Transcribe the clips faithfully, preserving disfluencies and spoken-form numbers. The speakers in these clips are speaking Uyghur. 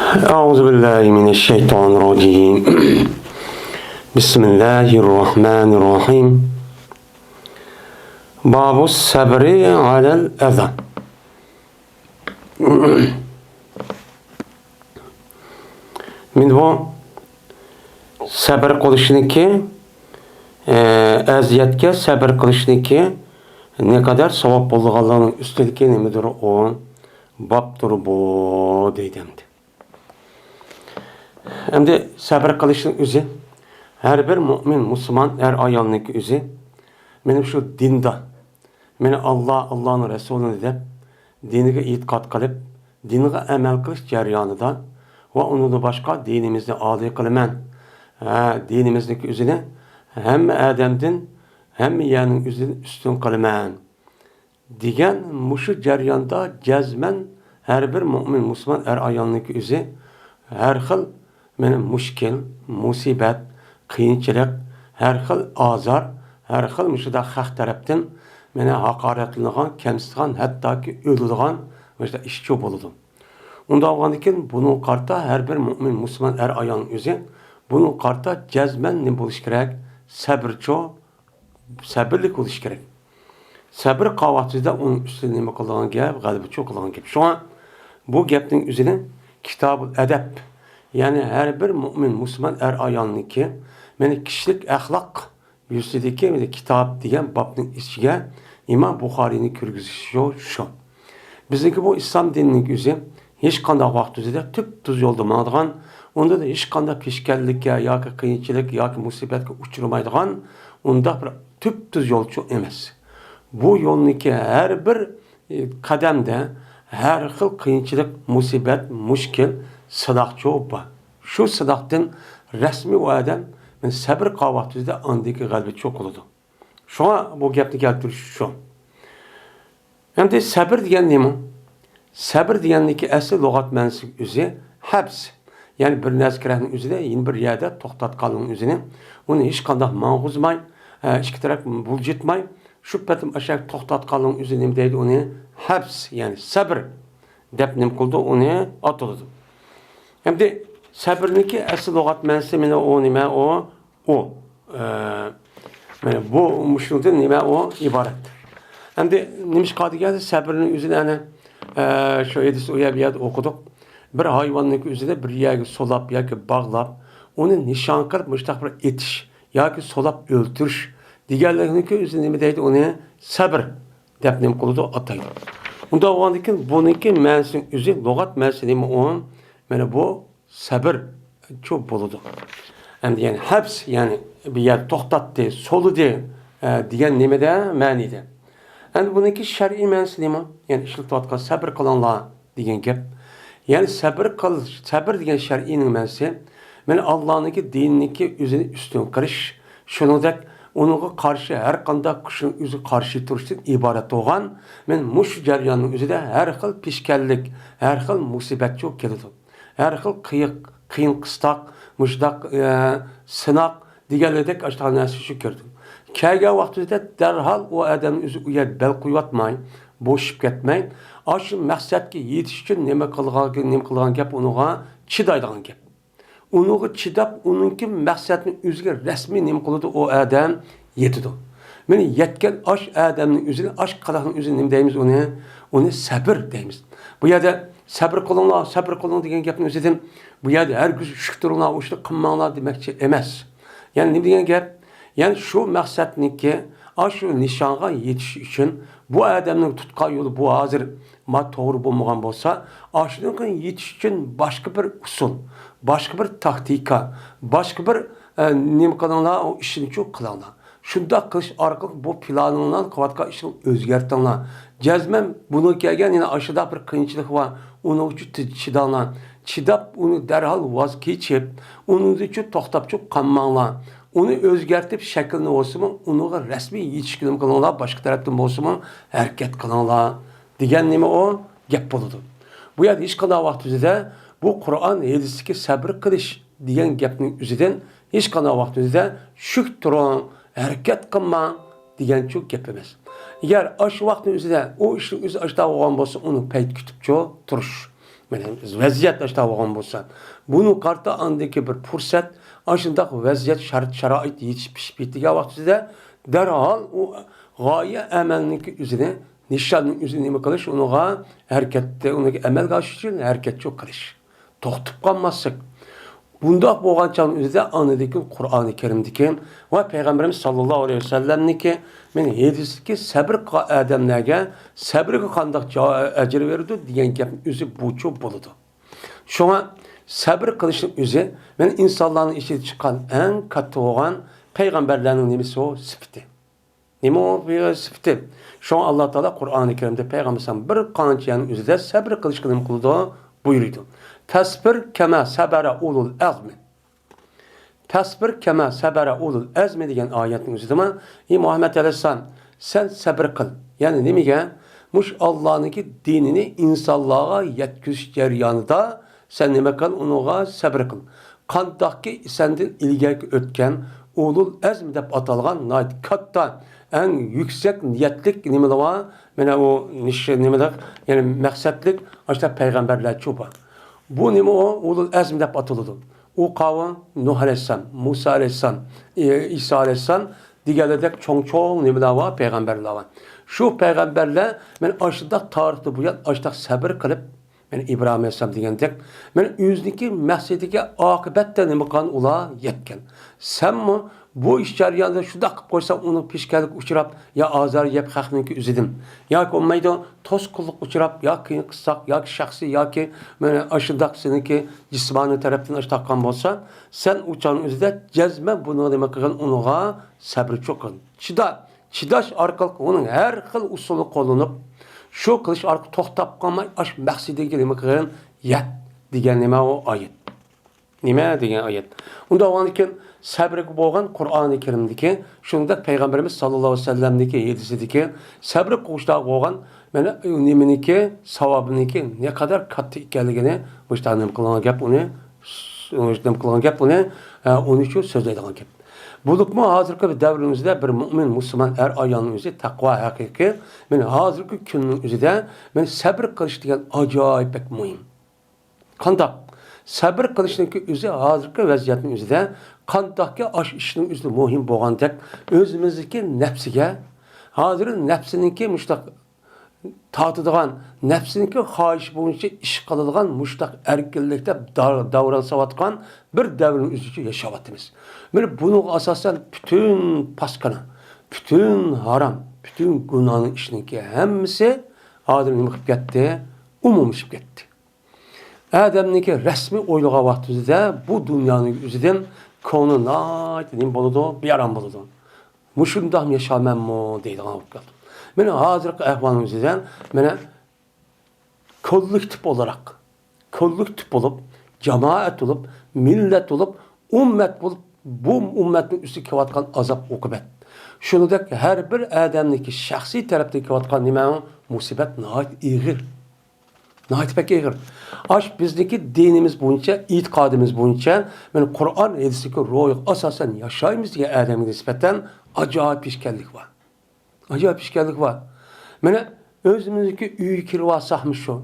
أعوذ بالله من الشيطان الرجيم. بسم الله الرحمن الرحيم. باب الصبر على الأذى. مانا بۇ سەبر قىلىشنىكى، ئە، ئەزىيەتكە سەبر قىلىشنىكى نەقەدەر ساۋاب بولىدىغانلىقىنىڭ ئۈستىدىكى نېمىدۇر ئۇ؟ بابتۇر بۇ، دەيدۇ ئەمدى. ئەمدى سەبر قىلىشنىڭ ئۆزى، ھەر بىر مۆمىن، مۇسۇلمان ئەر-ئايالنىڭكى ئۆزى، مانا شۇ دىندا، مانا ئاللا، ئاللانىڭ رەسۇلىنى دەپ، دىنىغا ئېتىقاد قىلىپ، دىنغا ئەمەل قىلىش جەريانىدا ۋە ئۇنىڭدىن باشقا دىنىمىزنى ئالىي قىلىمەن، ھە، دىنىمىزنىڭكى ئۆزىنى ھەممە ئادەمدىن، ھەممە يەرنىڭ ئۆزىدىن ئۈستۈن قىلىمەن دېگەن مۇشۇ جەرياندا جەزمەن ھەر بىر مۆمىن مۇسۇلمان ئەر-ئايالنىڭكى ئۆزى ھەر خىل، مانا، مۈشكۈل، مۇسىبەت، قىيىنچىلىق، ھەر خىل ئازار، ھەر خىل مۇشۇنداق خەق تەرەپتىن، مانا، ھاقارەتلىنىدىغان، كەمسىتىدىغان، ھەتتاكى ئۆلىدىغان مۇشۇنداق ئىشچۇ بولىدۇ. ئۇنداق بولغاندىكىن بۇنىڭغا قارىتا ھەر بىر مۆمىن مۇسۇلمان ئەر-ئايالنىڭ ئۆزى بۇنىڭغا قارىتا جەزمەن نېمە بولۇشى كېرەك؟ سەبرچۇ، سەبرلىك بولۇشى كېرەك. سەبر قىلىۋاتىدۇ-دە، ئۇنىڭ ئۈستىدە نېمە قىلىدىغان گەپ؟ غەلىبىچۇ قىلىدىغان گەپ. شۇڭا بۇ گەپنىڭ ئۆزىنى كىتابۇل ئەدەب، يەنى ھەر بىر مۆمىن مۇسۇلمان ئەر-ئايالنىڭكى، مانا، كىشىلىك ئەخلاق يۈزىسىدىكى، مانا، كىتاب دېگەن بابنىڭ ئىچىگە ئىمام بۇخارىينى كىرگۈزۈشى شۇ. بىزنىڭكى بۇ ئىسلام دىنىنىڭ ئۆزى ھېچقانداق ۋاقىت ئۆزىدە تۈپتۈز يولدا ماڭىدىغان، ئۇندا ھېچقانداق پېشكەللىككە ياكى قىيىنچىلىق ياكى مۇسىبەتكە ئۇچرىمايدىغان ئۇنداق بىر تۈپتۈز يولچۇ ئەمەس. بۇ يولنىڭكى ھەر بىر، ئى، قەدەمدە ھەر خىل قىيىنچىلىق، مۇسىبەت، مۈشكۈل، سىناقچۇ بار. شۇ سىناقتىن رەسمىي ئۇ ئادەم، مانا، سەبر قىلىۋاتىدۇ-دە، ئاندىكى غەلىبىچۇ قىلىدۇ. شۇڭا بۇ گەپنى كەلتۈرۈش شۇ. ئەمدى سەبر دېگەن نېمە؟ سەبر دېگەننىڭكى ئەسلى لۇغەت مەنىسى ئۆزى ھەبس. يەنى بىر نەرسە كېرەكنىڭ ئۆزىدە يەنە بىر يەردە توختاتقانلىقنىڭ ئۆزىنى، ئۇنى ھېچقانداق ماڭغۇزماي، ئە، ئىككى تەرەپ بۇلجىتماي، شۇ پېتىم ئاشۇ يەردە توختاتقانلىقنىڭ ئۆزى نېمە دەيدۇ؟ ئۇنى ھەبس، يەنى سەبر دەپ نېمە قىلىدۇ؟ ئۇنى ئاتىلىدۇ. ئەمدى سەبرنىڭكى ئەسلى لۇغەت مەنىسى مانا ئۇ نېمە ئۇ؟ ئۇ، ئە، مانا بۇ مۇشۇنىڭدىن نېمە ئۇ ئىبارەت. ئەمدى نېمىشقا دېگەندە سەبرنىڭ ئۆزىنى ئەنە، ئە، شۇ ھەدىس ئۇ يەر بۇ يەردە ئوقۇدۇق. بىر ھايۋاننىڭكى ئۆزىنى بىر يەرگە سولاپ ياكى باغلاپ، ئۇنى نىشان قىلىپ مۇشۇنداق بىر ئېتىش ياكى سولاپ ئۆلتۈرۈش دېگەنلىكنىڭكى ئۆزى نېمە دەيدۇ؟ ئۇنى سەبر دەپ نېمە قىلىدۇ؟ ئاتايدۇ. ئۇنداق بولغاندىكىن بۇنىڭكى مەنىسىنىڭ ئۆزى، لۇغەت مەنىسى نېمە ئۇ؟ مانا بۇ سەبرچۇ بولىدۇ. ئەمدى يەنى ھەبس، يەنى بىر يەردە توختاتتى، سولىدى، ئە، دېگەن نېمىدە؟ مەنىدە. ئەمدى بۇنىڭكى شەرئىي مەنىسى نېمە؟ يەنى ئىشلىتىۋاتقان سەبر قىلىڭلار دېگەن گەپ. يەنى سەبر قىل-، سەبر دېگەن شەرئىينىڭ مەنىسى، مانا ئاللانىڭكى دىنىنىڭكى ئۆزىنى ئۈستۈن قىلىش، شۇنىڭدەك ئۇنىڭغا قارشى ھەر قانداق كۈچنىڭ ئۆزىگە قارشى تۇرۇشتىن ئىبارەت بولغان، مانا مۇشۇ جەرياننىڭ ئۆزىدە ھەر خىل پېشكەللىك، ھەر خىل مۇسىبەتچۇ كېلىدۇ. ھەر خىل قىيىق، قىيىن قىستاق، مۇشۇنداق، ئە، سىناق دېگەنلىرىدەك ئاشۇنداق نەرسە شۇ كىردى. كەلگەن ۋاقتىدا دەرھال ئۇ ئادەمنى ئۆزى ئۇ يەردە بەل قويۇۋاتماي، بوشىشىپ كەتمەي، ئاشۇ مەقسەتكە يېتىش ئۈچۈن نېمە قىلغان، نېمە قىلغان گەپ ئۇنىڭغا؟ چىدايدىغان گەپ. ئۇنىڭغا چىداپ، ئۇنىڭكى مەقسەتنى ئۆزىگە رەسمىي نېمە قىلىدۇ؟ ئۇ ئادەم يېتىدۇ. مانا يەتكەن ئاش ئادەمنىڭ ئۆزىنى، ئاش قالاقنىڭ ئۆزىنى نېمە دەيمىز ئۇنى؟ ئۇنى سەبر دەيمىز. بۇ يەردە سەبر قىلىڭلار، سەبر قىلىڭ دېگەن گەپنىڭ ئۆزىدىن بۇ يەردە ھەرگىز شۈك تۇرۇڭلار، ئۇ ئىشنى قىلماڭلار دېمەكچى ئەمەس. يەنى نېمە دېگەن گەپ؟ يەنى شۇ مەقسەتنىڭكى، ئاشۇ نىشانغا يېتىش ئۈچۈن بۇ ئادەمنىڭ تۇتقان يولى بۇ ھازىر ما توغرا بولمىغان بولسا، ئاشۇنىڭغا يېتىش ئۈچۈن باشقا بىر ئۇسۇل، باشقا بىر تاكتىكا، باشقا بىر، ئە، نېمە قىلىڭلار، ئۇ ئىشنىچۇ قىلىڭلار. شۇنداق قىلىش ئارقىلىق بۇ پىلانىڭلارنى قىلىۋاتقان ئىشنى ئۆزگەرتىڭلار. جەزمەن بۇنىڭ كەلگەن يەنە ئاشۇنداق بىر قىيىنچىلىقى بار. ئۇنىڭ ئۈچۈن تىز چىداڭلار. چىداپ ئۇنى دەرھال ۋاز كېچىپ، ئۇنىڭدىنچۇ توختاپچۇ قالماڭلار. ئۇنى ئۆزگەرتىپ شەكلىنى بولسىمۇ، ئۇنىڭغا رەسمىي يېتىشكە نېمە قىلىڭلار، باشقا تەرەپتىن بولسىمۇ ھەرىكەت قىلىڭلار دېگەن نېمە ئۇ؟ گەپ بولىدۇ. بۇ يەردە ھېچقانداق ۋاقىت ئۆزىدە بۇ قۇرئان ھەدىستىكى سەبر قىلىش دېگەن گەپنىڭ ئۆزىدىن ھېچقانداق ۋاقىت ئۆزىدە شۈك تۇرۇڭ، ھەرىكەت قىلماڭ دېگەنچۇ گەپ ئەمەس. ئەگەر ئاشۇ ۋاقىتنىڭ ئۆزىدە ئۇ ئىشنىڭ ئۆزى ئاشۇنداق بولغان بولسا، ئۇنى پەيت كۈتۈپچۇ تۇرۇش. مانا ۋەزىيەت ئاشۇنداق بولغان بولسا، بۇنى قارىتا ئاندىكى بىر پۇرسەت، ئاشۇنداق ۋەزىيەت، شەرت-شارائىت يېتىشىپ پىشىپ يېتىدىغان ۋاقتىدا دەرھال ئۇ غايە ئەمەلنىڭكى ئۆزىنى، نىشاننىڭ ئۆزىنى نېمە قىلىش، ئۇنىڭغا ھەرىكەتتە، ئۇنىڭ ئەمەلگە ئاشۇرۇش ئۈچۈن ھەرىكەتچان قىلىش. توختىتىپ قالماسلىق. بۇنداق بولغان چاغنىڭ ئۆزىدە ئاندىن كېيىن قۇرئانى كەرىمدىكى ۋە پەيغەمبىرىمىز ساللاللاھۇ ئەلەيھى ۋەسەللەمنىڭكى مانا ھەدىسىدىكى سەبر قىلغان ئادەملەرگە سەبرىگە قانداق جا-، ئەجىر بېرىدۇ دېگەن گەپنىڭ ئۆزى بۇچۇ بولىدۇ. شۇڭا سەبر قىلىشنىڭ ئۆزى مانا ئىنسانلارنىڭ ئىچىدىن چىققان ئەڭ كاتتا بولغان پەيغەمبەرلەرنىڭ نېمىسى ئۇ؟ سۈپىتى. نېمە ئۇ سۈپىتى؟ شۇڭا ئاللا تائالا قۇرئانى كەرىمدە پەيغەمبەر بىر قانچە يەرنىڭ ئۆزىدە سەبر قىلىشقا نېمە قىلىدۇ؟ بۇيرۇيدۇ. فاصبر كما صبر أولو العزم. فاصبر كما صبر أولو العزم دېگەن ئايەتنىڭ ئۆزىدىمۇ، ئى مۇھەممەد ئەلەيھىسسالام، سەن سەبر قىل. يەنى نېمىگە؟ مۇشۇ ئاللانىڭكى دىنىنى ئىنسانلارغا يەتكۈزۈش جەريانىدا سەن نېمە قىل؟ ئۇنىڭغا سەبر قىل. قانداقكى سەندىن ئىلگەركى ئۆتكەن ئۇلۇل ئەزم دەپ ئاتالغان ناھايىتى كاتتا، ئەڭ يۈكسەك نىيەتلىك نېمىلەر بار؟ مانا ئۇ نىش-، نېمىلەر، يەنى مەقسەتلىك ئاشۇنداق پەيغەمبەرلەرچۇ بار. بۇ نېمە ئۇ؟ ئۇلۇل ئەزم دەپ ئاتىلىدۇ. ئۇ قاۋۇم نۇھ ئەلەيھىسسالام، مۇسا ئەلەيھىسسالام، ئى-، ئىسا ئەلەيھىسسالام دېگەنلەردەك چوڭ-چوڭ نېمىلەر بار، پەيغەمبەرلەر بار. شۇ پەيغەمبەرلەر مانا ئاشۇنداق تارىختىن بۇيان ئاشۇنداق سەبر قىلىپ، مانا ئىبراھىم ئەلەيھىسسالام دېگەندەك، مانا ئۆزىنىڭكى مەقسىتىگە ئاقىۋەتتە نېمە قىلغان ئۇلار يەتكەن. سەنمۇ بۇ ئىش جەريانىدا شۇنداق قىلىپ قويساڭ، ئۇنىڭ پېشكەللىككە ئۇچراپ، يا ئازار يەپ خەقنىڭكى ئۆزىدىن، ياكى بولمايدۇ، توسقۇنلۇققا ئۇچراپ، يا قىيىن قىستاق، ياكى شەخسىي، ياكى مانا ئاشۇنداق سېنىڭكى جىسمانىي تەرەپتىن ئاشۇنداق قىلغان بولسا، سەن ئۇ چاغنىڭ ئۆزىدە جەزمەن بۇنىڭغا نېمە قىلغىن، ئۇنىڭغا سەبرچۇ قىل. چىدا. چىداش ئارقىلىق ئۇنىڭ ھەر خىل ئۇسۇلىنى قوللىنىپ، شۇ قىلىش ئارقىلىق توختاپ قالماي، ئاشۇ مەقسىتىگە نېمە قىلغىن، يەت دېگەن نېمە ئۇ ئايەت. نېمە دېگەن ئايەت. ئۇنداق بولغاندىكىن سەبرىگە بولغان قۇرئانى كەرىمدىكى، شۇنداق پەيغەمبىرىمىز ساللاللاھۇ ئەلەيھى ۋەسەللەمدىكى ھەدىسىدىكى سەبر قىلغۇچىلارغا بولغان مانا نېمىنىڭكى، ساۋابىنىڭكى نەقەدەر كاتتا ئىكەنلىكىنى مۇشۇنداق نېمە قىلغان گەپ ئۇنى، نېمە قىلغان گەپ ئۇنى، ئە، ئۇنى شۇ سۆزلەيدىغان گەپ. بولۇپمۇ ھازىرقى دەۋرىمىزدە بىر مۆمىن مۇسۇلمان ئەر ئايالنىڭ ئۆزى تەقۋا ھەقىقىي، مانا ھازىرقى كۈننىڭ ئۆزىدە مانا سەبر قىلىش دېگەن ئاجايىپ بەك مۇھىم. قانداق؟ سەبر قىلىشنىڭكى ئۆزى ھازىرقى ۋەزىيەتنىڭ ئۆزىدە قانداقكى ئاشۇ ئىشنىڭ ئۆزىدە مۇھىم بولغاندەك، ئۆزىمىزدىكى نەپسىگە، ھازىر نەپسىنىڭكى مۇشۇنداق تارتىدىغان، نەپسىنىڭكى خاھىشى بويىچە ئىش قىلىدىغان مۇشۇنداق ئەركىنلىكتە دار-، داۋراڭ ساۋاتقان بىر دەۋرنىڭ ئۆزىچە ياشاۋاتىمىز. مانا بۇنىڭغا ئاساسەن پۈتۈن پاسكانا، پۈتۈن ھارام، پۈتۈن گۇناھنىڭ ئىشىنىڭكى ھەممىسى ھازىر نېمە قىلىپ كەتتى؟ ئومۇملىشىپ كەتتى. ئادەمنىڭكى رەسمىي ئويلىغان ۋاقتىدا بۇ دۇنيانىڭ ئۆزىدىن كۆڭلى ناھايىتى نېمە بولىدۇ؟ بىئارام بولىدۇ. مۇشۇنداقمۇ ياشارمەنمۇ دەيدىغان بولۇپ قالدى. مانا ھازىرقى ئەھۋالنىڭ ئۆزىدە مانا كوللېكتىپ ئولاراق، كوللېكتىپ بولۇپ، جامائەت بولۇپ، مىللەت بولۇپ، ئۈممەت بولۇپ، بۇ ئۈممەتنىڭ ئۈستىگە كېلىۋاتقان ئازاب ئوقۇبەت. شۇنىڭدەك ھەر بىر ئادەمنىڭكى شەخسىي تەرەپتىن كېلىۋاتقان نېمە؟ مۇسىبەت ناھايىتى ئېغىر. ناھايىتى بەك ئېغىر. ئاش بىزنىڭكى دىنىمىز بويىچە، ئېتىقادىمىز بويىچە، مانا قۇرئان ھەدىستىكى روھىغا ئاساسەن ياشايمىز دېگەن ئادەمگە نىسبەتەن ئاجايىپ پېشكەللىك بار. ئاجايىپ پېشكەللىك بار. مانا ئۆزىمىزنىڭكى ئۆيگە كىرىۋالساقمۇ شۇ،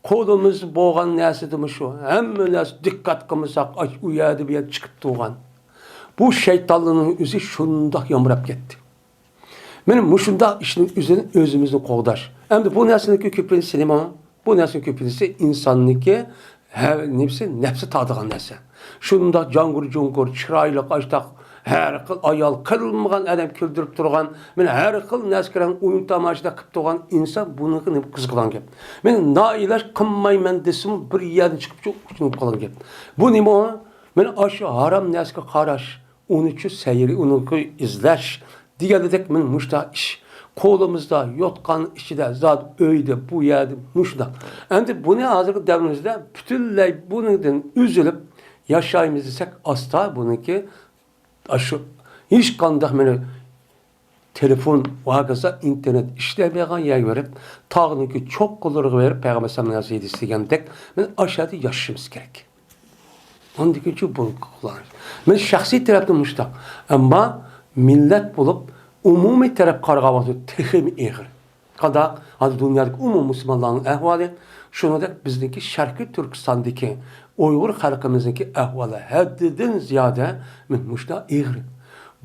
قولىمىزدا بولغان نەرسىدىمۇ شۇ، ھەممە نەرسە دىققەت قىلمىساق، ئاش ئۇ يەردە بۇ يەردە چىقىپ تۇرغان. بۇ شەيتانلارنىڭ ئۆزى شۇنداق يامراپ كەتتى. مانا مۇشۇنداق ئىشنىڭ ئۆزىدىن ئۆزىمىزنى قوغداش. ئەمدى بۇ نەرسىنىڭكى كۆپىنچىسى نېمە؟ بۇ نەرسىنىڭ كۆپىنچىسى ئىنساننىڭكى ھە، نېمىسى؟ نەپسى تارتىدىغان نەرسە. شۇنداق جاڭگۇر-جۇڭگۇر، چىرايلىق، ئاشتاق، ھەر خىل ئايال قىلمىغان ئادەم كۈلدۈرۈپ تۇرغان، مانا ھەر خىل نەرسىگە ئويۇن تاماشىدا قىلىپ تۇرغان ئىنسان بۇنىڭغا نېمە قىزىقىدىغان گەپ؟ مانا نائىلاج قىلمايمەن دېسىمۇ بىر يەردىن چىقىپ شۇ ئۇچۇنۇپ قالغان گەپ. بۇ نېمە ئۇ؟ مانا ئاشۇ ھارام نەرسىگە قاراش، ئۇنى چۈ سەيرى، ئۇنى ئىزدەش دېگەندەك، مانا مۇشۇنداق ئىش. قولىمىزدا، يوتقان ئىچىدە، زادى ئۆيدە، بۇ يەردە مۇشۇنداق. ئەمدى بۇنى ھازىرقى دەۋرىمىزدە پۈتۈنلەي بۇنىڭدىن ئۈزۈلۈپ ياشايمىز دېسەك، ئاستا بۇنىڭكى ئاشۇ ھېچقانداق مانا تېلېفون، ۋاگىزا، ئىنتېرنېت ئىشلەيدىغان يەرگە بېرىپ، تاغنىڭكى چوققىلىرىغا بېرىپ، پەيغەمبەر ئەلەيھىسسالام ھەدىسى دېگەندەك، مانا ئاشۇ يەردە ياشىشىمىز كېرەك. ئاندىن كېيىن شۇ بۇ قۇللانىش. مەن شەخسىي تەرەپتىن مۇشۇنداق. ئەمما مىللەت بولۇپ، ئومۇمىي تەرەپ قارىغان ۋاقىتتا تېخىمۇ ئېغىر. قانداق؟ ھازىر دۇنيادىكى ئومۇمىي مۇسۇلمانلارنىڭ ئەھۋالى، شۇنىڭدەك بىزنىڭكى شەرقىي تۈركىستاندىكى ئۇيغۇر خەلقىمىزنىڭكى ئەھۋالى ھەددىدىن زىيادە مۇشۇنداق ئېغىر.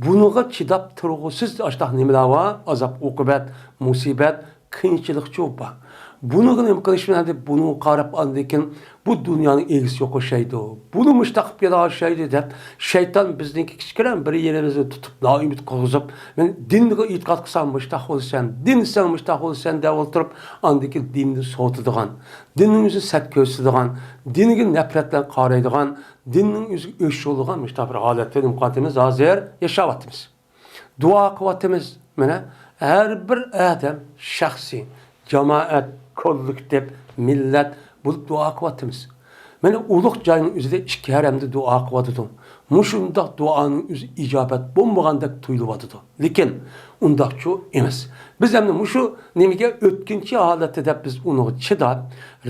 بۇنىڭغا چىداپ تۇرغۇسىز ئاشتاق نېمىلەر بار؟ ئازاب-ئوقۇبەت، مۇسىبەت، قىيىنچىلىقچۇ بار. بۇنىڭغا نېمە قىلىش بىلەن دەپ، بۇنىڭغا قاراپ ئاندىن كېيىن بۇ دۇنيانىڭ ئىگىسى يوق ئوخشايدۇ. بۇنى مۇشتاق قىلىپ يەنە ئوخشايدۇ دەپ، شەيتان بىزنىڭكى كىچىككىنە بىر يېرىمىزنى تۇتۇپ، نائۈمىد قىلغۇزۇپ، مەن دىنغا ئېتىقاد قىلساڭ مۇشتاق بولىسەن، دىن دېسەڭ مۇشتاق بولىسەن دەپ ئولتۇرۇپ، ئاندىن كېيىن دىننى سوۋۇتىدىغان، دىننىڭ يۈزىنى سەت كۆرسىتىدىغان، دىنىگە نەپرەت بىلەن قارايدىغان، دىننىڭ ئۆزىگە ئۆچ يولىغان مۇشۇنداق بىر ھالەتتە نېمە قىلىۋاتىمىز؟ ھازىر ياشاۋاتىمىز. دۇئا قىلىۋاتىمىز. مانا، ھەر بىر ئادەم شەخسىي، جامائەت، كوللېكتىپ، مىللەت بولۇپ دۇئا قىلىۋاتىمىز. مانا، ئۇلۇغ جاينىڭ ئۆزىدە ئىككى ھەرەمدە دۇئا قىلىۋاتىدۇ. مۇشۇنداق دۇئانىڭ ئۆزى ئىجابەت بولمىغاندەك تۇيۇلۇۋاتىدۇ. لېكىن ئۇنداقچۇ ئەمەس. بىز ئەمدى مۇشۇ نېمىگە ئۆتكۈنچى ھالەتتە دەپ بىز ئۇنىڭغا چىداپ،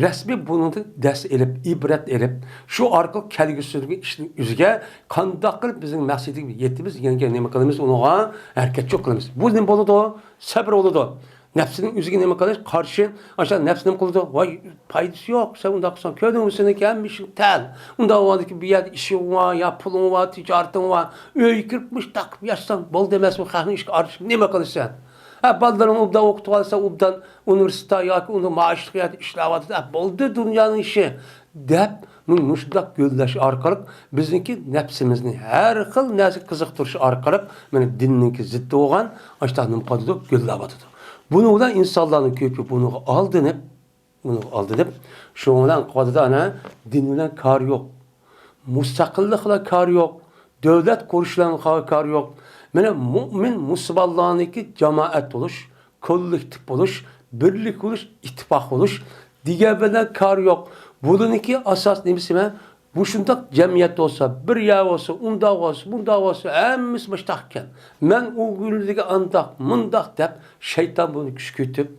رەسمىي بۇنىڭدىن دەرس ئېلىپ، ئىبرەت ئېلىپ، شۇ ئارقىلىق كەلگۈسىدىكى ئىشنىڭ ئۆزىگە قانداق قىلىپ بىزنىڭ مەقسىتىگە يېتىمىز دېگەنگە نېمە قىلىمىز؟ ئۇنىڭغا ھەرىكەتچۇ قىلىمىز. بۇ نېمە بولىدۇ؟ سەبرى بولىدۇ. نەپسىنىڭ ئۆزىگە نېمە قىلىش؟ قارشى. ئاشۇ نەپسى نېمە قىلىدۇ؟ ۋاي، پايدىسى يوق، سەن ئۇنداق قىلساڭ، كۆردۈڭمۇ سېنىڭكى ھەممە ئىشىڭ تەل. ئۇنداق بولغاندىكىن بۇ يەردە ئىشىڭ بار، يا پۇلۇڭ بار، تىجارىتىڭ بار، ئۆيگە كىرىپ مۇشتاق قىلىپ ياتساڭ بولدى ئەمەسمۇ؟ خەقنىڭ ئىشىغا ئارىلىشىپ نېمە قىلىسەن؟ ھە، بالىلىرىڭنى ئوبدان ئوقۇتۇۋالسا، ئوبدان ئۇنىۋېرسىتېتتا ياكى ئۇنى مائاشلىق يەردە ئىشلەۋاتىدۇ. ھە، بولدى دۇنيانىڭ ئىشى، دەپ، مۇ-، مۇشۇنداق يۆلەش ئارقىلىق بىزنىڭكى نەپسىمىزنى ھەر خىل نەرسىگە قىزىقتۇرۇش ئارقىلىق، مانا، دىننىڭكى زىتى بولغان ئاشۇنداق نېمە قىلىدۇ؟ يۆلەۋاتىدۇ. بۇنىڭ بىلەن ئىنسانلارنىڭ كۆپى بۇنىڭغا ئالدىنىپ، بۇنىڭغا ئالدىنىپ، شۇنىڭ بىلەن قىلىۋاتىدۇ، ئەنە، دىن بىلەن كارى يوق. مۇستەقىللىق بىلەن كارى يوق، دۆلەت قۇرۇش بىلەن كارى يوق. مانا، مۇئمىن مۇسۇلمانلارنىڭكى جامائەت بولۇش، كوللېكتىپ بولۇش، بىرلىك بولۇش، ئىتتىپاق بولۇش دېگەن بىلەن كارى يوق. بۇلارنىڭكى ئاساس نېمىسى؟ مەن مۇشۇنداق جەمئىيەت بولسا، بىر يەر بولسا، ئۇنداق بولسا، مۇنداق بولسا، ھەممىسى مۇشتاق ئىكەن. مەن ئۇ كۈنلىرىگە ئانداق، مۇنداق دەپ، شەيتان بۇنى كۈشكۈرتۈپ،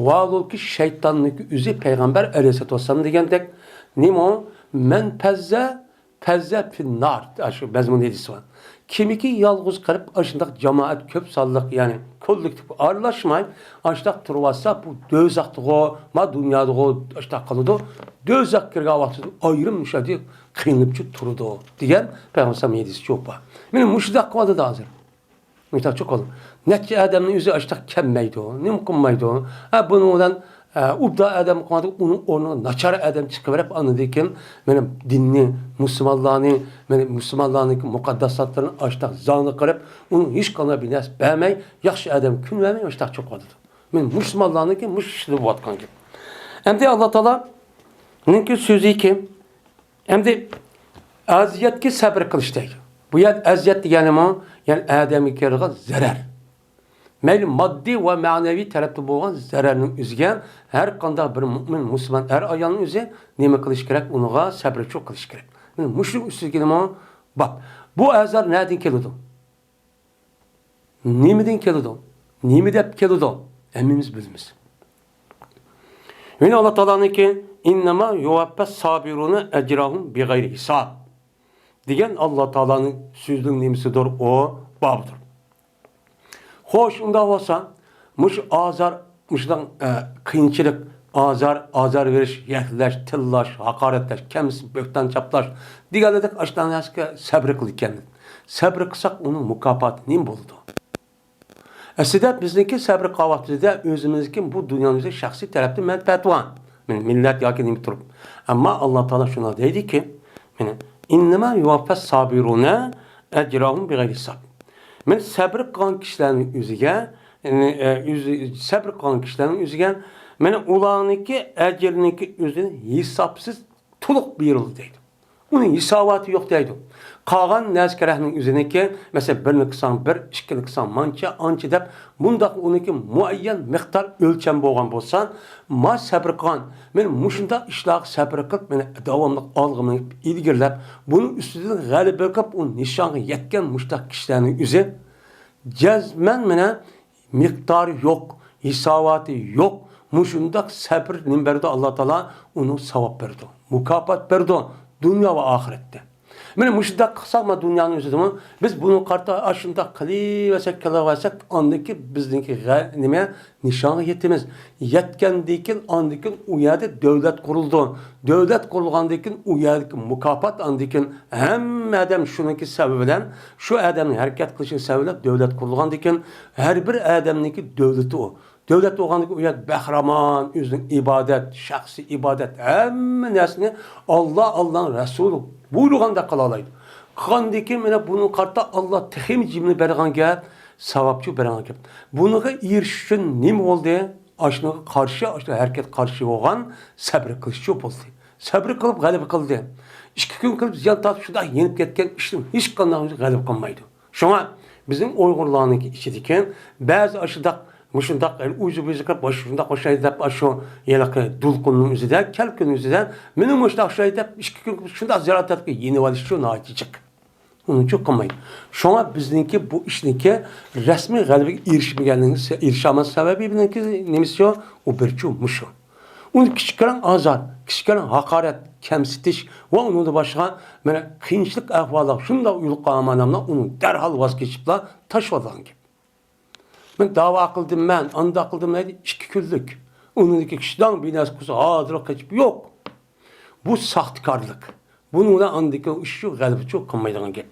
ۋالۇكى شەيتاننىڭكى ئۆزى پەيغەمبەر ئەلەيھىسسالاتۇ ۋەسسالام دېگەندەك، نېمە ئۇ؟ مەن پەززە پەززە فىننار، ئاشۇ مەزمۇندا ھەدىس بار. كىمكى يالغۇز قېلىپ، ئاشۇنداق جامائەت كۆپ سانلىق، يەنى كوللېكتىپقا ئارىلاشماي، ئاشۇنداق تۇرۇۋاتسا، بۇ دوزاختىغۇ، ما دۇنيادىغۇ، ئاشۇنداق قالىدۇ. دوزاخقا كىرگەن ۋاقتىدا ئايرىم مۇشۇ يەردە قىينىلىپچۇ تۇرىدۇ، دېگەن پەيغەمبەر ئەلەيھىسسالام ھەدىسى بار. مانا مۇشۇنداق قىلىۋاتىدۇ ھازىر. مۇشۇنداق چوقۇم. نەچچە ئادەمنىڭ ئۆزى ئاشۇنداق كەلمەيدۇ، نېمە قىلمايدۇ. ھە، بۇنىڭ بىلەن، ئە، ئۇبدا ئادەم قىلمايدۇ، ئۇنىڭ ئورنىغا ناچار ئادەم چىقىۋېرىپ، ئاندىن كېيىن مانا دىننى، مۇسۇلمانلارنى، مانا مۇسۇلمانلارنىڭكى مۇقەدداساتلىرىنى ئاشۇنداق زاڭلىق قىلىپ، ئۇنىڭ ھېچقانداق بىر نەرسە بەرمەي، ياخشى ئادەم كۈن بەرمەي ئاشۇنداق چوقۇۋاتىدۇ. مانا مۇسۇلمانلارنىڭكى مۇشۇ ئىشلىرى بولۇۋاتقان گەپ. ئەمدى ئاللا تائالانىڭكى سۆزىكى، ئەمدى ئەزىيەتكە سەبرى قىلىش دەيدۇ. بۇ يەردە ئەزىيەت دېگەنمۇ، يەنى ئادەمگە كېلىدىغان زەرەر. مەيلى ماددىي ۋە مەنىۋى تەرەپتە بولغان زەرەرنىڭ ئۆزىگە ھەر قانداق بىر مۆمىن مۇسۇلمان ئەر ئايالنىڭ ئۆزى نېمە قىلىشى كېرەك؟ ئۇنىڭغا سەبرىچۇ قىلىشى كېرەك. مانا مۇشۇنىڭ ئۈستىگىمۇ باب. بۇ ئازار نەدىن كېلىدۇ؟ نېمىدىن كېلىدۇ؟ نېمە دەپ كېلىدۇ؟ ھەممىمىز بىلىمىز. يەنە ئاللا تائالانىڭكى، «ئىننەما يۇۋەففەس سابىرۇنە ئەجرەھۇم بىغەيرى ھىساب» دېگەن ئاللا تائالانىڭ سۆزىنىڭ نېمىسىدۇر، ئۇ بابىدۇر. خوش، ئۇنداق بولسا، مۇشۇ ئازار، مۇشۇنداق، ئە، قىيىنچىلىق، ئازار، ئازار بېرىش، يەكلەش، تىللاش، ھاقارەتلەش، كەمسىتىش، بۆھتان چاپلاش دېگەنلەردەك ئاشۇنداق نەرسىگە سەبرى قىلىدىكەن. سەبرى قىلساق، ئۇنىڭ مۇكاپاتى نېمە بولىدۇ؟ ئەسلىدە بىزنىڭكى سەبرى قىلغان ۋاقتىمىزدا ئۆزىمىزنىڭكى بۇ دۇنيانىڭ ئۆزىدە شەخسىي تەرەپتىن مەنپەئەتى بار. مەن مىللەت ياكى نېمە تۇرۇپ. ئەمما ئاللا تائالا شۇنداق دەيدىكى، مانا، «ئىننەما يۇۋەففەس سابىرۇنە ئەجرەھۇم بىغەيرى ھىساب». مانا سەبرى قىلغان كىشىلەرنىڭ ئۆزىگە، يەنى، ئە، ئۆزى، سەبرى قىلغان كىشىلەرنىڭ ئۆزىگە، مانا ئۇلارنىڭكى ئەجرىنىڭكى ئۆزىنى ھېسابسىز تولۇق بېرىلدى دەيدۇ. ئۇنىڭ ھېساباتى يوق دەيدۇ. قالغان نەرسە كېرەكنىڭ ئۆزىنىڭكى، مەسىلەن، بىرنى قىلساڭ بىر، ئىككىنى قىلساڭ مانچە، ئانچە دەپ، مۇنداق ئۇنىڭكى مۇئەييەن مىقدار ئۆلچەم بولغان بولسا، ما سەبرى قىلغان، مانا مۇشۇنداق ئىشلارغا سەبرى قىلىپ، مانا داۋاملىق ئالغا مېڭىپ، ئىلگىرىلەپ، بۇنىڭ ئۈستىدىن غەلىبە قىلىپ، ئۇ نىشانغا يەتكەن مۇشۇنداق كىشىلەرنىڭ ئۆزى جەزمەن مانا مىقدارى يوق، ھېساباتى يوق، مۇشۇنداق سەبرى نېمە بەردى؟ ئاللا تائالا ئۇنىڭ ساۋاب بەردى، مۇكاپات بەردى، دۇنيا ۋە ئاخىرەتتە. مانا مۇشۇنداق قىلساق، ما دۇنيانىڭ ئۆزىدىمۇ بىز بۇنى قارىتا ئاشۇنداق قىلىۋەرسەك، قىلىۋەرسەك، ئاندىن كېيىن بىزنىڭكى غە-، نېمە، نىشانغا يېتىمىز. يەتكەندىن كېيىن، ئاندىن كېيىن ئۇ يەردە دۆلەت قۇرۇلىدۇ. دۆلەت قۇرۇلغاندىن كېيىن ئۇ يەردىكى مۇكاپات، ئاندىن كېيىن ھەممە ئادەم شۇنىڭكى سەۋەبى بىلەن، شۇ ئادەمنىڭ ھەرىكەت قىلىشىنىڭ سەۋەبى بىلەن دۆلەت قۇرۇلغاندىن كېيىن ھەر بىر ئادەمنىڭكى دۆلىتى ئۇ. دۆلەت بولغاندىكىن ئۇ يەردە بەھرىمەن، ئۆزىنىڭ ئىبادەت، شەخسىي ئىبادەت، ھەممە نەرسىنى ئاللا، ئاللانىڭ رەسۇلى بۇيرۇغاندەك قىلالايدۇ. قىلغاندىن كېيىن مانا بۇنىڭغا قارىتا ئاللا تېخىمۇ جىمنى بەرگەن گەپ، ساۋابچۇ بەرگەن گەپ. بۇنىڭغا ئېرىشىش ئۈچۈن نېمە بولدى؟ ئاشۇنىڭغا قارشى، ئاشۇ ھەرىكەت قارشى بولغان سەبرى قىلىشچۇ بولدى. سەبرى قىلىپ غەلىبە قىلدى. ئىككى كۈن قىلىپ زىيان تارتىپ شۇنداق يېنىپ كەتكەن ئىشتىن ھېچقانداق غەلىبە قىلمايدۇ. شۇڭا بىزنىڭ ئۇيغۇرلارنىڭكى ئىچىدىكى بەزى ئاشۇنداق، مۇشۇنداق، ئۆزى بىزى قىلىپ، مۇشۇنداق ئوخشايدۇ دەپ، ئاشۇ ھېلىقى دولقۇننىڭ ئۆزىدە، كەلكۈننىڭ ئۆزىدە، مېنىڭ مۇشۇنداق ئوخشايدۇ دەپ، ئىككى كۈن شۇنداق زىيارەت ئەتكە يېنىۋېلىشچۇ ناھايىتى جىق. ئۇنىڭچۇ قىلمايدۇ. شۇڭا بىزنىڭكى بۇ ئىشنىڭكى رەسمىي غەلىبىگە ئېرىشمىگەنلىكى، ئېرىشەلمەس سەۋەبى بىزنىڭكى نېمىسى يوق؟ ئۇ بىرچۇ مۇشۇ. ئۇنى كىچىككىنە ئازار، كىچىككىنە ھاقارەت، كەمسىتىش ۋە ئۇنىڭدىن باشقا مانا قىيىنچىلىق ئەھۋاللار شۇنداق يولۇققان ئاماللارنى ئۇنى دەرھال ۋاز كېچىپلا تاشلىۋالغان گەپ. مەن داۋا قىلدىم، مەن ئانداق قىلدىم دەيدۇ، ئىككى كۈنلۈك. ئۇنىڭدىكى كىشىداڭ بىنەسى قۇسى ھازىرغا قېچىپ يوق. بۇ ساختىكارلىق. بۇنىڭ بىلەن ئاندىكى ئىش شۇ غەلىبىچۇ قىلمايدىغان گەپ.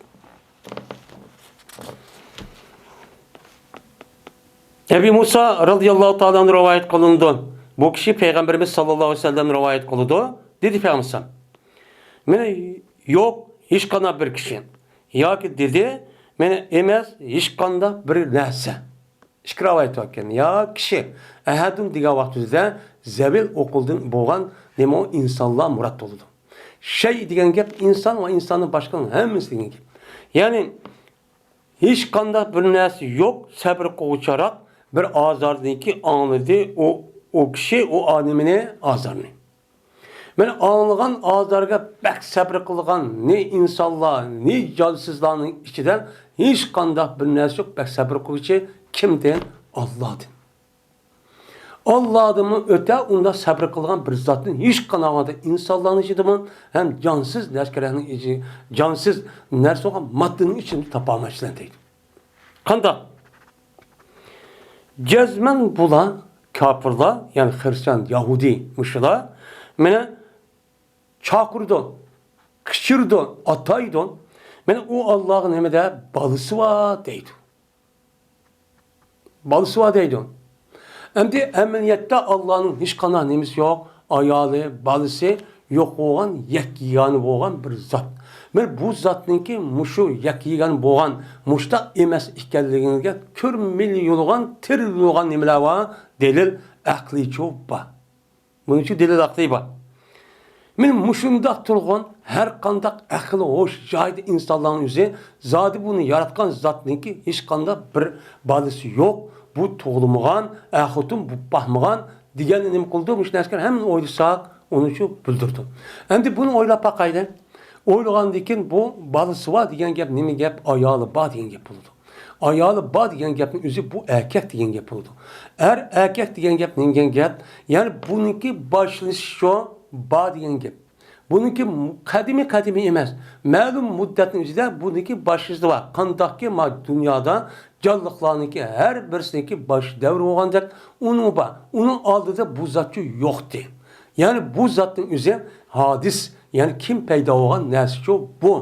ئەبى مۇسا رازىياللاھۇ تائالا ئەنھۇ رىۋايەت قىلىنىدۇ. بۇ كىشى پەيغەمبىرىمىز ساللاللاھۇ ئەلەيھى ۋەسەللەمنى رىۋايەت قىلىدۇ. دېدى پەيغەمبەر، مېنى يوق ھېچقانداق بىر كىشى ياكى دېدى، مېنى ئەمەس ھېچقانداق بىر نەرسە. ئىككى رىۋايەت باركەن. يا كىشى، ئەھەدۇن دېگەن ۋاقتىمىزدا زەۋىل ئوقۇلدىن بولغان نېمە ئۇ ئىنسانلار مۇراد بولىدۇ. شەي دېگەن گەپ ئىنسان ۋە ئىنساندىن باشقىنىڭ ھەممىسى دېگەن گەپ. يەنى ھېچقانداق بىر نەرسە يوق، سەبرى قوغچاراق بىر ئازارنىكى ئاڭلىدى، ئۇ، ئۇ كىشى ئۇ ئادىمىنى ئازارنى. مەن ئاڭلىغان ئازارغا بەك سەبرى قىلغان نى ئىنسانلار، نى جانسىزلارنىڭ ئىچىدە ھېچقانداق بىر نەرسە يوق، بەك سەبرى قىلغۇچى كىمدىن؟ ئاللادىن. ئاللادىنمۇ ئۆتە ئۇنداق سەبرى قىلغان بىر زاتتىن ھېچقانداق ئىنسانلارنىڭ ئىچىدىمۇ ھەم جانسىز نەرسىلەرنىڭ ئىچى، جانسىز نەرسە بولغان ماددىنىڭ ئىچىدە تاپالمايسىلەر دەيدۇ. قانداق؟ جەزمەن بۇلار، كاپىرلار، يەنى خىرىستىيان، يەھۇدىي مۇشۇلار مېنى چاقىرىدۇ، قىچىرىدۇ، ئاتايدۇ. مېنى ئۇ ئاللاغا نېمە دەپ بالىسى بار دەيدۇ. بالىسى بار دەيدۇ. ئەمدى ئەمەلىيەتتە ئاللانىڭ ھېچقانداق نېمىسى يوق، ئايالى، بالىسى يوق بولغان، يەككە يېگانە بولغان بىر زات. مانا بۇ زاتنىڭكى مۇشۇ يەككە يېگانە بولغان، مۇشۇنداق ئەمەس ئىكەنلىكىگە كۆرمىلىيۇلغان، تىرىلىيۇلغان نېمىلەر بار؟ دەلىل، ئەقلىچۇ بار. بۇنىڭ ئۈچۈن دەلىل ئەقلى بار. مانا مۇشۇنداق تۇرغان ھەر قانداق ئەقلى ھوش جايىدا ئىنسانلارنىڭ ئۆزى زادى بۇنى ياراتقان زاتنىڭكى ھېچقانداق بىر بالىسى يوق، بۇ تۇغۇلمىغان، ئەر خوتۇن بولۇپ باقمىغان دېگەننى نېمە قىلىدۇ؟ مۇشۇ نەرسىلەرنى ھەممىنى ئويلىساق، ئۇنى شۇ بىلدۈرىدۇ. ئەمدى بۇنى ئويلاپ باقايلى. ئويلىغاندىن كېيىن بۇ بالىسى بار دېگەن گەپ نېمە گەپ؟ ئايالى بار دېگەن گەپ بولىدۇ. ئايالى بار دېگەن گەپنىڭ ئۆزى بۇ ئەركەك دېگەن گەپ بولىدۇ. ئەر ئەركەك دېگەن گەپ نېمە دېگەن گەپ؟ يەنى بۇنىڭكى باشلىنىشى شۇ بار دېگەن گەپ. بۇنىڭكى قەدىمىي قەدىمىي ئەمەس. مەلۇم مۇددەتنىڭ ئۆزىدە بۇنىڭكى باشلىنىشى بار. قانداقكى ما دۇنيادا جانلىقلارنىڭكى ھەر بىرسىنىڭكى باش دەۋرى بولغاندەك ئۇنىڭ بار. ئۇنىڭ ئالدىدا بۇ زاتچۇ يوقتى. يەنى بۇ زاتنىڭ ئۆزى ھادىس، يەنى كېيىن پەيدا بولغان نەرسىچۇ بۇ.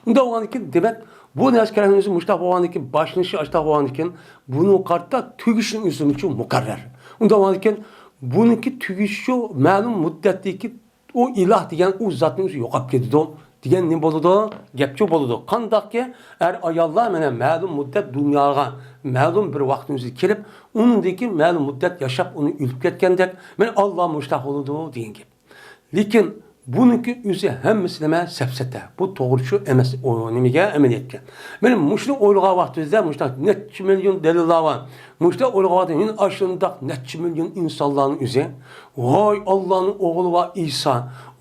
ئۇنداق بولغاندىكىن، دېمەك، بۇ نەرسە كەلگەن ئۆزى مۇشۇنداق بولغاندىكىن، باشلىنىشى ئاشۇنداق بولغاندىكىن، بۇنىڭغا قارىتا تۈگىشىنىڭ ئۆزىمۇچۇ مۇقەررەر. ئۇنداق بولغاندىكىن، بۇنىڭكى تۈگىشىچۇ مەلۇم مۇددەتتىكى ئۇ ئىلاھ دېگەن ئۇ زاتنىڭ ئۆزى يوقاپ كېتىدۇ دېگەن نېمە بولىدۇ؟ گەپچۇ بولىدۇ. قانداقكى ئەر-ئاياللار مانا مەلۇم مۇددەت دۇنياغا مەلۇم بىر ۋاقىتنىڭ ئۆزىدە كېلىپ، ئۇنىڭدىن كېيىن مەلۇم مۇددەت ياشاپ، ئۇنى ئۆلۈپ كەتكەندەك، مانا ئاللا مۇشۇنداق بولىدۇ دېگەن گەپ. لېكىن بۇنىڭكى ئۆزى ھەممىسى نېمە؟ سەپسەتە. بۇ توغرىچۇ ئەمەس، ئۇ نېمىگە، ئەمەلىيەتكە. مانا مۇشۇنى ئويلىغان ۋاقتىمىزدا مۇشۇنداق نەچچە مىليون دەلىللار بار. مۇشۇنداق ئويلىغان ۋاقتىدا يەنە ئاشۇنداق نەچچە مىليون ئىنسانلارنىڭ ئۆزى، ۋاي ئاللانىڭ ئوغلى بار ئىسا،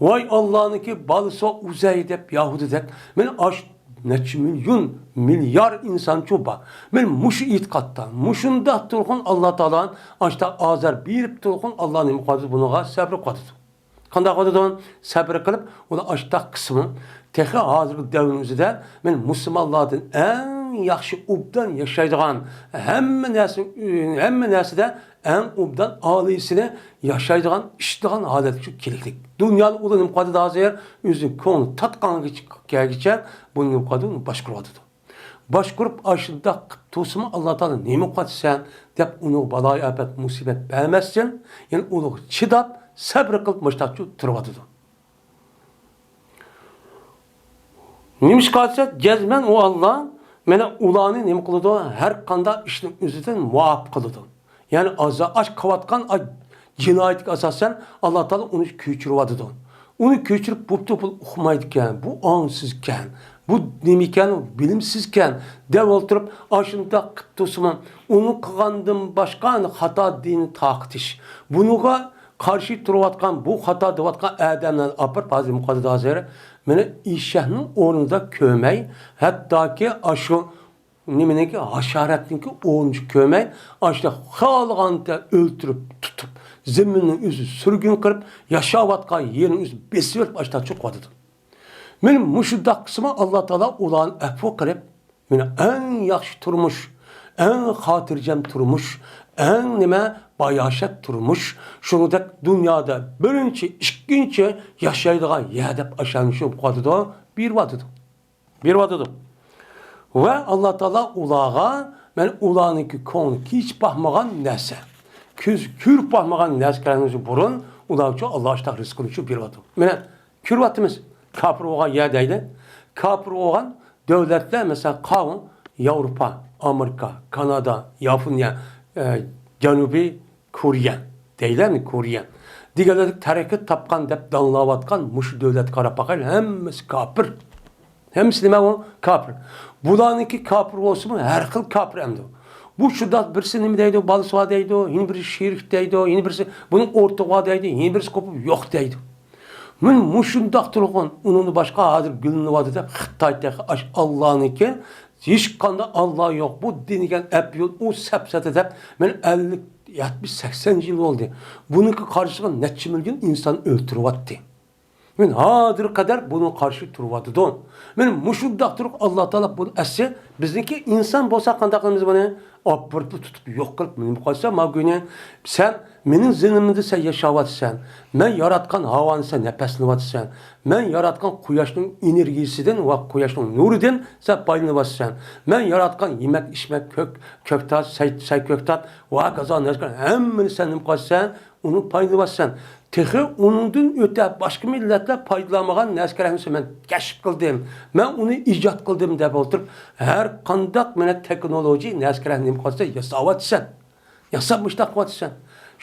ۋاي ئاللانىڭكى بالىسى بار ئۇزەي دەپ يەھۇدىيدەك، مانا ئاشۇ نەچچە مىليون، مىليار ئىنسانچۇ بار. مانا مۇشۇ ئېتىقادتا، مۇشۇنداق تۇرغان ئاللا تائالا ئاشۇنداق ئازار بېرىپ تۇرغان ئاللا نېمە قىلىدۇ؟ بۇنىڭغا سەبرى قىلىدۇ. قانداق بولىدۇ؟ سەبرى قىلىپ، ئۇلار ئاشتاق قىسمى تېخى ھازىرقى دەۋرنىڭ ئۆزىدە مەن مۇسۇلمانلاردىن ئەڭ ياخشى، ئوبدان ياشايدىغان، ھەممە نەرسە، ھەممە نەرسىدە ئەڭ ئوبدان، ئالىيسىنى ياشايدىغان، ئىشلەيدىغان ھالەتكە كېلىكلىك. دۇنيانى ئۇلار نېمە قىلىۋاتىدۇ ھازىر؟ ئۆزىنىڭ كۆڭلى تارتقانغىچە، كەلگىچە بۇنى نېمە قىلىۋاتىدۇ؟ باشقۇرۇۋاتىدۇ. باشقۇرۇپ، ئاشۇنداق قىلىپ تۇرسىمۇ، ئاللا تائالا نېمە قىلىۋاتىسەن دەپ، ئۇنىڭغا بالايىئاپەت، مۇسىبەت بەرمەستىن، يەنە ئۇنىڭغا چىداپ، سەبرى قىلىپ، مۇشۇنداق تۇرۇۋاتىدۇ. نېمىشقا دېسە، جەزمەن ئۇ ئاللا مانا ئۇلارنى نېمە قىلىدۇ؟ ھەر قانداق ئىشنىڭ ئۆزىدىن مۇئاپ قىلىدۇ. يەنى ئازا-، ئاش قىلىۋاتقان ئاش جىنايىتىگە ئاساسەن، ئاللا تائالا ئۇنى كۆچۈرۈۋاتىدۇ. ئۇنى كۆچۈرۈپ بوپتۇ، بۇ ئۇقمايدىكەن، بۇ ئاڭسىزكەن، بۇ نېمىكەن، بىلىمسىزكەن دەپ ئولتۇرۇپ، ئاشۇنداق قىلىپ تۇرسىمۇ، ئۇنى قىلغاندىن باشقا خاتا دىننى تارقىتىش، بۇنىڭغا قارشى تۇرۇۋاتقان، بۇ خاتا دەۋاتقان ئادەملەرنى ئاپىرىپ، ھازىر مۇقەددەس ھازىر مېنى ئېشەكنىڭ ئورنىدا كۆرمەي، ھەتتاكى ئاشۇ نېمىنىڭكى، ھاشاراتنىڭكى ئورنىدا كۆرمەي، ئاشۇنداق خالىغانچە ئۆلتۈرۈپ، تۇتۇپ، زېمىننىڭ ئۆزى سۈرگۈن قىلىپ، ياشاۋاتقان يېرىنىڭ ئۆزى بېسىۋېلىپ، ئاشۇنداق چوقۇۋاتىدۇ. مانا مۇشۇنداق قىلسىمۇ، ئاللا تائالا ئۇلارنى ئەپۇ قىلىپ، مانا ئەڭ ياخشى تۇرمۇش، ئەڭ خاتىرجەم تۇرمۇش، ئەڭ نېمە، باياشات تۇرمۇش، شۇنىڭدەك دۇنيادا بىرىنچى، ئىككىنچى ياشايدىغان يەر دەپ ئاشۇنى شۇ قىلىۋاتىدۇ، بېرىۋاتىدۇ. بېرىۋاتىدۇ. ۋە ئاللا تائالا ئۇلارغا، مانا ئۇلارنىڭكى كۆڭلى ھېچ باقمىغان نەرسە، كۆز كۆرۈپ باقمىغان نەرسىلەرنى بۇرۇن ئۇلار ئۈچۈن ئاللا ئاشۇنداق رىزقىنى ئۈچۈن بېرىۋاتىدۇ. مانا كۆرۈۋاتىمىز، كاپىر بولغان يەر دەيلى، كاپىر بولغان دۆلەتلەر، مەسىلەن، قاۋۇ، ياۋروپا، ئامېرىكا، كانادا، ياپونىيە، ئە، جەنۇبىي كورېيە دەيلەرمۇ، كورېيە دېگەنلەردە تەرەققىي تاپقان دەپ داڭلاۋاتقان مۇشۇ دۆلەتكە قاراپ باقايلى، ھەممىسى كاپىر. ھەممىسى نېمە ئۇ؟ كاپىر. بۇلارنىڭكى كاپىر بولسىمۇ، ھەر خىل كاپىر ئەمدى. بۇ شۇنداق، بىرسى نېمە دەيدۇ، بالىسى بار دەيدۇ، يەنە بىرسى شېرىك دەيدۇ، يەنە بىرسى بۇنىڭ ئورتىقى بار دەيدۇ، يەنە بىرسى قوپۇپ يوق دەيدۇ. مانا مۇشۇنداق تۇرغان، ئۇنىڭدىن باشقا ھازىر گۈللىنىۋاتىدۇ دەپ، خىتاي تېخى ئاش ئاللانىڭكى، ھېچقانداق ئاللا يوق، بۇ دىن دېگەن ئەپ يول، ئۇ سەپسەتە دەپ، مانا ئەللىك، يەتمىش، سەكسەن يىل بولدى. بۇنىڭكى قارشىسىغا نەچچە مىليون ئىنسان ئۆلتۈرۈۋاتتى. مانا ھازىرغا قەدەر بۇنىڭغا قارشى تۇرۇۋاتىدۇ. مانا مۇشۇنداق تۇرۇپ، ئاللا تائالا بۇنى ئەسلى بىزنىڭكى ئىنسان بولسا قانداق قىلىمىز بۇنى؟ ئاپىرىپلا تۇتۇپ يوق قىلىپ، نېمە قىلسا، ما گۈنى سەن مېنىڭ زېمىنىمدا سەن ياشاۋاتىسەن، مەن ياراتقان ھاۋانى سەن نەپەسلىنىۋاتىسەن، مەن ياراتقان قۇياشنىڭ ئېنېرگىيىسىدىن ۋە قۇياشنىڭ نۇرىدىن سەن پايدىلىنىۋاتىسەن، مەن ياراتقان يېمەك، ئىچمەك، كۆك، كۆكتات، سەي، سەي كۆكتات ۋە ھاكازا نەرسىلەر ھەممىنى سەن نېمە قىلسەن، ئۇنى پايدىلىنىۋاتىسەن. تېخى ئۇنىڭدىن ئۆتە باشقا مىللەتلەر پايدىلانمىغان نەرسىلەرنى مەن كەشىپ قىلدىم، مەن ئۇنى ئىجاد قىلدىم دەپ ئولتۇرۇپ، ھەر قانداق مانا تېخنولوگىيە نەرسىلەرنى نېمە قىلسا ياساۋاتىسەن. ياساپ مۇشۇنداق قىلىۋاتىسەن.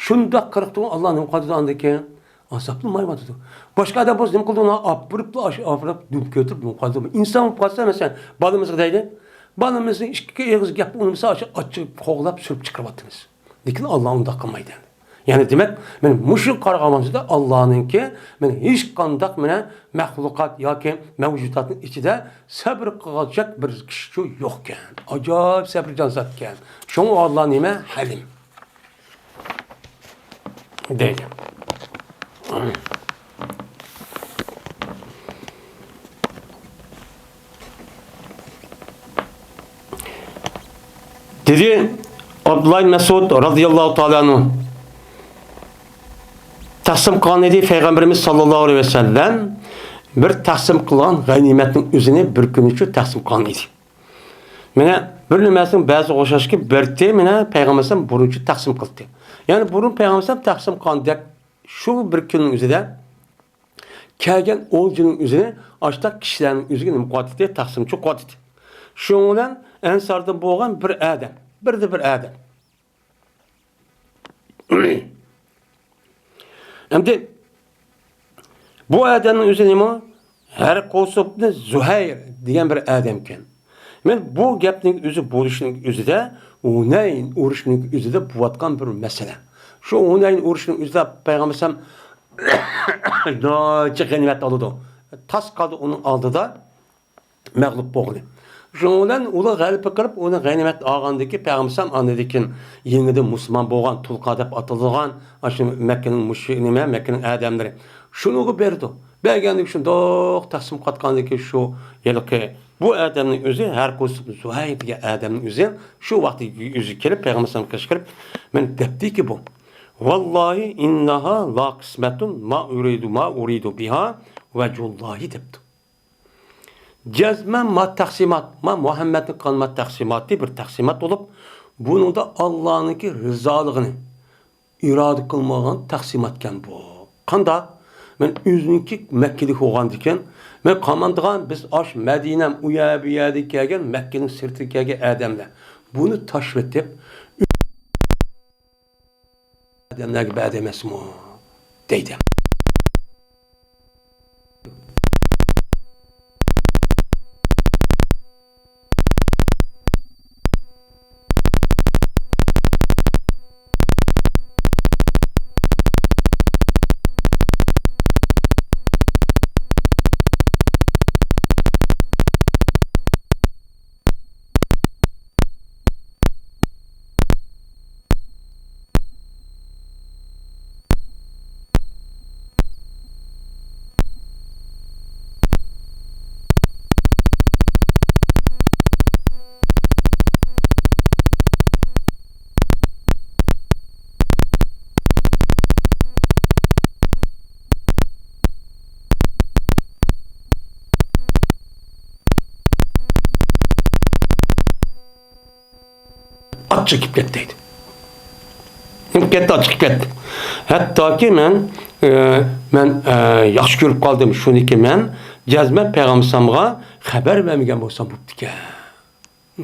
شۇنداق قىلىپ تۇرغان ئاللا نېمە قىلىدۇ ئاندىن كېيىن؟ ئازابلىمايۋاتىدۇ. باشقا ئادەم بولسا نېمە قىلىدۇ؟ ئۇنى ئاپىرىپلا ئاش-، ئاپىرىپ دۈم كۆتۈرۈپ نېمە قىلىدۇ؟ ئىنسان بولۇپ قالسا، مەسىلەن، بالىمىزغا دەيلى، بالىمىزنىڭ ئىككى ئېغىز گەپ ئۇنىمىسا، ئاشۇ ئاچچىقىپ قوغلاپ سۈرۈپ چىقىرىۋاتىمىز. لېكىن ئاللا ئۇنداق قىلمايدۇ. يەنى دېمەك، مانا مۇشۇ قارىغان ۋاقتىدا ئاللانىڭكى مانا ھېچقانداق مانا مەخلۇقات ياكى مەۋجۇداتنىڭ ئىچىدە سەبرى قىلغۇدەك بىر كىشى يوقكەن. ئاجايىپ سەبرىجان زاتكەن. شۇڭا ئاللا نېمە؟ ھەلىم دەيدۇ. دېدى ئابدۇللا ئىبن مەسئۇد رازىياللاھۇ تائالا ئەنھۇ، تەقسىم قىلغان ئىدى پەيغەمبىرىمىز ساللاللاھۇ ئەلەيھى ۋەسەللەم بىر تەقسىم قىلغان غەنىيمەتنىڭ ئۆزىنى بىر كۈن ئۈچۈن تەقسىم قىلغان ئىدى. مانا بىر نېمىسىنىڭ بەزىگە ئوخشاشكى بىرتى مانا پەيغەمبەر ئەلەيھىسسالام بۇرۇنچە تەقسىم قىلدى. يەنى بۇرۇن پەيغەمبەر ئەلەيھىسسالام تەقسىم قىلغاندەك شۇ بىر كۈننىڭ ئۆزىدە كەلگەن ئولجىنىڭ ئۆزىنى ئاشتاق كىشىلەرنىڭ ئۆزىگە نېمە قىلىۋاتىدۇ؟ تەقسىمچى قىلىۋاتىدۇ. شۇنىڭ بىلەن ئەنساردىن بولغان بىر ئادەم، بىردە بىر ئادەم. ئەمدى بۇ ئادەمنىڭ ئۆزى نېمە؟ ھەرقۇسۇبنى زۇھەير دېگەن بىر ئادەمكەن. مەن بۇ گەپنىڭ ئۆزى بولۇشىنىڭ ئۆزىدە، ھۇنەين ئۇرۇشىنىڭ ئۆزىدە بولۇۋاتقان بىر مەسىلە. شۇ ھۇنەين ئۇرۇشىنىڭ ئۆزىدە پەيغەمبەر ئەلەيھىسسالام ناچە غەنىيمەت ئالىدۇ. تاس قالدى ئۇنىڭ ئالدىدا مەغلۇپ بولغىلى. شۇنىڭ بىلەن ئۇلار غەلىبە قىلىپ، ئۇنى غەنىيمەت ئالغاندىن كېيىن، پەيغەمبەر ئەلەيھىسسالام ئاندىن كېيىن يېڭىدىن مۇسۇلمان بولغان تۇلقا دەپ ئاتىلىدىغان، ئاشۇ مەككىنىڭ مۇشرىك، نېمە، مەككىنىڭ ئادەملىرى شۇنىڭغا بېرىدۇ. بەرگەندىكىن شۇنداق تەقسىم قاتقاندىكىن شۇ ھېلىقى بۇ ئادەمنىڭ ئۆزى، ھەرقۇس ئىبن زۇھەير دېگەن ئادەمنىڭ ئۆزى شۇ ۋاقىتتا ئۆزى كېلىپ، پەيغەمبەر ئەلەيھىسسالامغا قىچقىرىپ، مەن دەپتىكى بۇ، ۋاللاھى ئىنناھا لا قىسمەتۇن ما ئۇرىدۇ، ما ئۇرىدۇ بىھا ۋەجھۇللاھى دەپتۇ. جەزمەن ما تەقسىمات، ما مۇھەممەدنىڭ قىلغان ما تەقسىماتى بىر تەقسىمات بولۇپ، بۇنىڭدا ئاللانىڭكى رىزالىقىنى ئىرادە قىلمىغان تەقسىماتكەن بۇ. قانداق؟ مەن ئۆزۈمكى مەككىدىكى بولغاندىكىن، مەن قامانتىغان بىز ئاش مەدىنەم ئۇ يەر بۇ يەردىن كەلگەن مەككىنىڭ سىرتىدىن كەلگەن ئادەملەر. بۇنى تاشلىتىپ، ئادەملەرگە بەردى ئەمەسمۇ؟ دەيدۇ. ئاچچىق كېلىپ كەتتى دەيدۇ. كېلىپ كەتتى، ئاچچىق كېلىپ كەتتى. ھەتتاكى مەن، ئە، مەن، ئە، ياخشى كۆرۈپ قالدىم شۇنىكى، مەن جەزمەن پەيغەمبەر ئەلەيھىسسالامغا خەۋەر بەرمىگەن بولسام بوپتىكەن.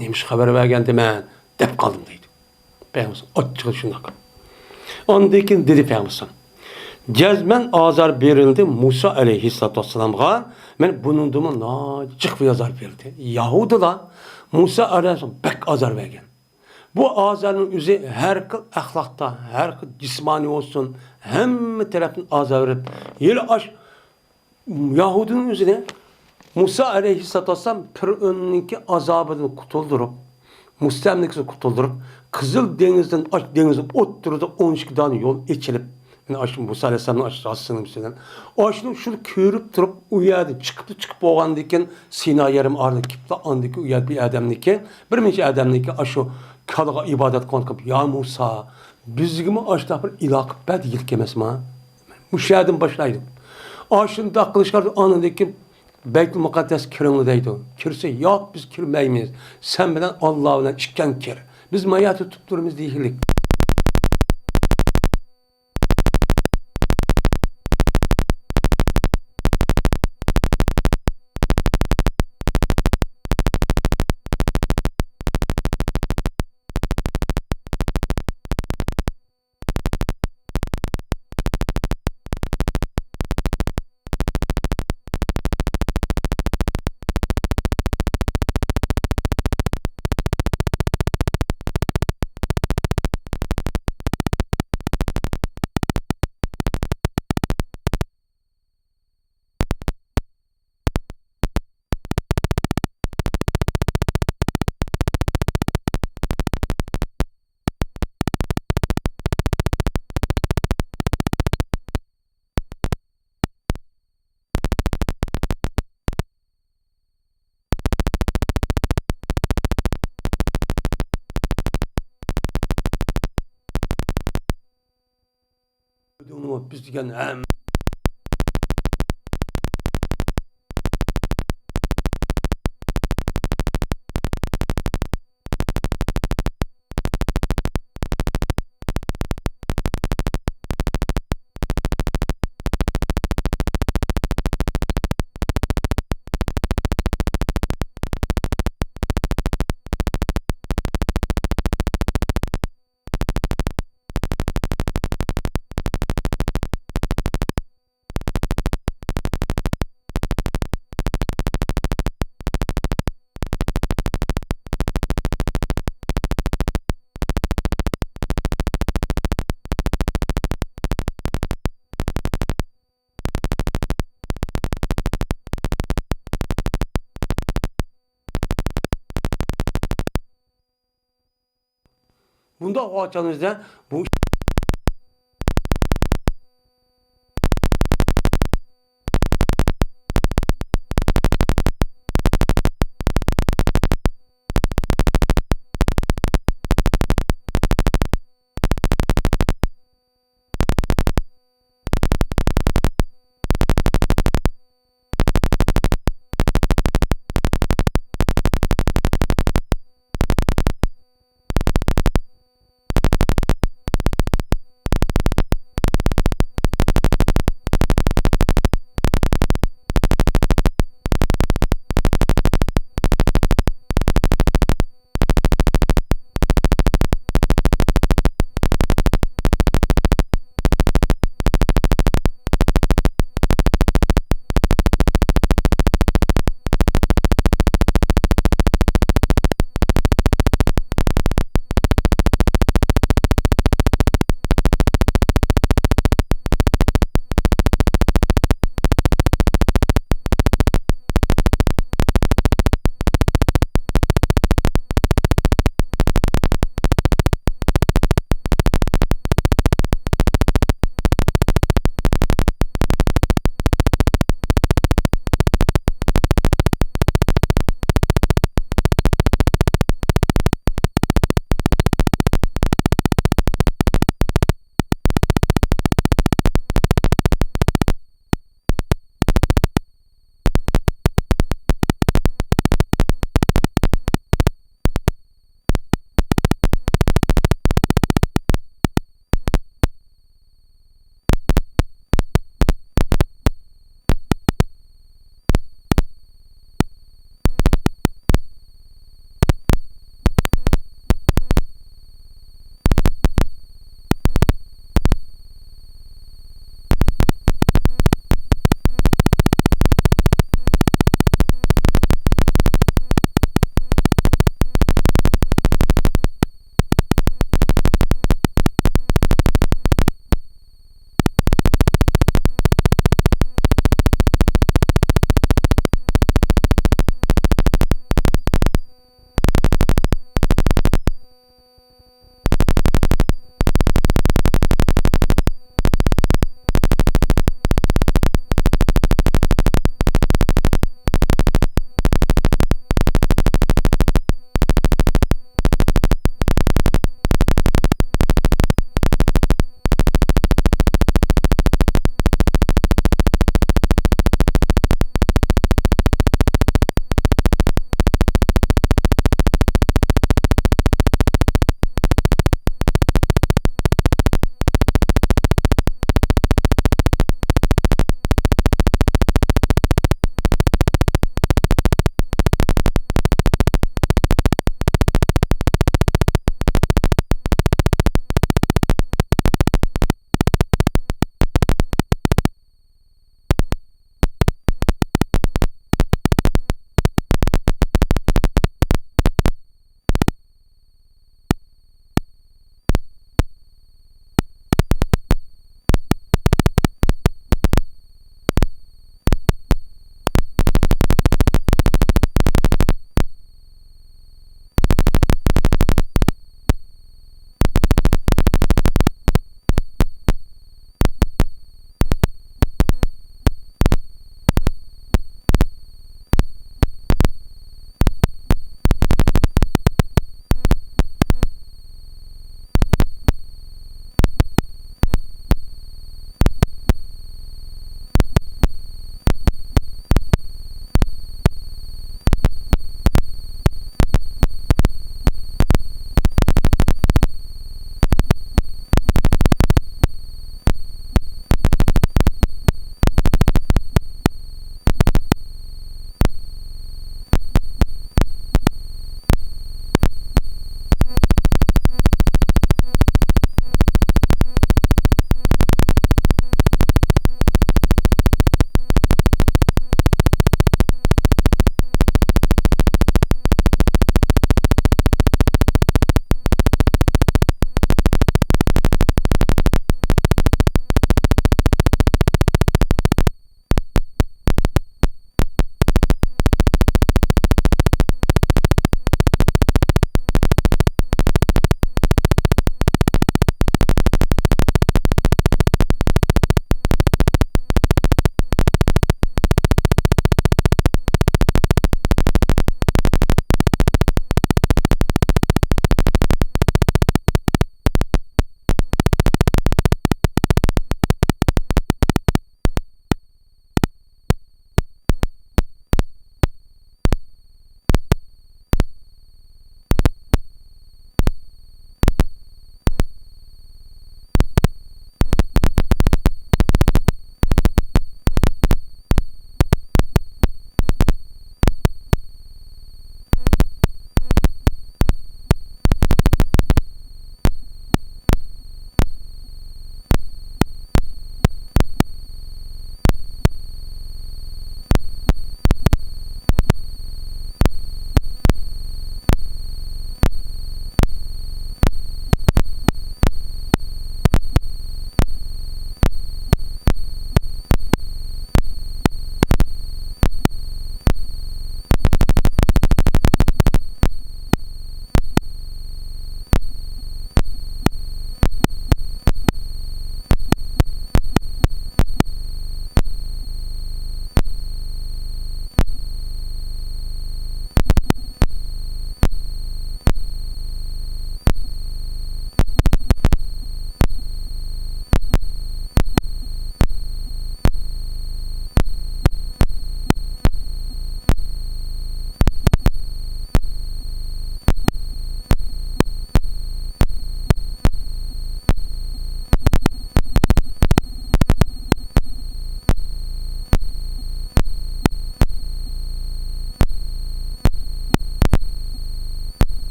نېمىشقا خەۋەر بەرگەندىمەن دەپ قالدىم دەيدۇ. پەيغەمبەر ئاچچىقى شۇنداق. ئاندىن كېيىن دېدى پەيغەمبەر، جەزمەن ئازار بېرىلدى مۇسا ئەلەيھىسسالاتۇ ۋەسسالامغا. مەن بۇنىڭدىنمۇ ناھايىتى جىق بىر ئازار بېرىلدى. يەھۇدىيلار مۇسا ئەلەيھىسسالام بەك ئازار بەرگەن. بۇ ئازارنىڭ ئۆزى ھەر خىل ئەخلاقتا، ھەر خىل جىسمانىي بولسۇن، ھەممە تەرەپتىن ئازار بېرىپ، ھېلى ئاش يەھۇدىينىڭ ئۆزىنى مۇسا ئەلەيھىسسالاتۇ ۋەسسالام پىرئوننىڭكى ئازابىدىن قۇتۇلدۇرۇپ، مۇستەملىكىسىدىن قۇتۇلدۇرۇپ، قىزىل دېڭىزدىن، ئاچ دېڭىزنىڭ ئوتتۇرىدا ئون ئىككى دانە يول ئېچىلىپ، يەنى ئاشۇ مۇسا ئەلەيھىسسالامنىڭ ئاشۇ ئاستىنىڭ ئۈستىدىن، ئاشۇنى شۇنى كۆرۈپ تۇرۇپ، ئۇ يەردىن چىقىپلا، چىقىپ بولغاندىن كېيىن، سىنا يېرىم ئارىلىق كېلىپلا، ئاندىن كېيىن ئۇ يەردە بىر ئادەمنىڭكى، بىر نەچچە ئادەمنىڭكى ئاشۇ كالىغا ئىبادەت قىلغان قىلىپ، يا مۇسا، بىزگىمۇ ئاشۇنداق بىر ئىلاھ قىلىپ بەر دېگىلىك ئەمەسما؟ مۇشۇ يەردىن باشلايدۇ. ئاشۇنداق قىلىشقا ئاندىن كېيىن بەيتۇل مۇقەددەس كىرىڭلار دەيدۇ. كىرسە، ياق، بىز كىرمەيمىز. سەن بىلەن ئاللا بىلەن ئىككىڭ كىر. بىز مايا تۇتۇپ تۇرىمىز دېگىلىك. بىز دېگەن ھەم. بۇنداق بولغان چاغدا بۇ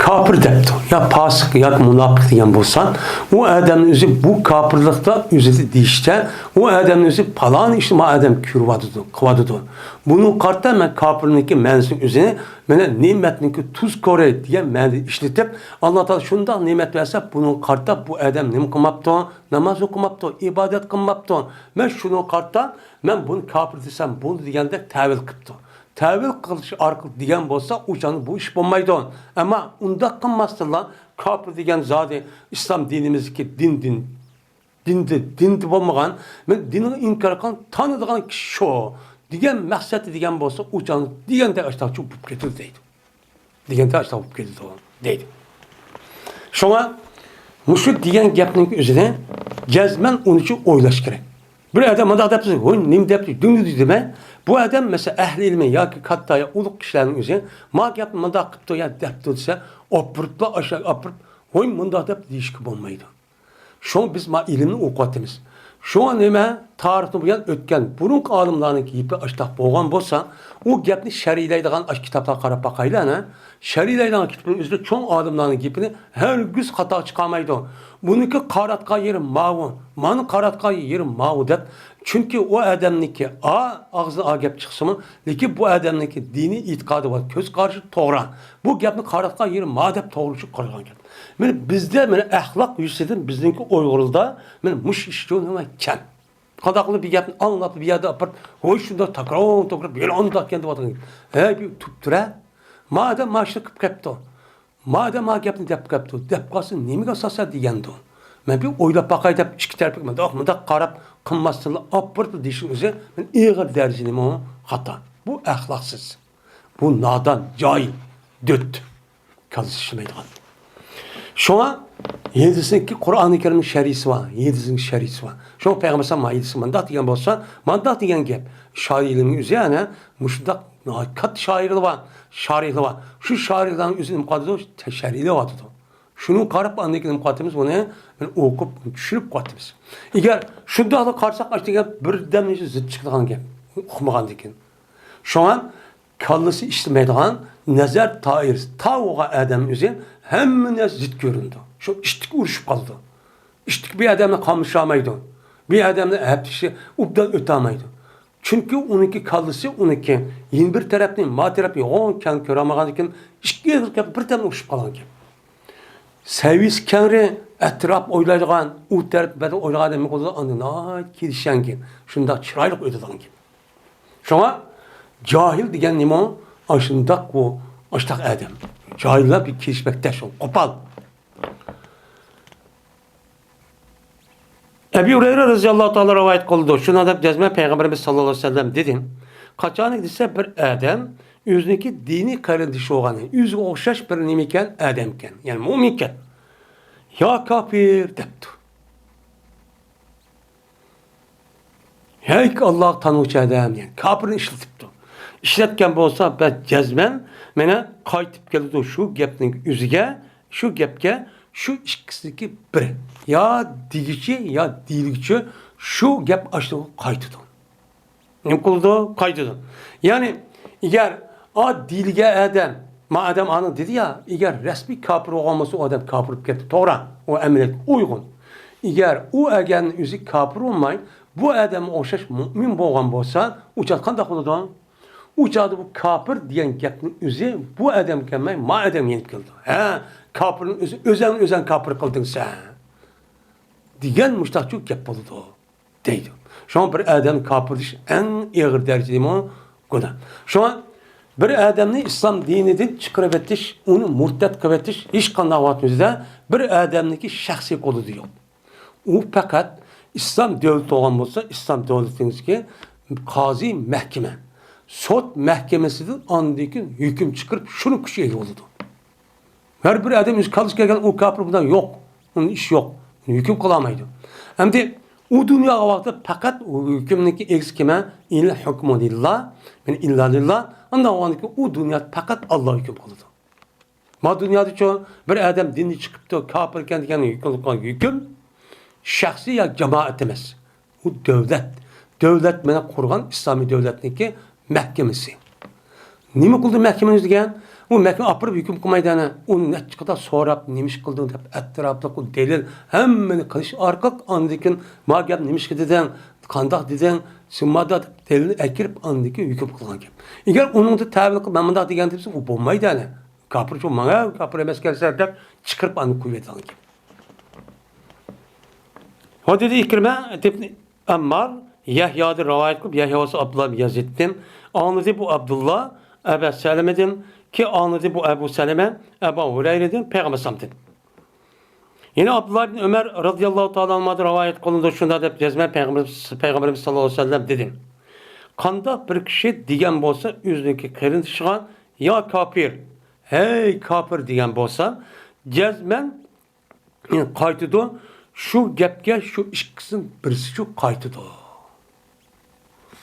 كاپىر دەپتۇ، يا پاسىق ياكى مۇناپىق دېگەن بولسا، ئۇ ئادەمنىڭ ئۆزى بۇ كاپىرلىقتا ئۆزىدە دېيىشتە، ئۇ ئادەمنىڭ ئۆزى پالان ئىشنى ما ئادەم كۆرۈۋاتىدۇ، قىلىۋاتىدۇ. بۇنىڭغا قارىتا مەن كاپىرنىڭكى مەنىسىنى ئۆزىنى مانا نېمەتنىڭكى تۇزكورى دېگەن مەنىدە ئىشلىتىپ، ئاللا تائالا شۇنداق نېمەت بەرسە، بۇنىڭغا قارىتا بۇ ئادەم نېمە قىلماپتۇ؟ ناماز ئوقۇماپتۇ، ئىبادەت قىلماپتۇ. مەن شۇنىڭغا قارىتا مەن بۇنى كاپىر دېسەم بولىدۇ دېگەندەك تەۋىل قىپتۇ. تەۋىل قىلىش ئارقىلىق دېگەن بولسا، ئۇ چاغدا بۇ ئىش بولمايدۇ. ئەمما ئۇنداق قىلماستىنلا، كاپىر دېگەن زادى ئىسلام دىنىمىزدىكى دىن، دىن، دىندە، دىندە بولمىغان، مەن دىنغا ئىنكار قىلغان، تانىدىغان كىشى شۇ دېگەن مەقسەتتە دېگەن بولسا، ئۇ چاغدا دېگەندەك ئاشتاق چوپ بولۇپ كېتىدۇ دەيدۇ. دېگەندەك ئاشتاق بولۇپ كېتىدۇ دەيدۇ. شۇڭا مۇشۇ دېگەن گەپنىڭ ئۆزىنى جەزمەن ئۇنىڭ ئۈچۈن ئويلاش كېرەك. بىر ئادەم مۇنداق دەپتۇ، ھوي، نېمە دەپتۇ، دۈڭدۈ دېمەي. بۇ ئادەم، مەسىلەن، ئەھلى ئىلمى ياكى كاتتا يا ئۇلۇغ كىشىلەرنىڭ ئۆزى، ما گەپنى مۇنداق قىپتۇ يا دەپتۇ دېسە، ئاپىرىپلا ئاشۇ ئاپىرىپ، ھوي، مۇنداق دەپ دېيىشكە بولمايدۇ. شۇڭا بىز ما ئىلىمنى ئوقۇۋاتىمىز. شۇڭا نېمە، تارىختىن بۇيان ئۆتكەن بۇرۇنقى ئالىملارنىڭ گېپى ئاشتاق بولغان بولسا، ئۇ گەپنى شەرھلەيدىغان ئاشۇ كىتابلارغا قاراپ باقايلى، ئەنە. شەرھلەيدىغان كىتابنىڭ ئۆزىدە چوڭ ئالىملارنىڭ گېپىنى ھەرگىز خاتا چىقارمايدۇ. بۇنىڭكى قاراتقان يېرى ماۋۇ، مانا قاراتقان يېرى ماۋۇ دەپ. چۈنكى ئۇ ئادەمنىڭكى ئا، ئاغزىدىن ئا گەپ چىقسىمۇ، لېكىن بۇ ئادەمنىڭكى دىنىي ئېتىقادى ۋە كۆز قارىشى توغرا. بۇ گەپنى قاراتقان يېرى ما دەپ توغرىلىشىپ قارىغان گەپ. مانا بىزدە مانا ئەخلاق يۈزىسىدىن بىزنىڭكى ئۇيغۇرلاردا مانا مۇشۇ ئىش جۇمۇ كەم. قانداق قىلىپ بىر گەپنى ئاڭلاپ، بۇ يەردە ئاپىرىپ، ھوي، شۇنداق تاكرار، تاكرار، يەنە ئانداق ئىكەن دەۋاتقان گەپ. ھەي، بىر تۇرۇپ تۇرە. مادەم ماشىنا قىلىپ كەپتۇ. مادەم ما گەپنى دەپ كەپتۇ. دەپ قالسا نېمىگە ئاساسەن دېگەندۇ. مەن بىر ئويلاپ باقاي دەپ ئىككى تەرەپلىك مۇنداق، مۇنداق قاراپ قىلماستىنلا ئاپىرىپ دېيىشنىڭ ئۆزى مەن ئېغىر دەرىجىدە نېمە خاتا. بۇ ئەخلاقسىز. بۇ نادان، جاھىل، دۆت. كاللىسى ئىشلىمەيدىغان. شۇڭا ھەدىسنىڭكى، قۇرئانى كەرىمنىڭ شەرھىسى بار، ھەدىسنىڭ شەرھىسى بار. شۇڭا پەيغەمبەر ئەلەيھىسسالام ھەدىسى مۇنداق دېگەن بولسا، مۇنداق دېگەن گەپ. شاھىلىمنىڭ ئۆزى ئەنە مۇشۇنداق ناھايىتى كاتتا شاھىلار بار، شارىھلار بار. شۇ شارىھلارنىڭ ئۆزى نېمە قىلىۋاتىدۇ؟ شەرھلەۋاتىدۇ. شۇنى قاراپ ئاندىن كېيىن نېمە قىلىۋاتىمىز؟ بۇنى ئوقۇپ، چۈشىنىپ قىلىۋاتىمىز. ئەگەر شۇنداقلا قارىساق، ئاشۇ دېگەن بىردەمنىڭ ئىچىدە زىت چىقىدىغان گەپ. ئۇقمىغاندىن كېيىن. شۇڭا كاللىسى ئىشلىمەيدىغان، نەزەر دائىرىسى تار بولغان ئادەم ئۆزى ھەممە نەرسە زىت كۆرۈنىدۇ. شۇ ئىشتىك ئۇرۇشۇپ قالىدۇ. ئىشتىك بىر ئادەمنى قاملىشالمايدۇ. بىر ئادەمنى ھەپتىسى ئوبدان ئۆتەلمەيدۇ. چۈنكى ئۇنىڭكى كاللىسى ئۇنىڭكى يەنە بىر تەرەپنى، ما تەرەپنى يوغان كەڭ كۆرەلمىغاندىكىن، ئىككى ئېغىر گەپ بىردەمدە ئۇرۇشۇپ قالغانىكەن. سەۋىيىسى كەڭرى، ئەتراپ ئويلايدىغان، ئۇ تەرەپ بەدەل ئويلىغان ئادەم بولىدۇ، ئاندىن ناھايىتى كېلىشەڭگەن، شۇنداق چىرايلىق ئۆتىدىغانكەن. شۇڭا جاھىل دېگەن نېمە؟ ئاشۇنداق ئۇ، ئاشتاق ئادەم. جاھىللار بىر كېلىشمەكتە شۇ، قوپال. ئەبى ھۇرەيرە رەزىياللاھۇ تائالا رىۋايەت قىلىدۇ. شۇنداق دەپ جەزمەن پەيغەمبىرىمىز ساللاللاھۇ ئەلەيھى ۋەسەللەم دېدى. قاچانكى دېسە بىر ئادەم ئۆزىنىڭكى دىنىي قېرىندىشى بولغان، ئۆزىگە ئوخشاش بىر نېمە ئىكەن، ئادەم ئىكەن، يەنى مۆمىن ئىكەن. يا كاپىر دەپتۇ. ھەي ئاللاغا تانغۇچى ئادەم دېگەن كاپىرنى ئىشلىتىپتۇ. ئىشلەتكەن بولسا، بەس جەزمەن مانا قايتىپ كېلىدۇ شۇ گەپنىڭ ئۆزىگە، شۇ گەپكە، شۇ ئىككىسىدىكى بىرى. يا دېگۈچى، يا دېيىلگۈچى شۇ گەپ ئاشۇنىڭغا قايتىدۇ. نېمە قىلىدۇ؟ قايتىدۇ. يەنى، ئەگەر ئا دېيىلگەن ئادەم، ما ئادەم ئانىڭ دېدى يا، ئەگەر رەسمىي كاپىر بولغان بولسا، ئۇ ئادەم كاپىر بولۇپ كەتتى، توغرا، ئۇ ئەمەلىيەتكە ئۇيغۇن. ئەگەر ئۇ ئەگەرنىڭ ئۆزى كاپىر بولماي، بۇ ئادەمگە ئوخشاش مۆمىن بولغان بولسا، ئۇ چاغدا قانداق بولىدۇ؟ ئۇ چاغدا بۇ كاپىر دېگەن گەپنىڭ ئۆزى بۇ ئادەمگە كەلمەي، ما ئادەمگە يېنىپ كېلىدۇ. ھە، كاپىرنىڭ ئۆزى، ئۆزۈڭنى ئۆزۈڭ كاپىر قىلدىڭ سەن، دېگەن مۇشتاقچۇ گەپ بولىدۇ. دەيدۇ. شۇڭا بىر ئادەمنى كاپىر دېيىش ئەڭ ئېغىر دەرىجىدىمۇ گۇناھ. شۇڭا بىر ئادەمنى ئىسلام دىنىدىن چىقىرىۋېتىش، ئۇنى مۇرتەت قىلىۋېتىش ھېچقانداق ۋاقىتتا بىر ئادەمنىڭكى شەخسىي قولىدا يوق. ئۇ پەقەت ئىسلام دۆلىتى بولغان بولسا، ئىسلام دۆلىتىدىكى قازى مەھكىمە، سوت مەھكىمىسىدىن ئاندىن كېيىن ھۆكۈم چىقىرىپ، شۇنىڭ كۈچىگە ئىگە بولىدۇ. ھەر بىر ئادەم ئۆز كاللىسىغا كەلگەن، ئۇ كاپىر، بۇنداق يوق. ئۇنى ئىش يوق. ئۇنى ھۆكۈم قىلالمايدۇ. ئەمدى ئۇ دۇنياغا ۋاقتىدا پەقەت ئۇ ھۆكۈمنىڭكى ئىگىسى كىم؟ ئىننەل ھۇكمۇ لىللا، مەن ئىللا لىللا. ئانداق بولغاندىكىن ئۇ دۇنيادا پەقەت ئاللا ھۆكۈم قىلىدۇ. ما دۇنيادىچۇ بىر ئادەم دىندىن چىقىپتۇ، كاپىر ئىكەن دېگەن ھۆكۈم قىلغان ھۆكۈم شەخسىي يا جامائەت ئەمەس. ئۇ دۆلەت. دۆلەت مانا قۇرغان ئىسلامىي دۆلەتنىڭكى مەھكىمىسى. نېمە قىلدى مەھكىمىمىز دېگەن؟ ئۇ مەھكىمە ئاپىرىپ ھۆكۈم قىلمايدۇ ئەنە. ئۇنى نەچچە قېتىم سوراپ، نېمىش قىلدىڭ دەپ ئەتراپلىق ئۇ دەلىل ھەممىنى قىلىش ئارقىلىق، ئاندىن كېيىن ما گەپ نېمىشقا دېدىڭ، قانداق دېدىڭ، سىممادا دەپ دەلىلنى ئەكىرىپ، ئاندىن كېيىن ھۆكۈم قىلغان گەپ. ئېگەر ئۇنىڭدا تەۋىل قىلىپ، مەن مۇنداق دېگەن دېسە، ئۇ بولمايدۇ ئەنە. كاپىر شۇ، ماڭا كاپىر ئەمەسكەنسەن دەپ چىقىرىپ ئاندىن قويۇۋېتىدىغان گەپ. ھو دېدى ئىكرىمە ئىبن ئەممار يەھيادىن رىۋايەت قىلىپ، يەھيا بولسا ئابدۇللا ئىبن يەزىدتىن ئاڭلىدى، بۇ ئابدۇللا ئەبا سەلىمىدىن، كېيىن ئاڭلىدى، بۇ ئەبۇ سەلىمە ئەبۇ ھۇرەيرىدىن، پەيغەمبەر ئەلەيھىسسالامدىن. يەنە ئابدۇللا ئىبن ئۆمەر رازىياللاھۇ تائالا ئەنھۇمادىن رىۋايەت قىلىنىدۇ، شۇنداق دەپ جەزمەن پەيغەمبىرىمىز، پەيغەمبىرىمىز ساللاللاھۇ ئەلەيھى ۋەسەللەم دېدى، قانداق بىر كىشى دېگەن بولسا ئۆزىنىڭكى قېرىندىشىغا يا كاپىر، ھەي كاپىر دېگەن بولسا، جەزمەن قايتىدۇ. شۇ گەپكە شۇ ئىككىسىدىن بىرسىچۇ قايتىدۇ.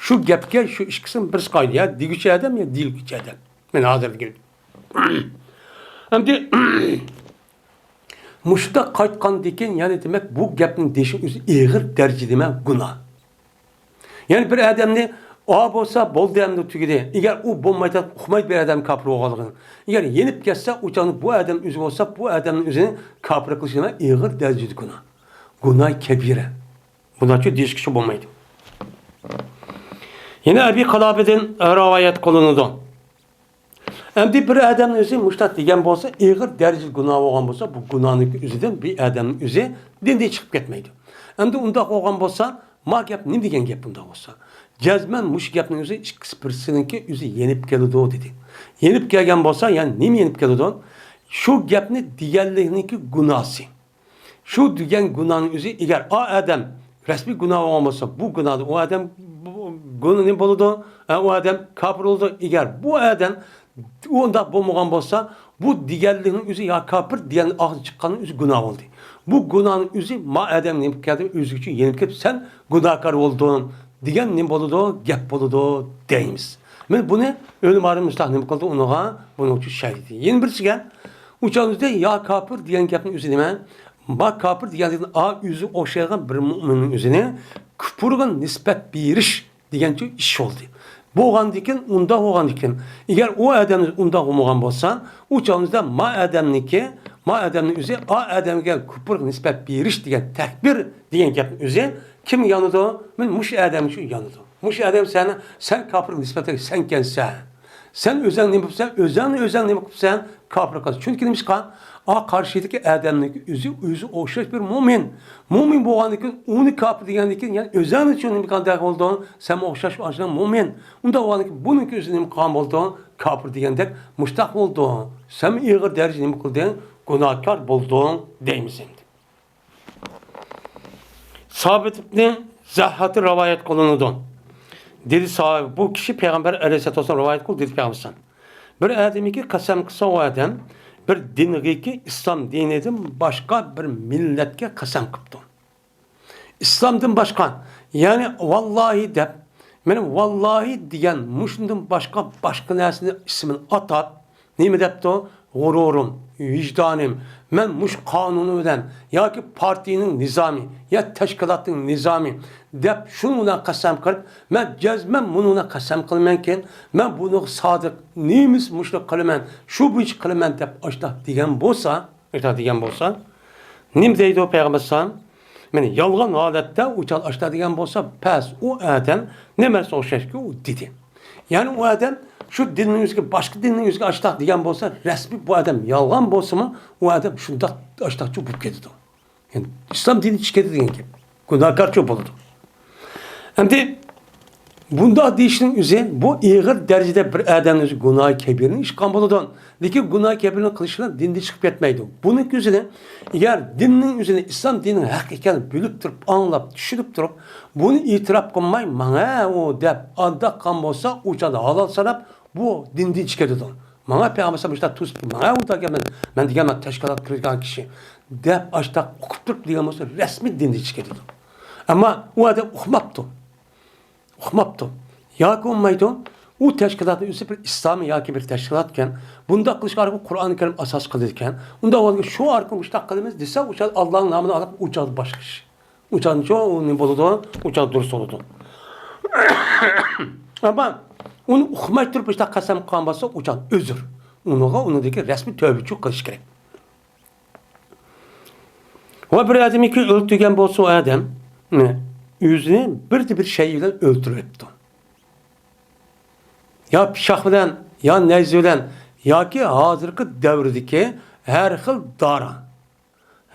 شۇ گەپكە شۇ ئىككىسىدىن بىرسى قايتىدۇ. يا دېگۈچى ئادەم، يا دېيىلگۈچى ئادەم. مەن ھازىر دېگەن. ئەمدى مۇشۇنداق قايتقاندىن كېيىن، يەنى دېمەك، بۇ گەپنى دېيىشنىڭ ئۆزى ئېغىر دەرىجىدە نېمە؟ گۇناھ. يەنى بىر ئادەمنى ئا بولسا بولدى ئەمدى تۈگىدى. ئەگەر ئۇ بولمايدىغان، ئۇقمايدۇ بىر ئادەم كاپىر بولغانلىقىنى. ئەگەر يېنىپ كەتسە، ئۇ چاغدا بۇ ئادەم ئۆزى بولسا، بۇ ئادەمنىڭ ئۆزىنى كاپىر قىلىش نېمە؟ ئېغىر دەرىجىدە گۇناھ. گۇناھ كەبىرە. بۇنداقچە دېيىشكىچە بولمايدۇ. يەنە ئەبى قىلابىدىن رىۋايەت قىلىنىدۇ. ئەمدى بىر ئادەمنىڭ ئۆزى مۇشۇنداق دېگەن بولسا، ئېغىر دەرىجىلىك گۇناھ بولغان بولسا، بۇ گۇناھنىڭ ئۆزىدىن بىر ئادەمنىڭ ئۆزى دىندىن چىقىپ كەتمەيدۇ. ئەمدى ئۇنداق بولغان بولسا، ما گەپ نېمە دېگەن گەپ ئۇنداق بولسا؟ جەزمەن مۇشۇ گەپنىڭ ئۆزى ئىككىسى بىرسىنىڭكى ئۆزى يېنىپ كېلىدۇ دېدى. يېنىپ كەلگەن بولسا، يەنى نېمە يېنىپ كېلىدۇ؟ شۇ گەپنى دېگەنلىكنىڭكى گۇناھسى. شۇ دېگەن گۇناھنىڭ ئۆزى، ئەگەر ئا ئادەم رەسمىي گۇناھ بولغان بولسا، بۇ گۇناھدا ئۇ ئادەم بۇ، بۇ نېمە بولىدۇ؟ ئە، ئۇ ئادەم كاپىر بولىدۇ. ئەگەر بۇ ئادەم ئۇنداق بولمىغان بولسا، بۇ دېگەنلىكنىڭ ئۆزى يا كاپىر دېگەن ئاغزى چىققاننىڭ ئۆزى گۇناھ بولدى. بۇ گۇناھنىڭ ئۆزى ما ئادەم نېمە كەلدى؟ ئۆزى ئۈچۈن يېنىپ كېلىپ، سەن گۇناھكار بولدۇڭ دېگەن نېمە بولىدۇ؟ گەپ بولىدۇ دەيمىز. مانا بۇنى ئۆلىمالار مۇشۇنداق نېمە قىلدى ئۇنىڭغا؟ بۇنىڭ ئۈچۈن شەرھ دېدى. يەنە بىرسىگە، ئۇ چاغدا يا كاپىر دېگەن گەپنىڭ ئۆزى نېمە؟ ما كاپىر دېگەندىن ئا ئۆزى ئوخشايدىغان بىر مۆمىننىڭ ئۆزىنى كۇپۇرغا نىسبەت بېرىش دېگەنچە ئىش بولدى. بولغاندىكىن، ئۇنداق بولغاندىكىن، ئەگەر ئۇ ئادەم ئۇنداق بولمىغان بولسا، ئۇ چاغدا ما ئادەمنىڭكى، ما ئادەمنىڭ ئۆزى ئا ئادەمگە كۇپۇرغا نىسبەت بېرىش دېگەن تەكبىر دېگەن گەپنىڭ ئۆزى كىمگە يانىدۇ؟ مانا مۇشۇ ئادەم ئۈچۈن يانىدۇ. مۇشۇ ئادەم سەن، سەن كاپىرغا نىسبەتەن سەنكەنسەن. سەن ئۆزەڭ نېمە بولساڭ، ئۆزەڭنى ئۆزەڭ نېمە قىپسەن؟ كاپىر قىلسا. چۈنكى نېمىشقا؟ ئا قارشىدىكى ئادەمنىڭ ئۆزى، ئۆزى ئوخشاش بىر مۆمىن. مۆمىن بولغاندىن كېيىن، ئۇنى كاپىر دېگەندىن كېيىن، يەنى ئۆزەڭنى چۈن نېمە قىلغاندەك بولدۇڭ؟ سەن ئوخشاش ئاشۇنداق مۆمىن. ئۇنداق بولغاندىن كېيىن، بۇنىڭكى ئۆزى نېمە قىلغان بولدۇڭ؟ كاپىر دېگەندەك مۇشتاق بولدۇڭ. سەن ئېغىر دەرىجىدە نېمە قىلدىڭ؟ گۇناھكار بولدۇڭ دەيمىز ئەمدى. سابىت ئىبنى زەھھاتى رىۋايەت قىلىنىدۇ. دېدى ساھابە، بۇ كىشى پەيغەمبەر ئەلەيھىسسالاتۇ ۋەسسالام رىۋايەت قىلدى، دېدى پەيغەمبەر. بىر ئادەمگە قەسەم قىلسا، ئۇ ئادەم بىر دىنغىكى ئىسلام دىنىدىن باشقا بىر مىللەتكە قەسەم قىپتۇ. ئىسلامدىن باشقا، يەنى ۋاللاھى دەپ، مانا ۋاللاھى دېگەن مۇشۇندىن باشقا، باشقا نەرسىنى ئىسمىنى ئاتاپ، نېمە دەپتۇ؟ غۇرۇرۇم، ۋىجدانىم، مەن مۇشۇ قانۇنى بىلەن ياكى پارتىيىنىڭ نىزامى يا تەشكىلاتنىڭ نىزامى دەپ شۇنىڭ بىلەن قەسەم قىلىپ، مەن جەزمەن مۇنىڭ بىلەن قەسەم قىلىمەنكى، مەن بۇنىڭغا سادىق، نېمىسى مۇشۇنى قىلىمەن، شۇ بويىچە قىلىمەن دەپ ئاشۇنداق دېگەن بولسا، ئاشۇنداق دېگەن بولسا، نېمە دەيدۇ پەيغەمبەر ئەلەيھىسسالام؟ مانا يالغان ھالەتتە ئۇ چاغدا ئاشۇنداق دېگەن بولسا، پەس ئۇ ئادەم نېمە نەرسىگە ئوخشايدۇكى ئۇ دېدى. يەنى ئۇ ئادەم شۇ دىننىڭ ئۆزىگە، باشقا دىننىڭ ئۆزىگە ئاشۇنداق دېگەن بولسا، رەسمىي بۇ ئادەم يالغان بولسىمۇ، ئۇ ئادەم شۇنداق ئاشۇنداقچۇ بولۇپ كېتىدۇ. يەنى ئىسلام دىنى چىقىپ كېتىدۇ دېگەن گەپ. گۇناھكارچۇ بولىدۇ. ئەمدى بۇنداق دېيىشنىڭ ئۆزى، بۇ ئېغىر دەرىجىدە بىر ئادەمنىڭ ئۆزى گۇناھى كەبىرىنى ئىش قىلغان بولىدۇ. لېكىن گۇناھى كەبىرىنى قىلىش بىلەن دىندىن چىقىپ كەتمەيدۇ. بۇنىڭ ئۆزىنى، ئەگەر دىننىڭ ئۆزىنى، ئىسلام دىنىنىڭ ھەق ئىكەنلىكىنى بىلىپ تۇرۇپ، ئاڭلاپ، چۈشىنىپ تۇرۇپ، بۇنى ئېتىراپ قىلماي، ماڭا ئۇ دەپ، ئانداق قىلغان بولسا، ئۇ چاغدا ھالال ساناپ، بۇ دىندىن چىقىپ كېتىدۇ. ماڭا پەيغەمبەر ئەلەيھىسسالام مۇشۇنداق توسۇپ، ماڭا ئۇ دېگەن مەن، مەن دېگەن مەن تەشكىلاتقا كىرگەن كىشى دەپ، ئاشۇنداق ئۇقۇپ تۇرۇپ دېگەن بولسا، رەسمىي دىندىن چىقىپ كېتىدۇ. ئەمما ئۇ ئادەم ئۇقماپتۇ. ئۇقماپتۇ. ياكى بولمايدۇ. ئۇ تەشكىلاتنىڭ ئۆزى بىر ئىسلامىي ياكى بىر تەشكىلات ئىكەن. بۇنداق قىلىش ئارقىلىق قۇرئانى كەرىم ئاساس قىلىدىكەن. ئۇنداق بولغاندا شۇ ئارقىلىق مۇشۇنداق قىلىمىز دېسە، ئۇ چاغدا ئاللانىڭ نامىنى ئالاپ ئۇ چاغدا باشقا ئىش. ئۇ چاغدىچۇ ئۇ نېمە بولىدۇ؟ ئۇ چاغدا دۇرۇس بولىدۇ. ئەمما ئۇنى ئۇقماي تۇرۇپ مۇشۇنداق قەسەم قىلغان بولسا، ئۇ چاغدا ئۆزۈر. ئۇنىڭغا ئۇنىڭدىكى رەسمىي تۆۋبىچىلىك قىلىش كېرەك. ۋە بىر ئادەمنى ئۆلتۈرگەن بولسا، ئۇ ئادەم ئۆزىنى بىردە بىر شەيئى بىلەن ئۆلتۈرۈۋېتىپتۇ. يا پىچاق بىلەن، يا نەيزە بىلەن، ياكى ھازىرقى دەۋردىكى ھەر خىل دارا،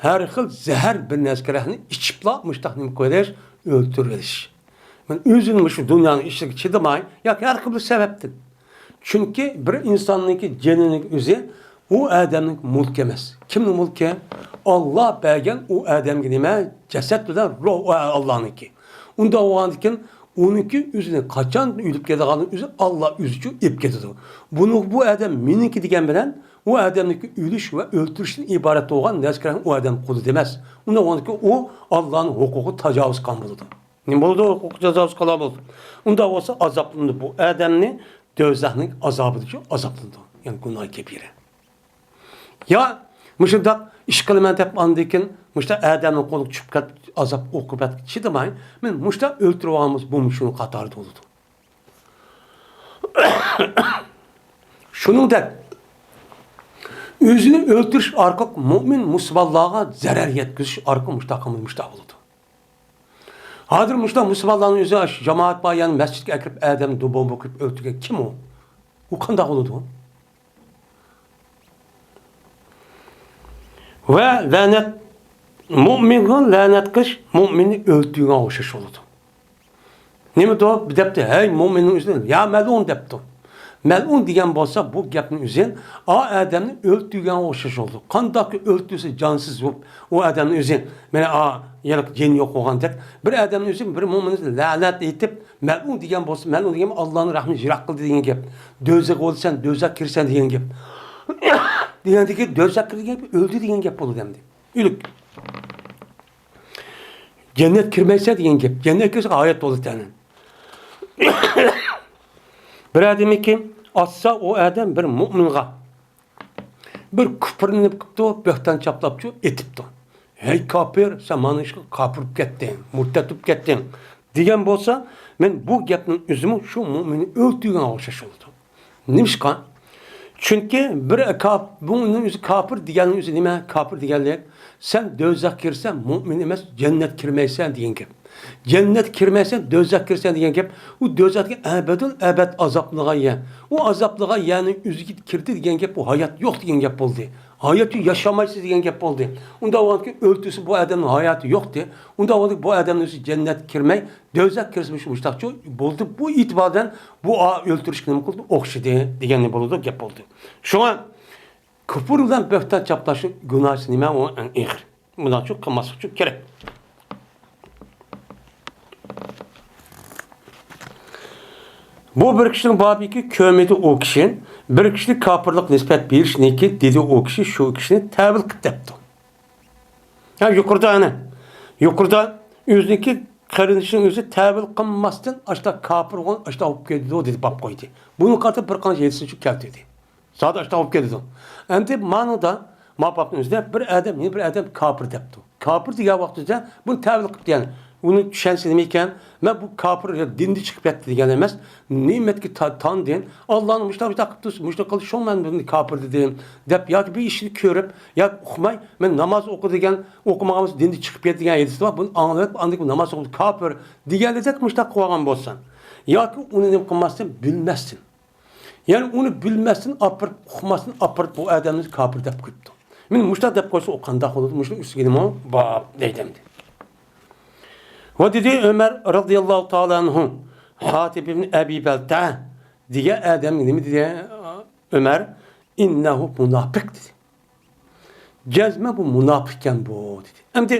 ھەر خىل زەھەر بىر نەرسە كېرەكنى ئىچىپلا مۇشتاق نېمە قىلىۋېلىش، ئۆلتۈرۈۋېلىش. مەن ئۆزىنى مۇشۇ دۇنيانىڭ ئىشىغا چىدىماي ياكى ھەر خىل بىر سەۋەبتىن. چۈنكى بىر ئىنساننىڭكى جېنىنىڭ ئۆزى ئۇ ئادەمنىڭ مۈلكى ئەمەس. كىمنىڭ مۈلكى؟ ئاللا بەرگەن ئۇ ئادەمگە نېمە؟ جەسەت بىلەن روھ ئۇ ئاللانىڭكى. ئۇنداق بولغاندىكىن ئۇنىڭكى ئۆزىنى قاچان ئۆلۈپ كېتىدىغاننىڭ ئۆزى ئاللا ئۆزىچۇ ئېلىپ كېتىدۇ. بۇنىڭ، بۇ ئادەم مېنىڭكى دېگەن بىلەن ئۇ ئادەمنىڭكى ئۆلۈش ۋە ئۆلتۈرۈشتىن ئىبارەت بولغان نەرسە ئۇ ئادەم قولىدا ئەمەس. ئۇنداق بولغاندىكىن ئۇ ئاللانىڭ ھوقۇقىغا تاجاۋۇز قىلغان بولىدۇ. نېمە بولىدۇ؟ ھوقۇق جازاسى قالا بولىدۇ. ئۇنداق بولسا ئازابلىنىدۇ. بۇ ئادەمنى دوزاخنىڭ ئازابىدىچۇ ئازابلىنىدۇ. يەنى گۇناھى كەبىرە. يا مۇشۇنداق ئىش قىلىمەن دەپ ئاندىن كېيىن مۇشۇنداق ئادەمنىڭ قولىغا چۈشۈپ كەت، ئازاب ئوقۇبەتكە چىدىماي، مەن مۇشۇنداق ئۆلتۈرۈۋالغانمىز، بۇ مۇشۇنىڭ قاتارىدا بولىدۇ. شۇنىڭدەك ئۆزىنى ئۆلتۈرۈش ئارقىلىق مۇئمىن مۇسۇلمانلارغا زەرەر يەتكۈزۈش ئارقىلىق مۇشۇنداق قىلمىدى، مۇشۇنداق بولىدۇ. ھازىر مۇشۇنداق مۇسۇلمانلارنىڭ ئۆزى ئاشۇ جامائەت بار يەنى مەسچىتكە ئەكىرىپ ئادەمنى بومبا قىلىپ ئۆلتۈرگەن كىم ئۇ؟ ئۇ قانداق بولىدۇ؟ ۋە لەنەت، مۇئمىنغا لەنەت قىلىش مۇئمىننى ئۆلتۈرگەنگە ئوخشاش بولىدۇ. نېمىدۇ؟ دەپتۇ، ھەي مۇئمىننىڭ ئۆزىنى، يا مەلئۇن دەپتۇ. مەلئۇن دېگەن بولسا بۇ گەپنى ئۆزى ئا ئادەمنى ئۆلتۈرگەنگە ئوخشاش بولىدۇ. قانداقكى ئۆلتۈرسە جانسىز بولۇپ ئۇ ئادەمنى ئۆزى، مانا ئا يەنە جېنى يوق بولغاندەك بىر ئادەمنى ئۆزى بىر مۇئمىن لەنەت ئېيتىپ، مەلئۇن دېگەن بولسا، مەلئۇن دېگەن ئاللانىڭ رەھمىتىنى يىراق قىلدى دېگەن گەپ. دوزاخ بولىسەن، دوزاخ كىرىسەن دېگەن گەپ. دېگەندىكى دوزاخ كىردى دېگەن گەپ، ئۆلدى دېگەن گەپ بولىدۇ ئەمدى. ئۆلۈك. جەننەت كىرمەيسەن دېگەن گەپ. جەننەت كىرسە ھايات بولىدۇ تەنى. بىر ئادەمنىكى ئاتسا ئۇ ئادەم بىر مۇئمىنغا بىر كۇپۇرنى قىپتۇ، بۆھتان چاپلاپچۇ، ئېتىپتۇ. ھەي كاپىر، سەن مانا ئىشقا كاپىر بولۇپ كەتتىڭ، مۇرتەت بولۇپ كەتتىڭ دېگەن بولسا، مەن بۇ گەپنىڭ ئۆزىمۇ شۇ مۇئمىننى ئۆلتۈرگەنگە ئوخشاش بولىدۇ. نېمىشقا؟ چۈنكى بىر كاپ-، بۇنىڭ ئۆزى كاپىر دېگەننىڭ ئۆزى نېمە؟ كاپىر دېگەنلىك، سەن دوزاخ كىرسەن، مۇئمىن ئەمەس، جەننەت كىرمەيسەن دېگەن گەپ. جەننەت كىرمەيسەن، دوزاخ كىرسەن دېگەن گەپ. ئۇ دوزاختىكى ئەبەدۇل ئەبەد ئازابلىغان يەر. ئۇ ئازابلىغان يەرنىڭ ئۆزىگە كىردى دېگەن گەپ، ئۇ ھايات يوق دېگەن گەپ بولدى. ھاياتى ياشامايسىز دېگەن گەپ بولدى. ئۇنداق بولغاندىكىن ئۆلتۈرسە بۇ ئادەمنىڭ ھاياتى يوقتى. ئۇنداق بولغاندىكىن بۇ ئادەمنىڭ ئۆزى جەننەتكە كىرمەي، دوزاخ كىرسە مۇشۇ مۇشتاقچۇ بولدى. بۇ ئېتىباردىن بۇ ئا-، ئۆلتۈرۈشكە نېمە قىلدى؟ ئوخشىدى دېگەننى بولىدۇ، گەپ بولدى. شۇڭا كۇپۇر بىلەن بۆھتان چاپلاشنىڭ گۇناھى نېمە؟ ئۇ ئەڭ ئېغىر. بۇنداقچۇ قىلماسلىقچۇ كېرەك. بۇ بىر كىشىنىڭ بابىكى كۆرمىدى ئۇ كىشى، بىر كىشىنى كاپىرلىق نىسبەت بېرىشنىكى دېدى ئۇ كىشى، شۇ كىشىنى تەۋىل قىپ دەپتۇ. ھە، يۇقىرىدا ئەنە، يۇقىرىدا ئۆزىنىڭكى قېرىندىشىنىڭ ئۆزى تەۋىل قىلماستىن ئاشتا كاپىر بولغان، ئاشتا بولۇپ كېتىدۇ دېدى، باپ قويدى. بۇنىڭغا قارىتا بىر قانچە ھەدىسنى شۇ كەلتۈردى. زادى ئاشتا بولۇپ كېتىدۇ. ئەمدى مانىدا ما باپنىڭ ئۆزىدە بىر ئادەم، يەنە بىر ئادەم كاپىر دەپتۇ. كاپىر دېگەن ۋاقتىدا بۇنى تەۋىل قىپتۇ، يەنى ئۇنى چۈشەنسە نېمە ئىكەن؟ مەن بۇ كاپىر دىندىن چىقىپ كەتتى دېگەن ئەمەس. نېمەتكە تا-، تاندىن، ئاللانى مۇشۇنداق، مۇشۇنداق قىپتۇ، مۇشۇنداق قىلدى، شۇڭا مەن بۇنى كاپىر دېدىم دەپ ياكى بىر ئىشنى كۆرۈپ ياكى ئۇقماي، مەن ناماز ئوقۇ دېگەن، ئوقۇمىغان بولسا دىندىن چىقىپ كەتتى دېگەن ھەدىس بار. بۇنى ئاڭلاپ ئاندىن كېيىن ناماز ئوقۇدى، كاپىر دېگەندەك مۇشۇنداق قىلىۋالغان بولسا ياكى ئۇنى نېمە قىلماستىن، بىلمەستىن، يەنى ئۇنى بىلمەستىن ئاپىرىپ، ئۇقماستىن ئاپىرىپ بۇ ئادەمنى كاپىر دەپ قويۇپتۇ. مېنى مۇشۇنداق دەپ قويسا ئۇ قانداق بولىدۇ؟ مۇشۇنىڭ ئۈستىگە نېمە بار دەيدۇ ئەمدى. ۋە دېدى ئۆمەر رازىياللاھۇ تائالا ئەنھۇ، ھاتىب ئىبن ئەبى بەلتە دېگەن ئادەمگە نېمە دېدى ئۆمەر؟ ئىننەھۇ مۇناپىق دېدى. جەزمەن بۇ مۇناپىق ئىكەن بۇ دېدى. ئەمدى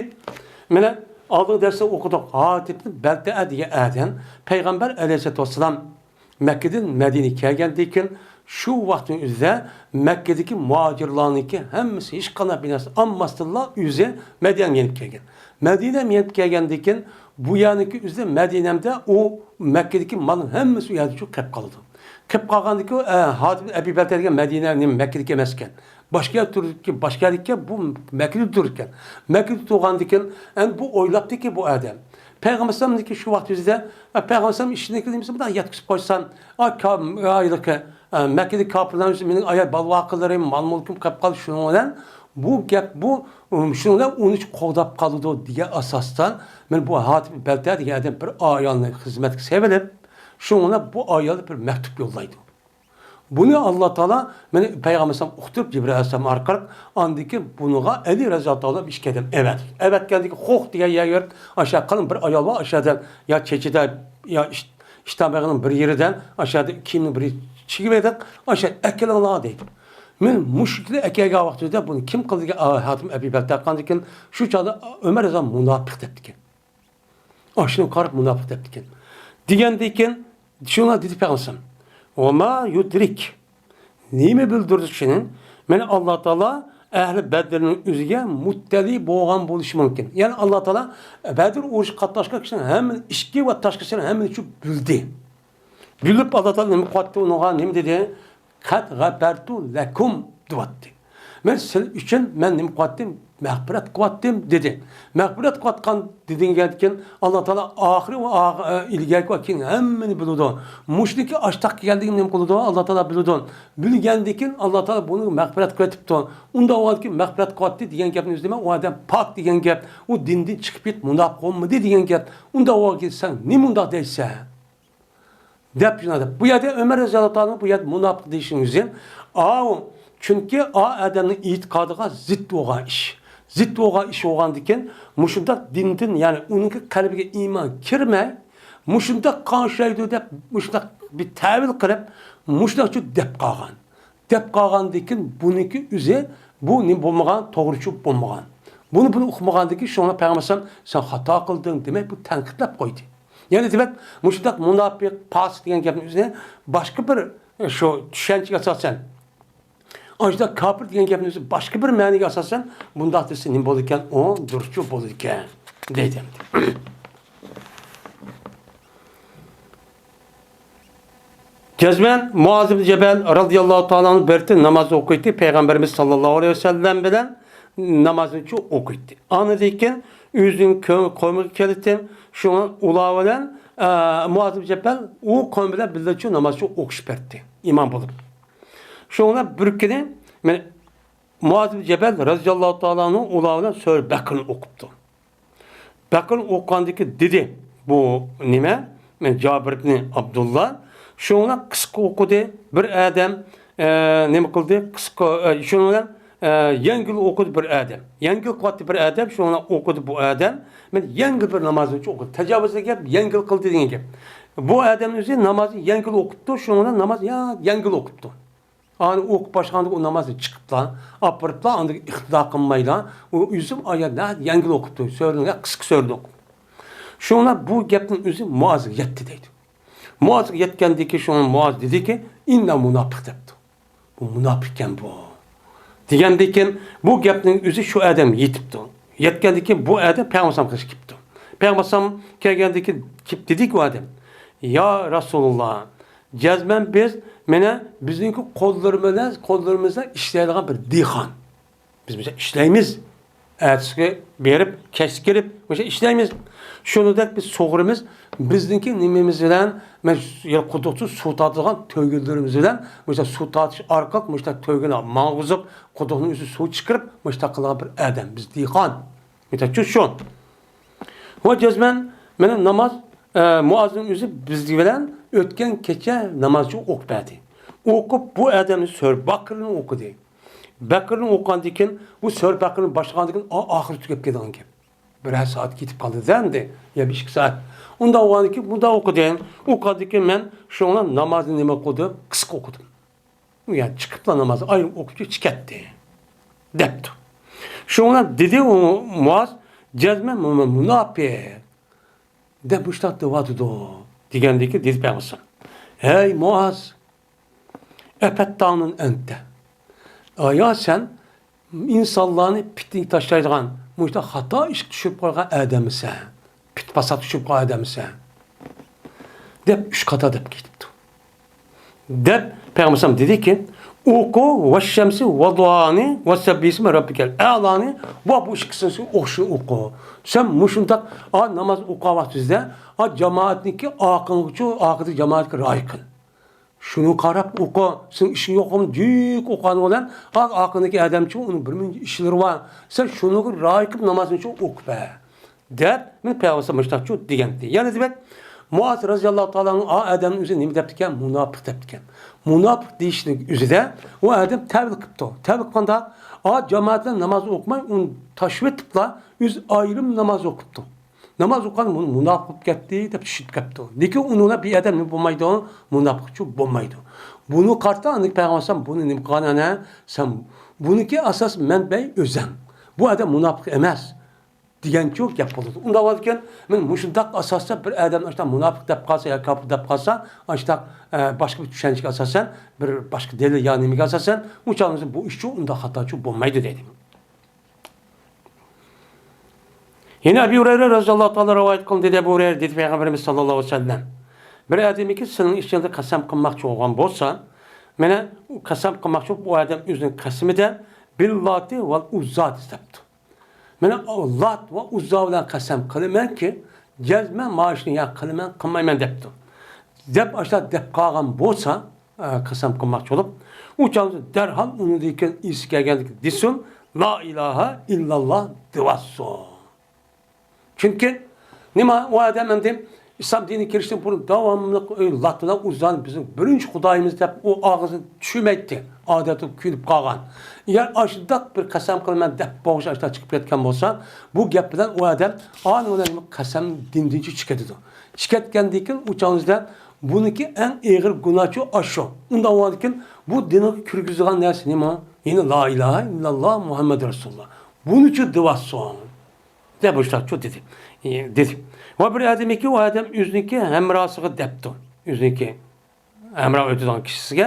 مانا ئالدىنقى دەرستە ئوقۇدۇق. ھاتىب ئىبن بەلتەئە دېگەن ئادەم پەيغەمبەر ئەلەيھىسسالاتۇ ۋەسسالام مەككىدىن مەدىنىگە كەلگەندىن كېيىن، شۇ ۋاقىتنىڭ ئۆزىدە مەككىدىكى مۇھاجىرلارنىڭكى ھەممىسى ھېچقانداق بىر نەرسە ئالماستىنلا ئۆزى مەدىنەگە يېنىپ كەلگەن. مەدىنەگە يېنىپ كەلگەندىن كېيىن، بۇ يەرنىڭكى ئۆزىدە مەدىنەمدە ئۇ مەككىدىكى مالنىڭ ھەممىسى ئۇ يەردە شۇ قېلىپ قالىدۇ. قېلىپ قالغاندىن كېيىن، ئە، ھاتىب ئەبى بەلتە دېگەن مەدىنە، نېمە، مەككىدىكى ئەمەسكەن. باشقا يەردە تۇرىدىكەن، باشقا يەردىكەن، بۇ مەككىدە تۇرىدىكەن. مەككىدە تۇرغاندىن كېيىن، ئەمدى بۇ ئويلاپتىكى بۇ ئادەم. پەيغەمبەر ئەلەيھىسسالامنىڭكى شۇ ۋاقىت ئۆزىدە، ئە، پەيغەمبەر ئەلەيھىسسالام ئىشىنىكى نېمىسى بۇنداق يەتكۈزۈپ قويسام، ئا، كا-، ئا، ھېلىقى ئە، مەككىدىكى كاپىرلارنىڭ ئۈستىدە مېنىڭ ئايال بالا-ۋاقىلىرىم، مال-مۈلكۈم قېلىپ قالدى، شۇنىڭ بىلەن بۇ گەپ، بۇ، ئۇم، شۇنىڭ بىلەن ئۇنى قوغداپ قالىدۇ دېگەن ئاساستا، مەن بۇ ھاتىم بەلتە دېگەن ئادەم بىر ئايالنى خىزمەتكە سېلىۋېلىپ، شۇنىڭ بىلەن بۇ ئايالغا بىر مەكتۇپ يوللايدۇ. بۇنى ئاللا تائالا مېنى پەيغەمبەر ئەلەيھىسسالام ئۇقتۇرۇپ، جىبرىئىل ئەلەيھىسسالام ئارقىلىق، ئاندىن كېيىن بۇنىڭغا ئەلى رەزىياللاھۇ تائالا ئىككى ئادەم ئەۋەتتى. ئەۋەتكەندىن كېيىن خوخ دېگەن يەرگە بېرىپ، ئاشۇ قېلىن بىر ئايال بار، ئاشۇ يەردە يا چېچىدە، يا ئىش-، ئىشتان بېغىنىڭ بىر يېرىدە، ئاشۇ يەردە كىيىمنىڭ بىر چېكىۋېلىڭ، ئاشۇ يەردە ئەكېلىڭلار دەيدۇ. مەن مۇشۇ يەرگە ئەكەلگەن ۋاقتىمدا بۇنى كىم قىلدىكەن؟ ھاتىم ئەبى بەلتە قىلغاندىكىن، شۇ چاغدا ئۆمەر رەزىياللاھۇ مۇناپىق دەپتىكەن. ئاشۇنى قاراپ مۇناپىق دەپتىكەن. دېگەندىكىن، شۇڭا دېدى پەيغەمبەر: «ۋە ما يۇدرىك»، نېمە بىلدۈردى شۇنى؟ مېنى ئاللا تائالا ئەھلى بەدرنىڭ ئۆزىگە مۇتتەلى بولغان بولۇشى مۇمكىن. يەنى ئاللا تائالا بەدر ئۇرۇشقا قاتناشقان كىشىنىڭ ھەممىنى، ئىچكى ۋە تاشقى سىرىنى ھەممىنى شۇ بىلدى. بىلىپ، ئاللا تائالا نېمە قىلىۋەتتى ئۇنىڭغا؟ نېمە دېدى؟ «قەد غەپەرتۇ لەكۇم» دېۋەتتى. «مەن سىلەر ئۈچۈن مەن نېمە قىلىۋەتتىم؟ مەغپىرەت قىلىۋەتتىم» دېدى. مەغپىرەت قىلىۋەتكەن دېگەندىكىن، ئاللا تائالا ئاخىرى ۋە ئاخ-، ئە، ئىلگىرىكى ۋە كېيىن ھەممىنى بىلىدۇ. مۇشۇنىڭكى ئاشتاق كەلگەنلىكىنى نېمە قىلىدۇ؟ ئاللا تائالا بىلىدۇ. بىلگەندىكىن، ئاللا تائالا بۇنى مەغپىرەت قىلىۋېتىپتۇ. ئۇنداق بولغاندىكىن، مەغپىرەت قىلىۋەتتى دېگەن گەپنى ئۆزى دېمەي، ئۇ ئادەم پاك دېگەن گەپ، ئۇ دىندىن چىقىپ كېتىپ مۇناپىق بولمىدى دېگەن گەپ. ئۇنداق بولغاندىكىن سەن نېمە ئۇنداق دەيسەن؟ دەپ شۇنداق دەپ. بۇ يەردە ئۆمەر رەزىياللاھۇ تائالا بۇ يەردە مۇناپىق دېيىشنىڭ ئۆزى، ئاۋۇ، چۈنكى ئا ئادەمنىڭ ئېتىقادىغا زىت بولغان ئىش. زىت بولغان ئىش بولغاندىكىن، مۇشۇنداق دىندىن، يەنى ئۇنىڭكى قەلبىگە ئىمان كىرمەي، مۇشۇنداق قارشىلايدۇ دەپ، مۇشۇنداق بىر تەۋىل قىلىپ، مۇشۇنداق دەپ قالغان. دەپ قالغاندىكىن، بۇنىڭكى ئۆزى، بۇ نېمە بولمىغان، توغرا چۈشىنىپ بولمىغان. بۇنى، بۇنى ئۇقمىغاندىكىن، شۇڭا پەيغەمبەر ئەلەيھىسسالام، «سەن خاتا قىلدىڭ» دېمەي، بۇ تەنقىدلەپ قويدى. يەنە دېمەك، مۇشۇنداق مۇناپىق، پاسىق دېگەن گەپنىڭ ئۆزىنى باشقا بىر، شۇ چۈشەنچىگە ئاساسەن، ئاشۇنداق كاپىر دېگەن گەپنىڭ ئۆزى باشقا بىر مەنىگە ئاساسەن، بۇنداق دېسە نېمە بولىدىكەن؟ ئۇ دۇرۇسچۇ بولىدىكەن، دەيدۇ ئەمدى. جەزمەن مۇئاز ئىبن جەبەل رازىياللاھۇ تائالا ئەنھۇ بىر ناماز ئوقۇيتتى. پەيغەمبىرىمىز ساللاللاھۇ ئەلەيھى ۋەسەللەم بىلەن نامازنى شۇ ئوقۇيتتى. ئاندىن كېيىن ئۆزىنىڭ كۆ-، قومىغا كېلىتتى. شۇڭا ئۇلار بىلەن، ئە، مۇئاز ئىبن جەبەل ئۇ قوم بىلەن بىللە شۇ ناماز شۇ ئوقۇشۇپ بەردى. ئىمام بولۇپ. شۇڭا بىر كۈنى مەن مۇئاز ئىبن جەبەل رازىياللاھۇ تائالا ئەنھۇ ئۇلار بىلەن سۈرە بەقەرىنى ئوقۇپتۇ. بەقەرىنى ئوقۇغاندىكى دېدى، بۇ نېمە؟ جابىر ئىبنى ئابدۇللا. شۇنىڭ بىلەن قىسقا ئوقۇدى بىر ئادەم، ئە، نېمە قىلدى؟ قىسقا، ئە، شۇنىڭ بىلەن، ئە، يەڭگىل ئوقۇدى بىر ئادەم. يەڭگىل قىلىۋاتتى بىر ئادەم، شۇنىڭ بىلەن ئوقۇدى بۇ ئادەم. مەن يەڭگىل بىر نامازنى ئوقۇدى. تاجاۋۇز دېگەن گەپ، يەڭگىل قىلدى دېگەن گەپ. بۇ ئادەم ئۆزى نامازنى يەڭگىل ئوقۇپتۇ، شۇنىڭ بىلەن ناماز يا-، يەڭگىل ئوقۇپتۇ. ئانى ئوقۇپ باشلىغاندا ئۇ نامازنى چىقىپلا، ئاپىرىپلا، ئاندىن ئىقتىدا قىلمايلا، ئۇ ئۆزى ئايەت يەڭگىل ئوقۇپتۇ، سۈرىنى قىسقا سۈرىنى ئوقۇپ. شۇڭا بۇ گەپنىڭ ئۆزى مۇئازغا يەتتى دەيدۇ. مۇئازغا يەتكەندىن كېيىن شۇڭا مۇئاز دېدىكى، «ئىننا مۇناپىق» دەپتۇ. «بۇ مۇناپىقكەن بۇ.» دېگەندىن كېيىن بۇ گەپنىڭ ئۆزى شۇ ئادەم يېتىپتۇ. يەتكەندىن كېيىن بۇ ئادەم پەيغەمبەر ئەلەيھىسسالام قېشىغا كېلىپتۇ. پەيغەمبەر ئەلەيھىسسالام كەلگەندىن كېيىن كېلىپ دېدىكى ئۇ ئادەم، «يا رەسۇلۇللا، جەزمەن بىز، مانا بىزنىڭكى قوللىرىمىز، قوللىرىمىزدا ئىشلەيدىغان بىر دېھقان. بىز مۇشۇ ئىشلەيمىز. ئەتىسىگە بېرىپ، كەچتە كېلىپ، مۇشۇ ئىشلەيمىز. شۇنىڭدەك بىز سۇغۇرىمىز. بىزنىڭكى نېمىمىز بىلەن، مانا شۇ يەر قۇدۇقتا سۇ تارتىدىغان تۆگىلىرىمىز بىلەن، مۇشۇ سۇ تارتىش ئارقىلىق مۇشۇ تۆگىنى ماڭغۇزۇپ، قۇدۇقنىڭ ئۆزى سۇ چىقىرىپ، مۇشۇ قىلغان بىر ئادەم. بىز دېھقان.» مۇشۇ شۇ. ۋە جەزمەن مانا ناماز، ئە، مۇئازنىڭ ئۆزى بىز بىلەن ئۆتكەن كېچە نامازچە ئوقۇپ بەردى. ئوقۇپ، بۇ ئادەمنى سۈرە بەقەرىنى ئوقۇدى. بەقەرىنى ئوقۇغاندىن كېيىن، بۇ سۈرە بەقەرىنى باشلىغاندىن كېيىن، ئا-، ئاخىرى تۈگەپ كېتىدىغان گەپ. بىرەر سائەت كېتىپ قالدى-دە ئەمدى، يا بىر ئىككى سائەت. ئۇنداق بولغاندىن كېيىن، بۇنداق ئوقۇدى. ئوقۇغاندىن كېيىن مەن شۇنىڭ بىلەن نامازنى نېمە قىلدىم؟ قىسقا ئوقۇدۇم. يەنى چىقىپلا نامازنى ئايرىم ئوقۇپ چىقىپ كەتتى، دەپتۇ. شۇڭا دېدى ئۇ مۇئاز، جەزمەن مۇ-، مۇناپىق دەپ مۇشۇنداق دەۋاتىدۇ، دېگەندىكى دېدى پەيغەمبەر، ھەي مۇئاز، ئەپەتتاڭنىڭ ئەنتە. ئايا سەن ئىنسانلارنى پىتنىگە تاشلايدىغان، مۇشۇنداق خاتا ئىشقا چۈشۈرۈپ قويغان ئادەممىسەن؟ پىت پاساتقا چۈشۈرۈپ قويغان ئادەممىسەن؟ دەپ ئۈچ قاتا دەپ كېتىپتۇ. دەپ پەيغەمبەر ئەلەيھىسسالام دېدىكى، ئوقۇ ۋەششەمسى ۋەدۇھانى ۋەسەببىھىسمە رەببىكەل ئەلانى ۋە بۇ ئىككىسىنى ئوخشىشىنى ئوقۇ. سەن مۇشۇنداق، ئا، ناماز ئوقۇغان ۋاقتىڭىزدا، ئا، جامائەتنىڭكى ئارقىڭغىچۇ، ئارقىدىكى جامائەتكە رىئايە قىل. شۇنى قاراپ ئوقۇ، سېنىڭ ئىشىڭ يوقمۇ؟ جۈيۈك ئوقۇغان بىلەن، ئا-، ئارقىدىكى ئادەمچۇ، ئۇنىڭ بىر مۇنچە ئىشلىرى بار. سەن شۇنىڭغا رىئايە قىلىپ نامازىنى شۇ ئوقۇپ بەر، دەپ، مېنى پەيغەمبەر مۇشۇنداقچۇ دېگەنتى. يەنە دېمەك، مۇئاز رەزىياللاھۇ تائالا ئانھۇ ئا ئادەمنىڭ ئۆزى نېمە دەپتىكەن؟ مۇناپىق دەپتىكەن. مۇناپىق دېيىشنىڭ ئۆزىدە ئۇ ئادەم تەۋىل قىپتۇ. تەۋىل قىلغاندا، ئا جامائەت بىلەن ناماز ئوقۇماي، ئۇنى تاشلىۋېتىپلا، ئۆزى ئايرىم ناماز ئوقۇپتۇ. ناماز ئوقۇغان مۇ-، مۇناپىق بولۇپ كەتتى دەپ چۈشىنىپ كەپتۇ. لېكىن ئۇنىڭ بىلەن بىر ئادەم نېمە بولمايدۇ؟ مۇناپىقچۇ بولمايدۇ. بۇنى قارىتا ئاندىن پەيغەمبەر ئەلەيھىسسالام بۇنى نېمە قىلغان ئەنە؟ سەن بۇنىڭكى ئاساس مەنبەي ئۆزەڭ. بۇ ئادەم مۇناپىق ئەمەس دېگەنچۇ گەپ بولىدۇ. ئۇنداق بولىدىكەن، مەن مۇشۇنداق ئاساستا بىر ئادەمنى ئاشۇنداق مۇناپىق دەپ قالسا يا كاپىر دەپ قالسا، ئاشۇنداق، ئە، باشقا بىر چۈشەنچىگە ئاساسەن، بىر باشقا دەلىل يا نېمىگە ئاساسەن، ئۇ چاغدا بۇ ئىشچۇ ئۇنداق خاتاچۇ بولمايدۇ دەيدۇ. يەنە ئەبۇ ھۇرەيرە رەزىياللاھۇ تائالا رىۋايەت قىلدى، دېدى ئەبۇ ھۇرەيرە، دېدى پەيغەمبىرىمىز ساللاللاھۇ ئەلەيھى ۋەسەللەم، بىر ئادەمكى سىلىنىڭ ئىچىڭىزدە قەسەم قىلماقچى بولغان بولسا، مانا قەسەم قىلماقچى بولۇپ، ئۇ ئادەم ئۆزىنىڭ قەسىمىدە بىللاھى ۋەل ئۇززا دەپتۇ. مانا لات ۋە ئۇززا بىلەن قەسەم قىلىمەنكى، جەزمەن مانا شۇنى يا قىلىمەن، قىلمايمەن دەپتۇ. دەپ ئاشۇنداق دەپ قالغان بولسا، ئە، قەسەم قىلماقچى بولۇپ، ئۇ چاغدا دەرھال ئۇنىڭدىن كېيىن ئېسىگە كەلگەندىكىن دېسۇن، لا ئىلاھە ئىللاللا دېۋاتسۇن. چۈنكى نېمە، ئۇ ئادەم ئەمدى ئىسلام دىنىغا كىرىشتىن بۇرۇن داۋاملىق ئۆي لات بىلەن ئۇززانى بىزنىڭ بىرىنچى خۇدايىمىز دەپ ئۇ ئاغزىنى چۈشۈرمەيتتى. ئادەتتە كۈلۈپ قالغان. ئەگەر ئاشۇنداق بىر قەسەم قىلىمەن دەپ بوغۇش ئاشۇنداق چىقىپ كەتكەن بولسا، بۇ گەپ بىلەن ئۇ ئادەم ئانىڭ بىلەن قەسەم دىندىن چىقىپ كېتىدۇ. چىقىپ كەتكەندىن كېيىن ئۇ چاغدا بۇنىڭكى ئەڭ ئېغىر گۇناھچۇ ئاشۇ. ئۇنداق بولغاندىن كېيىن بۇ دىنغا كىرگۈزىدىغان نەرسە نېمە؟ يەنە لا ئىلاھە ئىللاللا مۇھەممەد رەسۇلۇللا. بۇنىچۇ دېۋاتسۇن. دەپ مۇشۇنداقچۇ دېدى. ئى، دېدى. ۋە بىر ئادەمكى، ئۇ ئادەم ئۆزىنىڭكى ھەمراھىغا دەپتۇ. ئۆزىنىڭكى ھەمراھ ئۆتىدىغان كىشىسىگە،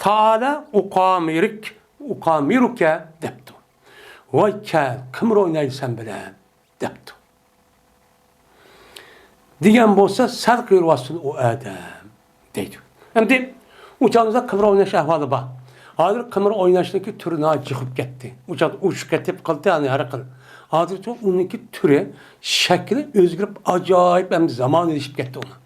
تائالە ئۇقامىرك، ئۇقامىرۇكە دەپتۇ. ۋاي كەل، قىمار ئوينايلى سەن بىلەن دەپتۇ. دېگەن بولسا سەل قىيرىۋاتسۇن ئۇ ئادەم. دەيدۇ. ئەمدى ئۇ چاغدا قىمار ئويناش ئەھۋالى بار. ھازىر قىمار ئويناشنىڭكى تۈرى ناھايىتى جىق بولۇپ كەتتى. ئۇ چاغدا ئۇچۇپ كېتىپ قالدى، يەنى ھەر خىل. ھازىرچە ئۇنىڭكى تۈرى، شەكلى ئۆزگىرىپ، ئاجايىپ ئەمدى زامانىۋىلىشىپ كەتتى ئۇنىڭ.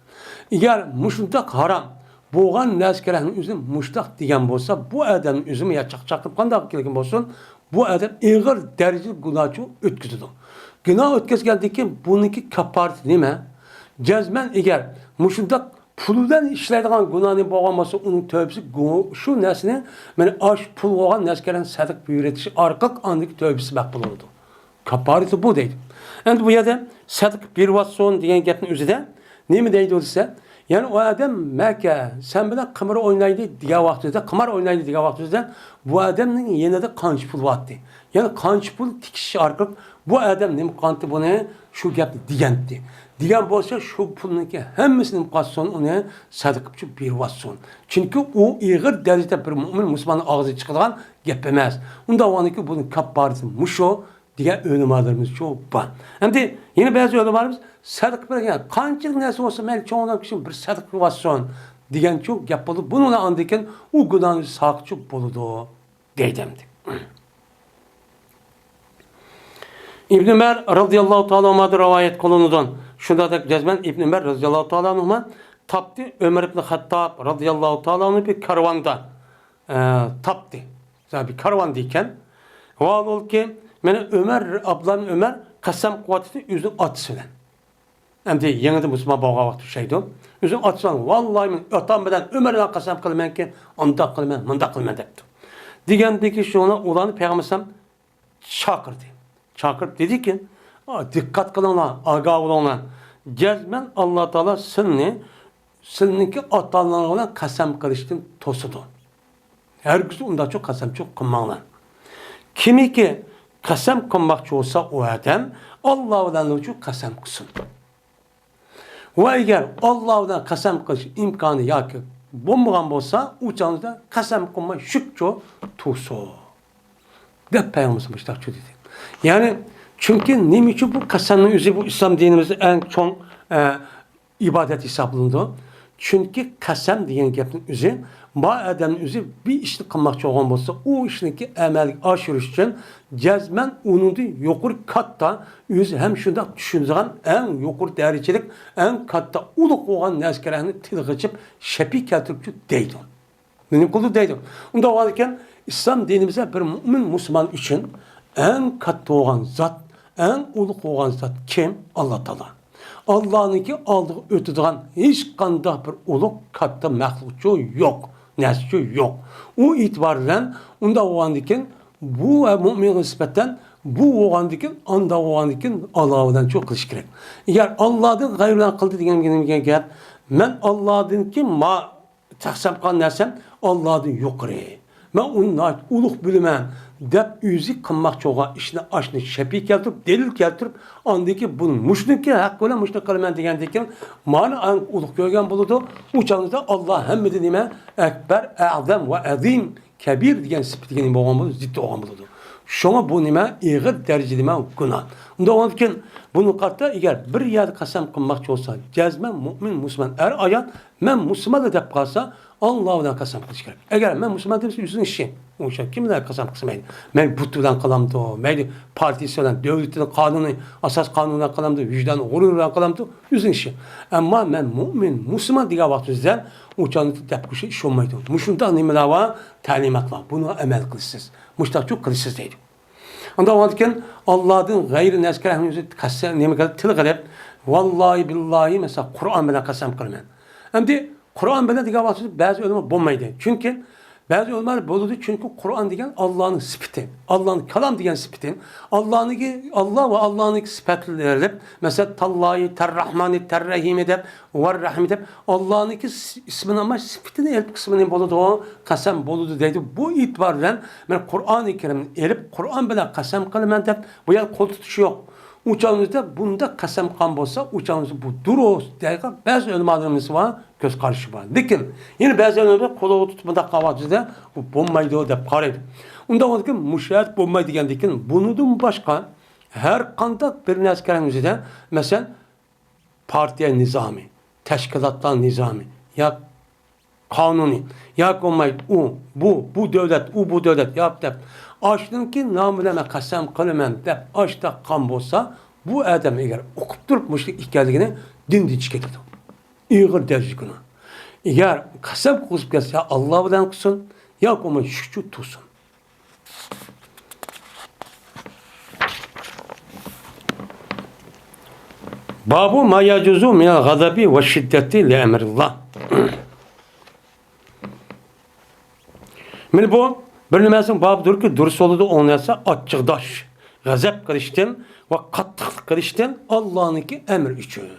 ئەگەر مۇشۇنداق ھارام بولغان نەرسىگە ئۆزى مۇشۇنداق دېگەن بولسا، بۇ ئادەمنىڭ ئۆزىمۇ يا چاقچاق قىلىپ قانداق كەلگەن بولسۇن، بۇ ئادەم ئېغىر دەرىجىدە گۇناھچۇ ئۆتكۈزىدۇ. گۇناھ ئۆتكۈزگەندىن كېيىن بۇنىڭكى كاپپارىتى نېمە؟ جەزمەن ئەگەر مۇشۇنداق پۇل بىلەن ئىشلەيدىغان گۇناھنى بولغان بولسا، ئۇنىڭ تۆۋىسى گۇ-، شۇ نەرسىنى، مانا ئاشۇ پۇل بولغان نەرسىگە سەدىقە بېرىۋېتىش ئارقىلىق ئاندىكى تۆۋىسى مەقبۇل بولىدۇ. كاپپارىتى بۇ دەيدۇ. ئەمدى بۇ يەردە سەدىقە بېرىۋاتسۇن دېگەن گەپنىڭ ئۆزىدە نېمە دەيدۇ دېسە، يەنى ئۇ ئادەم مەكە، سەن بىلەن قىمار ئوينايدۇ دېگەن ۋاقتىدا، قىمار ئوينايدۇ دېگەن ۋاقتىدا بۇ ئادەمنىڭ يېنىدا قانچە پۇل بارتى؟ يەنى قانچە پۇل تىكىشىش ئارقىلىق بۇ ئادەم نېمە قىلغانتى بۇنى، شۇ گەپنى دېگەنتى. دېگەن بولسا شۇ پۇلنىڭكى ھەممىسىنى نېمە قىلسۇن، ئۇنى سەدىقە قىلىپ بېرىۋاتسۇن. چۈنكى ئۇ ئېغىر دەرىجىدە بىر مۆمىن مۇسۇلماننىڭ ئاغزىدىن چىقىدىغان گەپ ئەمەس. ئۇنداق بولغاندىكىن بۇنىڭ كاپپارىتى مۇشۇ دېگەن ئۆلىمالىرىمىزچۇ بار. ئەمدى يەنە بەزى ئۆلىمالىرىمىز سەدىقە بېرىگەن، قانچىلىك نەرسە بولسا مەيلى، چوڭ ئادەم كىشى بىر سەدىقە قىلىۋاتسۇن دېگەنچۇ گەپ بولىدۇ. بۇنىڭ بىلەن ئاندىن كېيىن ئۇ گۇناھنى ساقىتچۇ بولىدۇ دەيدۇ ئەمدى. ئىبن ئۆمەر رەزىياللاھۇ تائالا ئەنھۇدىن رىۋايەت قىلىنىدۇ. شۇنداق جەزمەن ئىبن ئۆمەر رەزىياللاھۇ تائالا ئەنھۇما تاپتى، ئۆمەر ئىبن خەتتاب رەزىياللاھۇ تائالا ئەنھۇ بىر كارۋاندا، ئە، تاپتى. مىسال، بىر كارۋاندا ئىكەن. ۋاھالبۇلكى، مانا ئۆمەر، ئابدۇللا ئىبن ئۆمەر قەسەم قىلىۋاتىدۇ ئۆزىنىڭ ئاتىسى بىلەن. ئەمدى يېڭىدىن مۇسۇلمان بولغان ۋاقتى ئوخشايدۇ. ئۆزىنىڭ ئاتىسى بىلەن، ۋاللاھى، مەن ئاتام بىلەن ئۆمەر بىلەن قەسەم قىلىمەنكى، ئانداق قىلىمەن، مۇنداق قىلىمەن دەپتۇ. دېگەندىكى شۇنى ئۇلارنى پەيغەمبەر ئەلەيھىسسالام چاقىردى. چاقىرىپ دېدىكى، «دىققەت قىلىڭلار، ئاگاھ بولۇڭلار. جەزمەن ئاللا تائالا سىلىنى، سىلىنىڭكى ئاتا-ئانىلىرىڭلار بىلەن قەسەم قىلىشتىن توسىدۇ. ھەرگىز ئۇنداقچۇ قەسەمچۇ قىلماڭلار. كىمكى قەسەم قىلماقچى بولسا، ئۇ ئادەم ئاللا بىلەنچۇ قەسەم قىلسۇن. ۋە ئەگەر ئاللا بىلەن قەسەم قىلىش ئىمكانى ياكى بولمىغان بولسا، ئۇ چاغدا قەسەم قىلماي شۈكچۇ تۇرسۇن» دەپ پەيغەمبىرىمىز مۇشۇنداقچۇ دېدى. يەنى، چۈنكى نېمە ئۈچۈن بۇ قەسەمنىڭ ئۆزى بۇ ئىسلام دىنىمىزدا ئەڭ چوڭ، ئە، ئىبادەت ھېسابلىنىدۇ؟ چۈنكى قەسەم دېگەن گەپنىڭ ئۆزى، ما ئادەمنىڭ ئۆزى بىر ئىشنى قىلماقچى بولغان بولسا، ئۇ ئىشنىڭكى ئەمەلگە ئاشۇرۇش ئۈچۈن جەزمەن ئۇنىڭدىن يۇقىرى كاتتا، ئۆزى ھەم شۇنداق چۈشىنىدىغان ئەڭ يۇقىرى دەرىجىلىك، ئەڭ كاتتا ئۇلۇغ بولغان نەرسە كېرەكنى تىلغا ئېچىپ، شەپىي كەلتۈرۈپچۇ دەيدۇ. نېمە قىلدى دەيدۇ. ئۇنداق بولغاندىكىن، ئىسلام دىنىمىزدا بىر مۆمىن مۇسۇلمان ئۈچۈن ئەڭ كاتتا بولغان زات، ئەڭ ئۇلۇغ بولغان زات كىم؟ ئاللا تائالا. ئاللانىڭكى ئالدىغا ئۆتىدىغان ھېچقانداق بىر ئۇلۇغ كاتتا مەخلۇقچۇ يوق، نەرسىچۇ يوق. ئۇ ئېتىبار بىلەن ئۇنداق بولغاندىكىن، بۇ مۆمىنگە نىسبەتەن بۇ بولغاندىكىن، ئانداق بولغاندىكىن ئاللا بىلەنچۇ قىلىش كېرەك. ئەگەر ئاللادىن غەيرى بىلەن قىلدى دېگەن گەپ، مەن ئاللادىنكى ما قەسەم قىلغان نەرسەم ئاللادىن يۇقىرى. مەن ئۇنى ناھايىتى ئۇلۇغ بىلىمەن دەپ ئۆزى قىلماقچى بولغان ئىشنى، ئاشنى شەپىي كەلتۈرۈپ، دەلىل كەلتۈرۈپ، ئاندىن كېيىن بۇنى مۇشۇنىڭكى ھەققى بىلەن مۇشۇنى قىلىمەن دېگەندىن كېيىن، مانا ئەڭ ئۇلۇغ كۆرگەن بولىدۇ. ئۇ چاغدا ئاللا ھەممىدىن نېمە؟ ئەكبەر، ئەزەم ۋە ئەزىم، كەبىر دېگەن سۈپىتىگە نېمە بولغان بولىدۇ؟ زىت بولغان بولىدۇ. شۇڭا بۇ نېمە؟ ئېغىر دەرىجىدە نېمە؟ گۇناھ. ئۇنداق بولغاندىكىن، بۇنى قارىتا، ئەگەر بىر يەردە قەسەم قىلماقچى بولسا، جەزمەن مۆمىن، مۇسۇلمان، ئەر ئايال، مەن مۇسۇلمانلا دەپ قالسا، ئاللا بىلەن قەسەم قىلىش كېرەك. ئەگەر مەن مۇسۇلمان دېمىسە، ئۆزىنىڭ ئىشى. ئۇ ئىشتا كىم بىلەن قەسەم قىلسا مەيلى. مەيلى بۇت بىلەن قىلامدۇ، مەيلى پارتىيىسى بىلەن، دۆلىتىنىڭ قانۇنى، ئاساس قانۇنى بىلەن قىلامدۇ، ۋىجدان غۇرۇرى بىلەن قىلامدۇ، ئۆزىنىڭ ئىشى. ئەمما مەن مۆمىن، مۇسۇلمان دېگەن ۋاقتىمىزدا ئۇ چاغدا دەپ قويۇشتا ئىش بولمايدۇ. مۇشۇنداق نېمىلەر بار، تەلىمات بار. بۇنىڭغا ئەمەل قىلىسىز. مۇشۇنداقچۇ قىلىسىز دەيدۇ. ئۇنداق بولغاندىكىن، ئاللادىن غەيرى نەرسە كېرەكنى ئۆزى قەستەن نېمە قىلىپ تىلغا ئېلىپ، ۋاللاھى بىللاھى، مەسىلەن، قۇرئان بىلەن قەسەم قىلىمەن. ئەمدى قۇرئان بىلەن دېگەن ۋاقتىدا بەزى ئۆلىمە بولمايدۇ. چۈنكى بەزى ئۆلىمە بولىدۇ، چۈنكى قۇرئان دېگەن ئاللانىڭ سۈپىتى، ئاللانىڭ كالام دېگەن سۈپىتى، ئاللانىڭكى، ئاللا ۋە ئاللانىڭكى سۈپەتلىرى، مەسىلەن، تاللاھى، تەررەھمانى، تەررەھىمى دەپ، ۋەررەھىمى دەپ، ئاللانىڭكى ئىسمىنى ئالماي سۈپىتىنى ئېلىپ قىسمىنى بولىدۇ، قەسەم بولىدۇ دەيدۇ. بۇ ئېتىبار بىلەن مەن قۇرئانى كەرىمنى ئېلىپ، قۇرئان بىلەن قەسەم قىلىمەن دەپ، بۇ يەردە قول تۇتۇش يوق. ئۇ چاغىمىزدا بۇنداق قەسەم قىلغان بولسا، ئۇ چاغىمىزدا بۇ دۇرۇس دەيدىغان بەزى ئۆلىمالىرىمىز بار، كۆز قارىشى بار. لېكىن يەنە بەزى ئۆلىمالار قولىغا تۇتۇپ بۇنداق قىلغان ۋاقتىدا بۇ بولمايدۇ دەپ قارايدۇ. ئۇنداق بولغاندىكىن مۇشۇ يەردە بولمايدۇ دېگەندىكىن، بۇنىڭدىن باشقا ھەر قانداق بىر نەرسە كەلگەن ئۆزىدە، مەسىلەن، پارتىيە نىزامى، تەشكىلاتلار نىزامى، يا قانۇنى، ياكى بولمايدۇ ئۇ، بۇ، بۇ دۆلەت، ئۇ، بۇ دۆلەت، ياق دەپ، ئاشۇنىڭكى نامى بىلەن مەن قەسەم قىلىمەن دەپ ئاشتاق قىلغان بولسا، بۇ ئادەم ئەگەر ئۇقۇپ تۇرۇپ مۇشۇ ئىكەنلىكىنى دىندىن چىقىپ كېتىدۇ. ئېغىر دەرىجىدە گۇناھ. ئەگەر قەسەم قىلىپ كەتسە، يا ئاللا بىلەن قىلسۇن، ياكى بولماي شۇچۇ تۇرسۇن. بابۇ ما يەجۇزۇ مىنەل غەزەبى ۋە شىددەتى لىئەمرىللا. مانا بۇ بىر نېمىسىنىڭ بابىدۇركى، دۇرۇس بولىدۇ ئۇ نەرسە ئاچچىقداش، غەزەپ قىلىشتىن ۋە قاتتىقلىق قىلىشتىن ئاللانىڭكى ئەمرى ئۈچۈن.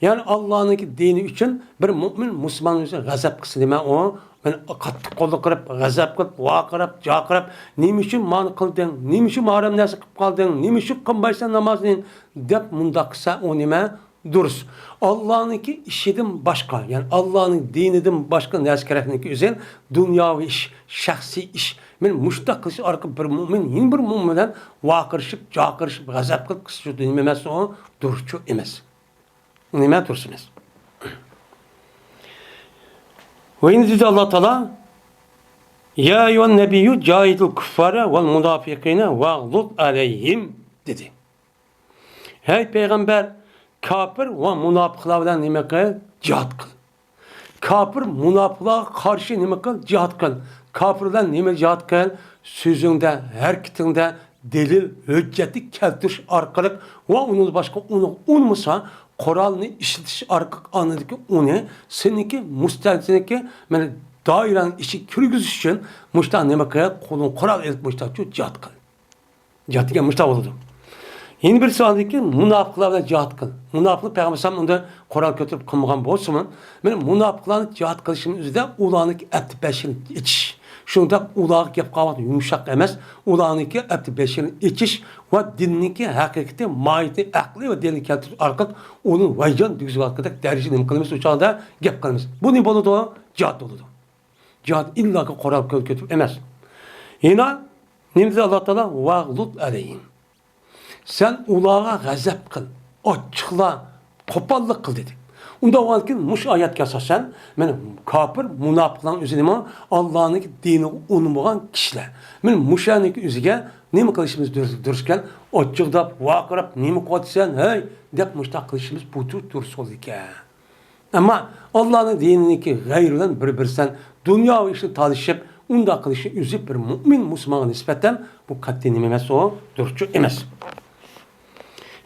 يەنى ئاللانىڭكى دىنى ئۈچۈن بىر مۆمىن مۇسۇلمان ئۈچۈن غەزەپ قىلسا نېمە ئۇ؟ مانا قاتتىق قوللۇق قىلىپ، غەزەپ قىلىپ، ۋارقىراپ، جارقىراپ، نېمە ئۈچۈن مانا قىلدىڭ؟ نېمە ئۈچۈن مۇھەررەم نەرسە قىلىپ قالدىڭ؟ نېمە ئۈچۈن قىلمايسەن نامازنى؟ دەپ مۇنداق قىلسا ئۇ نېمە؟ دۇرۇس. ئاللانىڭكى ئىشىدىن باشقا، يەنى ئاللانىڭ دىنىدىن باشقا نەرسە كېرەكنىڭكى ئۆزى دۇنياۋى ئىش، شەخسىي ئىش. مانا مۇشۇنداق قىلىش ئارقىلىق بىر مۆمىن يەنە بىر مۆمىن بىلەن ۋارقىرىشىپ، جارقىرىشىپ، غەزەپ قىلىپ قىلسا شۇ نېمە ئەمەس ئۇ؟ دۇرۇسچۇ ئەمەس. نېمە تۇرسىمىز؟ ۋە يەنە دېدى ئاللا تائالا، يا ئەييۇھەن نەبىييۇ جاھىدىل كۇففارە ۋەل مۇنافىقىنە ۋەغلۇز ئەلەيھىم دېدى. ھەي پەيغەمبەر، كاپىر ۋە مۇناپىقلار بىلەن نېمە قىل؟ جىھاد قىل. كاپىر، مۇناپىقلارغا قارشى نېمە قىل؟ جىھاد قىل. كاپىر بىلەن نېمە جىھاد قىل؟ سۆزۈڭدە، ھەرىكىتىڭدە دەلىل، ھۆججەتنى كەلتۈرۈش ئارقىلىق ۋە ئۇنىڭدىن باشقا ئۇنى ئۇنىمىسا، قورالنى ئىشلىتىش ئارقىلىق ئاندىكى ئۇنى سېنىڭكى مۇستەنسىنىڭكى، مانا، دائىرەڭنىڭ ئىچىگە كىرگۈزۈش ئۈچۈن مۇشۇنداق نېمە قىل؟ قولۇڭ قورال ئېلىپ مۇشۇنداقچۇ جىھاد قىل. جىھاد دېگەن مۇشۇنداق بولىدۇ. يەنە بىرسى ئاندىكى مۇناپىقلار بىلەن جىھاد قىل. مۇناپىقلار پەيغەمبەر ئەلەيھىسسالام ئۇندا قورال كۆتۈرۈپ قىلمىغان بولسىمۇ، مانا مۇناپىقلارنى جىھاد قىلىشنىڭ ئۆزىدە ئۇلارنىڭكى ئەپتى بەشىرىنى ئېچىش. شۇنداق ئۇلارغا گەپ قىلغان ۋاقىت يۇمشاق ئەمەس، ئۇلارنىڭكى ئەپتى بەشىرىنى ئېچىش ۋە دىننىڭكى ھەقىقىتى، ماھىيىتى، ئەقلى ۋە دەلىل كەلتۈرۈش ئارقىلىق ئۇنى ۋەيجان دېگۈزۈۋاتقۇدەك دەرىجىدە نېمە قىلىمىز؟ ئۇ چاغدا گەپ قىلىمىز. بۇ نېمە بولىدۇ؟ جىھاد بولىدۇ. جىھاد ئىللاكى قورال كۆتۈرۈپ ئەمەس. يەنە نېمە دېدى ئاللا تائالا؟ ۋەغلۇز ئەلەيھىم. سەن ئۇلارغا غەزەپ قىل، ئاچچىقلا، قوپاللىق قىل دېدى. ئۇنداق بولغاندىكىن مۇشۇ ئايەتكە ئاساسەن، مانا كاپىر، مۇناپىقلارنىڭ ئۆزى نېمە؟ ئاللانىڭكى دىنىغا ئۇنىمىغان كىشىلەر. مانا مۇشۇنىڭكى ئۆزىگە نېمە قىلىشىمىز دۇر-، دۇرۇس ئىكەن؟ ئاچچىقداپ، ۋارقىراپ، نېمە قىلىۋاتىسەن، ھەي؟ دەپ مۇشۇنداق قىلىشىمىز بۇ تۇر-، دۇرۇس بولىدىكەن. ئەمما ئاللانىڭ دىنىنىڭكى غەيرى بىلەن بىر-بىرسەن دۇنياۋى ئىشنى تالىشىپ، ئۇنداق قىلىشنىڭ ئۆزى بىر مۆمىن مۇسۇلمانغا نىسبەتەن بۇ قەتئىي نېمە ئەمەس، ئۇ دۇرۇسچۇ ئەمەس.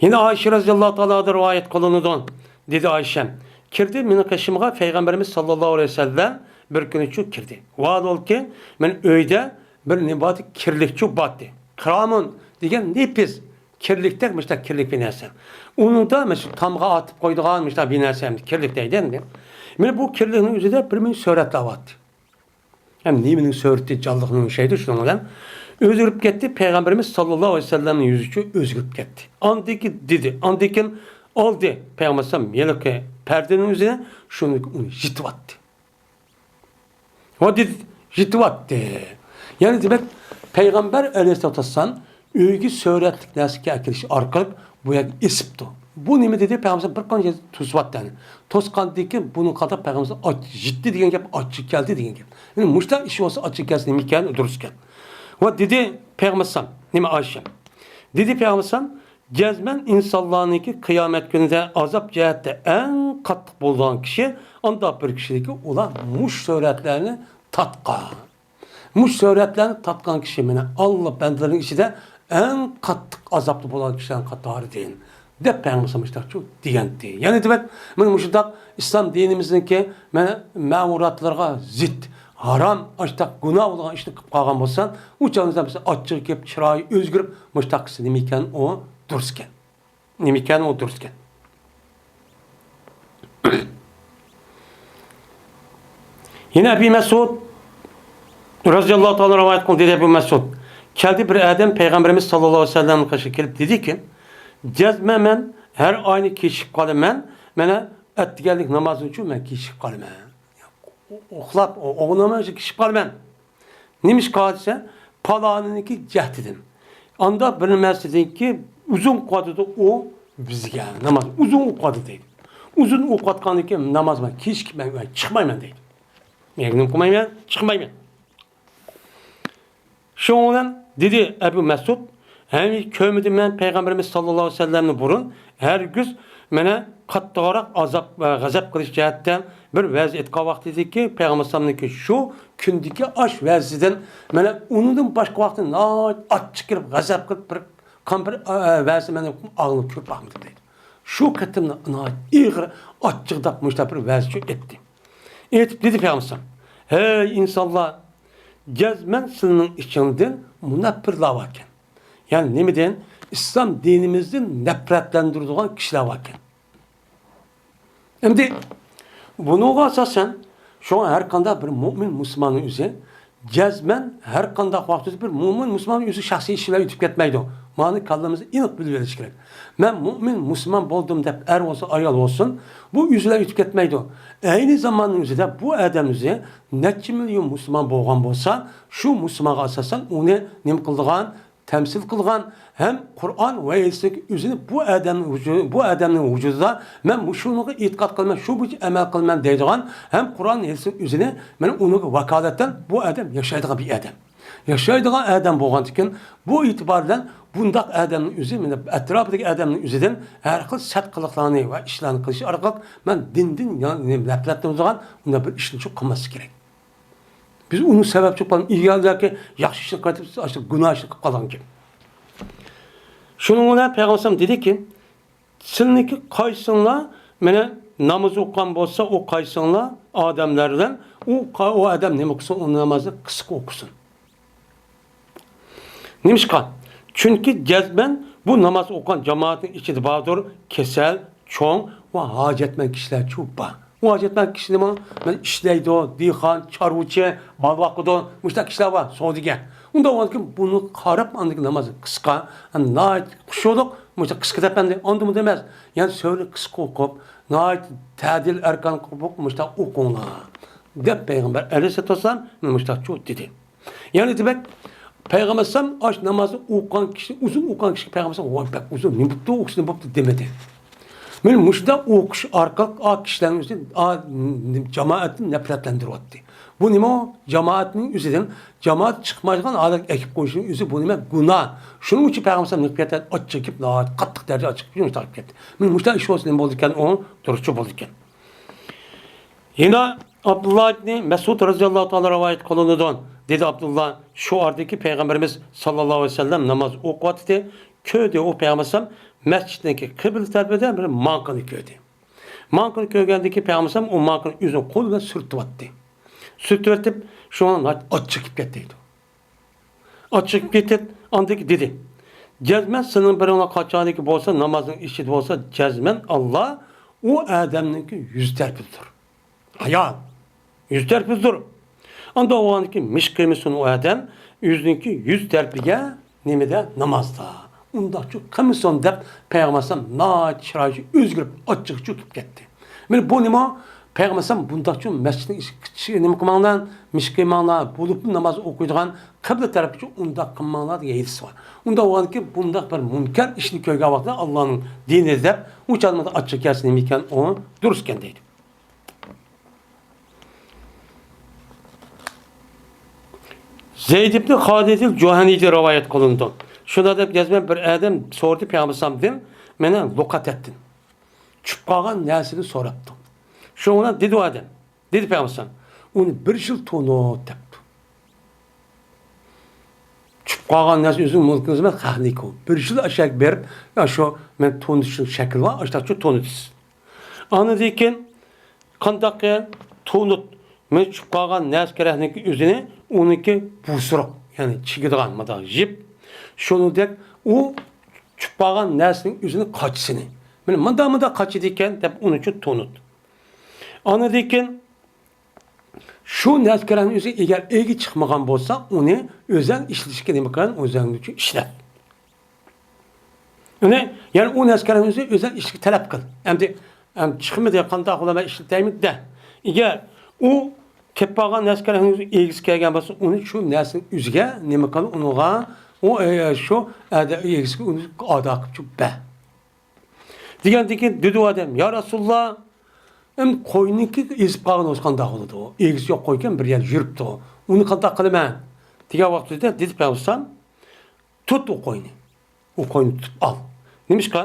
يەنە ئائىشە رەزىياللاھۇ تائالا ئانھادىن رىۋايەت قىلىنىدۇ. دېدى ئائىشەم، كىردى مېنىڭ قېشىمغا پەيغەمبىرىمىز ساللاللاھۇ ئەلەيھى ۋەسەللەم بىر كۈنىچۇ كىردى. ۋاھالبۇلكى، مېنىڭ ئۆيدە بىر نېمە بار ئىدى؟ كىرلىكچۇ بار ئىدى. كىرامۇن دېگەن نېپىز، كىرلىكتەك مۇشۇنداق كىرلىك بىر نەرسە. ئۇنىڭدا مۇشۇ تامغا ئاتىپ قويىدىغان مۇشۇنداق بىر نەرسە، كىرلىك دەيدۇ ئەمدى. مانا بۇ كىرلىكنىڭ ئۆزىدە بىر مۇنچە سۈرەتلەر بار ئىدى. ھەم نېمىنىڭ سۈرىتى جانلىقنى ئوخشايدۇ، شۇنىڭ بىلەن ئۆزگىرىپ كەتتى. پەيغەمبىرىمىز ساللاللاھۇ ئەلەيھى ۋەسەللەمنىڭ يۈزىچۇ ئۆزگىرىپ كەتتى. ئاندىن كېيىن دېدى، ئاندىن كېيىن ئالدى پەيغەمبەر ئەلەيھىسسالام ھېلىقى پەردىنىڭ ئۆزىنى، شۇنى ئۇنى يىتىۋەتتى. ۋە دېدى، يىتىۋەتتى. يەنى دېمەك، پەيغەمبەر ئەلەيھىسسالاتۇ ۋەسسالام ئۆيگە سۈرەتلىك نەرسە ئەكېلىش ئارقىلىق بۇ يەرگە ئېسىپتۇ. بۇ نېمە دېدى؟ پەيغەمبەر بىر قانچە يەردە توسۇۋەتتى. توسقاندىن كېيىن بۇنىڭ قاتارىدا پەيغەمبەر ئاچ يىتتى دېگەن گەپ، ئاچچىق كەلدى دېگەن گەپ. يەنى مۇشۇنداق ئىش بولسا ئاچچىق كەلسە نېمە ئىكەن؟ دۇرۇس ئىكەن. ۋە دېدى پەيغەمبەر ئەلەيھىسسالام، نېمە ئائىشەم؟ دېدى پەيغەمبەر ئەلەيھىسسالام، جەزمەن ئىنسانلارنىڭكى قىيامەت كۈنىدە ئازاب جەھەتتە ئەڭ قاتتىق بولىدىغان كىشى ئانداق بىر كىشىدىكى، ئۇلار مۇشۇ سۈرەتلەرنى تارتقان. مۇشۇ سۈرەتلەرنى تارتقان كىشى مانا ئاللا بەندىلىرىنىڭ ئىچىدە ئەڭ قاتتىق ئازابتا بولغان كىشىلەرنىڭ قاتارىدىن، دەپ پەيغەمبەر مۇشۇنداقچۇ دېگەنتى. يەنى دېمەك، مانا مۇشۇنداق ئىسلام دىنىمىزنىڭكى مانا مەمۇراتلىرىغا زىت، ھارام، ئاشتاق گۇناھ بولغان ئىشنى قىلىپ قالغان بولسا، ئۇ چاغدا بىز ئاچچىقى كېلىپ، چىرايى ئۆزگىرىپ، مۇشۇنداق قىلسا نېمە ئىكەن ئۇ دۇرۇس ئىكەن. نېمە ئىكەن ئۇ دۇرۇس ئىكەن. يەنە ئەبى مەسئۇد رەزىياللاھۇ تائالا رىۋايەت قىلدى، دېدى ئەبۇ مەسئۇد، كەلدى بىر ئادەم پەيغەمبىرىمىز ساللاللاھۇ ئەلەيھى ۋەسەللەمنىڭ قېشىغا كېلىپ دېدىكى، جەزمەن مەن ھەر ئاينى كېچىكىپ قالىمەن، مانا ئەتىگەنلىك نامازنىچۇ مەن كېچىكىپ قالىمەن. ئۇخلاپ، ئوغۇل نامازنى كېچىكىپ قالىمەن. نېمىشقا دېسە، پالانىنىڭكى جەھدىدىن. ئاندا بىر نېمەسىدىنكى ئۇزۇن قىلىۋاتىدۇ ئۇ بىزگە ناماز. ئۇزۇن ئوقۇۋاتىدۇ دەيدۇ. ئۇزۇن ئوقۇۋاتقاندىن كېيىن ناماز مەن كېچىكىپ مەن چىقمايمەن دەيدۇ. مەن نېمە قىلمايمەن؟ چىقمايمەن. شۇنىڭ بىلەن دېدى ئەبۇ مەسئۇد، ھەي، كۆرمىدىم مەن پەيغەمبىرىمىز ساللاللاھۇ ئەلەيھى ۋەسەللەمنى بۇرۇن ھەرگىز مانا قاتتىقراق ئازاب، غەزەپ قىلىش جەھەتتە بىر ۋەز ئېيتقان ۋاقتىدىكى پەيغەمبەر ئەلەيھىسسالامنىڭكى شۇ كۈندىكى ئاش ۋەزىدىن، مانا ئۇنىڭدىن باشقا ۋاقىتتا ناھايىتى ئاچچىق كېلىپ، غەزەپ قىلىپ بىر قان بىر، ئە، ۋەزى مەن ئاڭلىنىپ كۆرۈپ باقمىدىم دەيدۇ. شۇ قېتىمدا ناھايىتى ئېغىر ئاچچىقداپ مۇشۇنداق بىر ۋەزچۇ ئېيتتى. ئېيتىپ دېدى پەيغەمبەر ئەلەيھىسسالام، ھەي ئىنسانلار، جەزمەن سىلىنىڭ ئىچىڭدىن مۇنەپپىرلار باركەن. يەنى نېمىدىن؟ ئىسلام دىنىمىزدىن نەپرەتلەندۈرىدىغان كىشىلەر باركەن. ئەمدى بۇنىڭغا ئاساسەن، شۇڭا ھەر قانداق بىر مۆمىن مۇسۇلماننىڭ ئۆزى جەزمەن ھەر قانداق ۋاقىتتا بىر مۆمىن مۇسۇلمان ئۆزى شەخسىي ئىش بىلەن ئۆتۈپ كەتمەيدۇ. مانا كاللىمىزدا ئېنىق بىلىۋېلىش كېرەك. مەن مۆمىن مۇسۇلمان بولدۇم دەپ ئەر بولسۇن، ئايال بولسۇن، بۇ ئۆزى بىلەن ئۆتۈپ كەتمەيدۇ. ئەينى زاماننىڭ ئۆزىدە بۇ ئادەم ئۆزى نەچچە مىليون مۇسۇلمان بولغان بولسا، شۇ مۇسۇلمانغا ئاساسەن ئۇنى نېمە قىلىدىغان؟ تەمسىل قىلغان ھەم قۇرئان ۋە ھەدىسنىڭ ئۆزىنى بۇ ئادەمنىڭ ۋۇجۇ-، بۇ ئادەمنىڭ ۋۇجۇدىدا مەن مۇشۇنىڭغا ئېتىقاد قىلىمەن، شۇ بويىچە ئەمەل قىلىمەن دەيدىغان ھەم قۇرئان ھەدىسنىڭ ئۆزىنى مەن ئۇنىڭغا ۋاكالەتەن بۇ ئادەم ياشايدىغان بىر ئادەم. ياشايدىغان ئادەم بولغاندىكىن بۇ ئېتىبار بىلەن بۇنداق ئادەمنىڭ ئۆزى مانا ئەتراپىدىكى ئادەمنىڭ ئۆزىدىن ھەر خىل سەت قىلىقلارنى ۋە ئىشلارنى قىلىش ئارقىلىق مەن دىندىن يا-، نەپرەتلىنىدىغان بۇنداق بىر ئىشنى شۇ قىلماسلىق كېرەك. بىز ئۇنى سەۋەبچى قىلىپ قالغان، ئىگىلەرگە ياخشى ئىشنى قىلىپ، ئاشۇ گۇناھ ئىشنى قىلىپ قالغان گەپ. شۇنىڭ بىلەن پەيغەمبەر ئەلەيھىسسالام دېدىكى، سىلىنىڭكى قايسىڭلار مانا ناماز ئوقۇغان بولسا، ئۇ قايسىڭلار ئادەملەر بىلەن ئۇ قا-، ئۇ ئادەم نېمە قىلسۇن، ئۇ نامازنى قىسقا ئوقۇسۇن. نېمىشقا؟ چۈنكى جەزمەن بۇ ناماز ئوقۇغان جامائەتنىڭ ئىچىدە باردۇر، كېسەل، چوڭ ۋە ھاجەتمەن كىشىلەرچۇ بار. ئۇ ھاجەتمەن كىشى نېمە؟ مەن ئىشلەيدۇ، دېھقان، چارۋىچى، مال باقىدۇ، مۇشۇنداق كىشىلەر بار، سودىگەر. ئۇنداق بولغاندىكىن بۇنى قاراپ، ئاندىكى نامازى قىسقا، ھەم ناھايىتى خۇشۇلۇق، مۇشۇنداق قىسقا دەپ ئەمدى ئاندىمۇ دېمەس. يەنى سۈرىنى قىسقا ئوقۇپ، ناھايىتى تەدىل ئەركان قىلىپ مۇشۇنداق ئوقۇڭلار، دەپ پەيغەمبەر ئەلەيھىسسالاتۇ ۋەسسالام مۇشۇنداق دېدى. يەنى دېمەك، پەيغەمبەر ئەلەيھىسسالام ئاش نامازنى ئوقۇغان كىشى، ئۇزۇن ئوقۇغان كىشىگە پەيغەمبەر ئەلەيھىسسالام، ۋاي بەك ئۇزۇن، نېمە بوپتۇ، ئوقۇسا نېمە بوپتۇ دېمىدى. مانا مۇشۇنداق ئوقۇش ئارقىلىق ئا كىشىلەرنىڭ ئۆزى، ئا، جامائەتنى نەپرەتلەندۈرۈۋاتتى. بۇ نېمە ئۇ؟ جامائەتنىڭ ئۆزىدىن، جامائەت چىقمايدىغان ھالەتكە ئەكىپ قويۇشنىڭ ئۆزى بۇ نېمە؟ گۇناھ. شۇنىڭ ئۈچۈن پەيغەمبەر ئەلەيھىسسالام نېمە قىلىپ كەتتى؟ ئاچچىقى كېلىپ، ناھايىتى قاتتىق دەرىجىدە ئاچچىقى كېلىپ، مۇشۇنداق ئىش بولسا نېمە بولىدىكەن؟ ئۇ دۇرۇسچۇ بولىدىكەن. يەنە ئابدۇللا ئىبنى مەسئۇد رەزىياللاھۇ تائالا رىۋايەت قىلىنىدۇ. دېدى ئابدۇللا، شۇ ئارىدىكى پەيغەمبىرىمىز ساللاللاھۇ ئەلەيھى ۋەسەللەم ناماز ئوقۇۋاتىدۇ. كۆردى ئۇ پەيغەمبەر ئەلەيھىسسالام مەسچىتنىڭكى قىبلە تەرىپىدە بىر ماڭقىنى كۆردى. ماڭقىنى كۆرگەندىن كېيىن پەيغەمبەر ئەلەيھىسسالام ئۇ ماڭقىنى ئۆزىنىڭ قولى بىلەن سۈرتۈۋەتتى. سۈرتۈۋېتىپ، شۇڭا ناھايىتى ئاچچىقى كېلىپ كەتتى دەيدۇ. ئاچچىقى كېتىپ، ئاندىن كېيىن دېدى، جەزمەن سېنىڭ بىرىڭلار قاچانكى بولسا، نامازنىڭ ئىچىدە بولسا، جەزمەن ئاللا ئۇ ئادەمنىڭكى يۈز تەرىپىدىدۇر. ئايال، يۈز تەرىپىدۇر. ئانداق بولغاندىكىن مىش قىلمىسۇن ئۇ ئادەم ئۆزىنىڭكى يۈز تەرىپىگە نېمىدە؟ نامازدا. ئۇنداقچۇ قىلمىسۇن دەپ پەيغەمبەر ئەلەيھىسسالام ناھايىتى چىرايى ئۆزگىرىپ، ئاچچىقى چۆكۈپ كەتتى. مانا بۇ نېمە؟ پەيغەمبەر ئەلەيھىسسالام بۇنداقچۇ مەسچىتنىڭ ئىچىگە نېمە قىلماڭلار، مىش قىلماڭلار، بولۇپمۇ ناماز ئوقۇيدىغان قىبلە تەرەپكىچۇ ئۇنداق قىلماڭلار دېگەن ھەدىس بار. ئۇنداق بولغاندىكىن بۇنداق بىر مۇنكەر ئىشنى كۆرگەن ۋاقتىدا ئاللانىڭ دىنىدا دەپ، ئۇ چاغدا ئاچچىقى كەلسە نېمە ئىكەن، ئۇ دۇرۇس ئىكەن دەيدۇ. زەيد ئىبنى خالىدىل جۇھەنىدىن رىۋايەت قىلىنىدۇ. شۇنداق دەپ يازىمەن، بىر ئادەم سورىدى پەيغەمبەر ئەلەيھىسسالامدىن، مانا لۇقاتەتتىن. چۈشۈپ قالغان نەرسىنى سوراپتۇ. شۇنىڭ بىلەن دېدى ئۇ ئادەم، دېدى پەيغەمبەر ئەلەيھىسسالام، ئۇنى بىر يىل تونۇت دەپتۇ. چۈشۈپ قالغان نەرسە ئۆزىنىڭ مۈلكىڭىز ئەمەس، خەقنىڭكى ئۇ. بىر يىل ئاشۇ يەرگە بېرىپ، يا شۇ مەن تونۇتۇشنىڭ شەكلى بار، ئاشۇنداقچە تونۇتىسىز. ئاندىن كېيىن قانداق تونۇت؟ مەن چۈشۈپ قالغان نەرسە كېرەكنىڭكى ئۆزىنى، ئۇنىڭكى بۇسرۇق، يەنى چىگىدىغان مۇنداق يىپ. شۇنىڭدەك ئۇ چۈشۈپ قالغان نەرسىنىڭ ئۆزىنى قاچىسىنى. مانا مۇنداق مۇنداق قاچىدىكەن دەپ ئۇنىڭ ئۈچۈن تونۇت. ئاندىن كېيىن شۇ نەرسە كېرەكنىڭ ئۆزى ئەگەر ئېگى چىقمىغان بولسا، ئۇنى ئۆزەڭ ئىشلىتىشكە نېمە قىلغان؟ ئۆزەڭ ئۈچۈن ئىشلەت. يەنى، يەنى ئۇ نەرسە كېرەكنىڭ ئۆزى ئۆزەڭ ئىشلىتىشكە تەلەپ قىل. ئەمدى، ئەم، چىقمىدى، قانداق قىلىمەن، ئىشلىتەيمۇ دە. ئەگەر ئۇ كېلىپ قالغان نەرسە كېرەكنىڭ ئۆزى ئېگىسى كەلگەن بولسا، ئۇنى شۇ نەرسىنىڭ ئۆزىگە نېمە قىل، ئۇنىڭغا، ئۇ، ئە، شۇ ئەدە ئېگىسىگە ئۇنى ئادا قىلىپ بەر. دېگەندىن كېيىن دېدى ئۇ ئادەم، يا رەسۇلاللا، ئەم، قوينىڭكى ئېزىپ قالغىنى بولسا قانداق بولىدۇ؟ ئېگىسى يوق قويكەن، بىر يەردە يۈرۈپتۇ. ئۇنى قانداق قىلىمەن؟ دېگەن ۋاقتىدا دېدى پەيغەمبەر، تۇت ئۇ قوينى. ئۇ قوينى تۇتۇپ ئال. نېمىشقا؟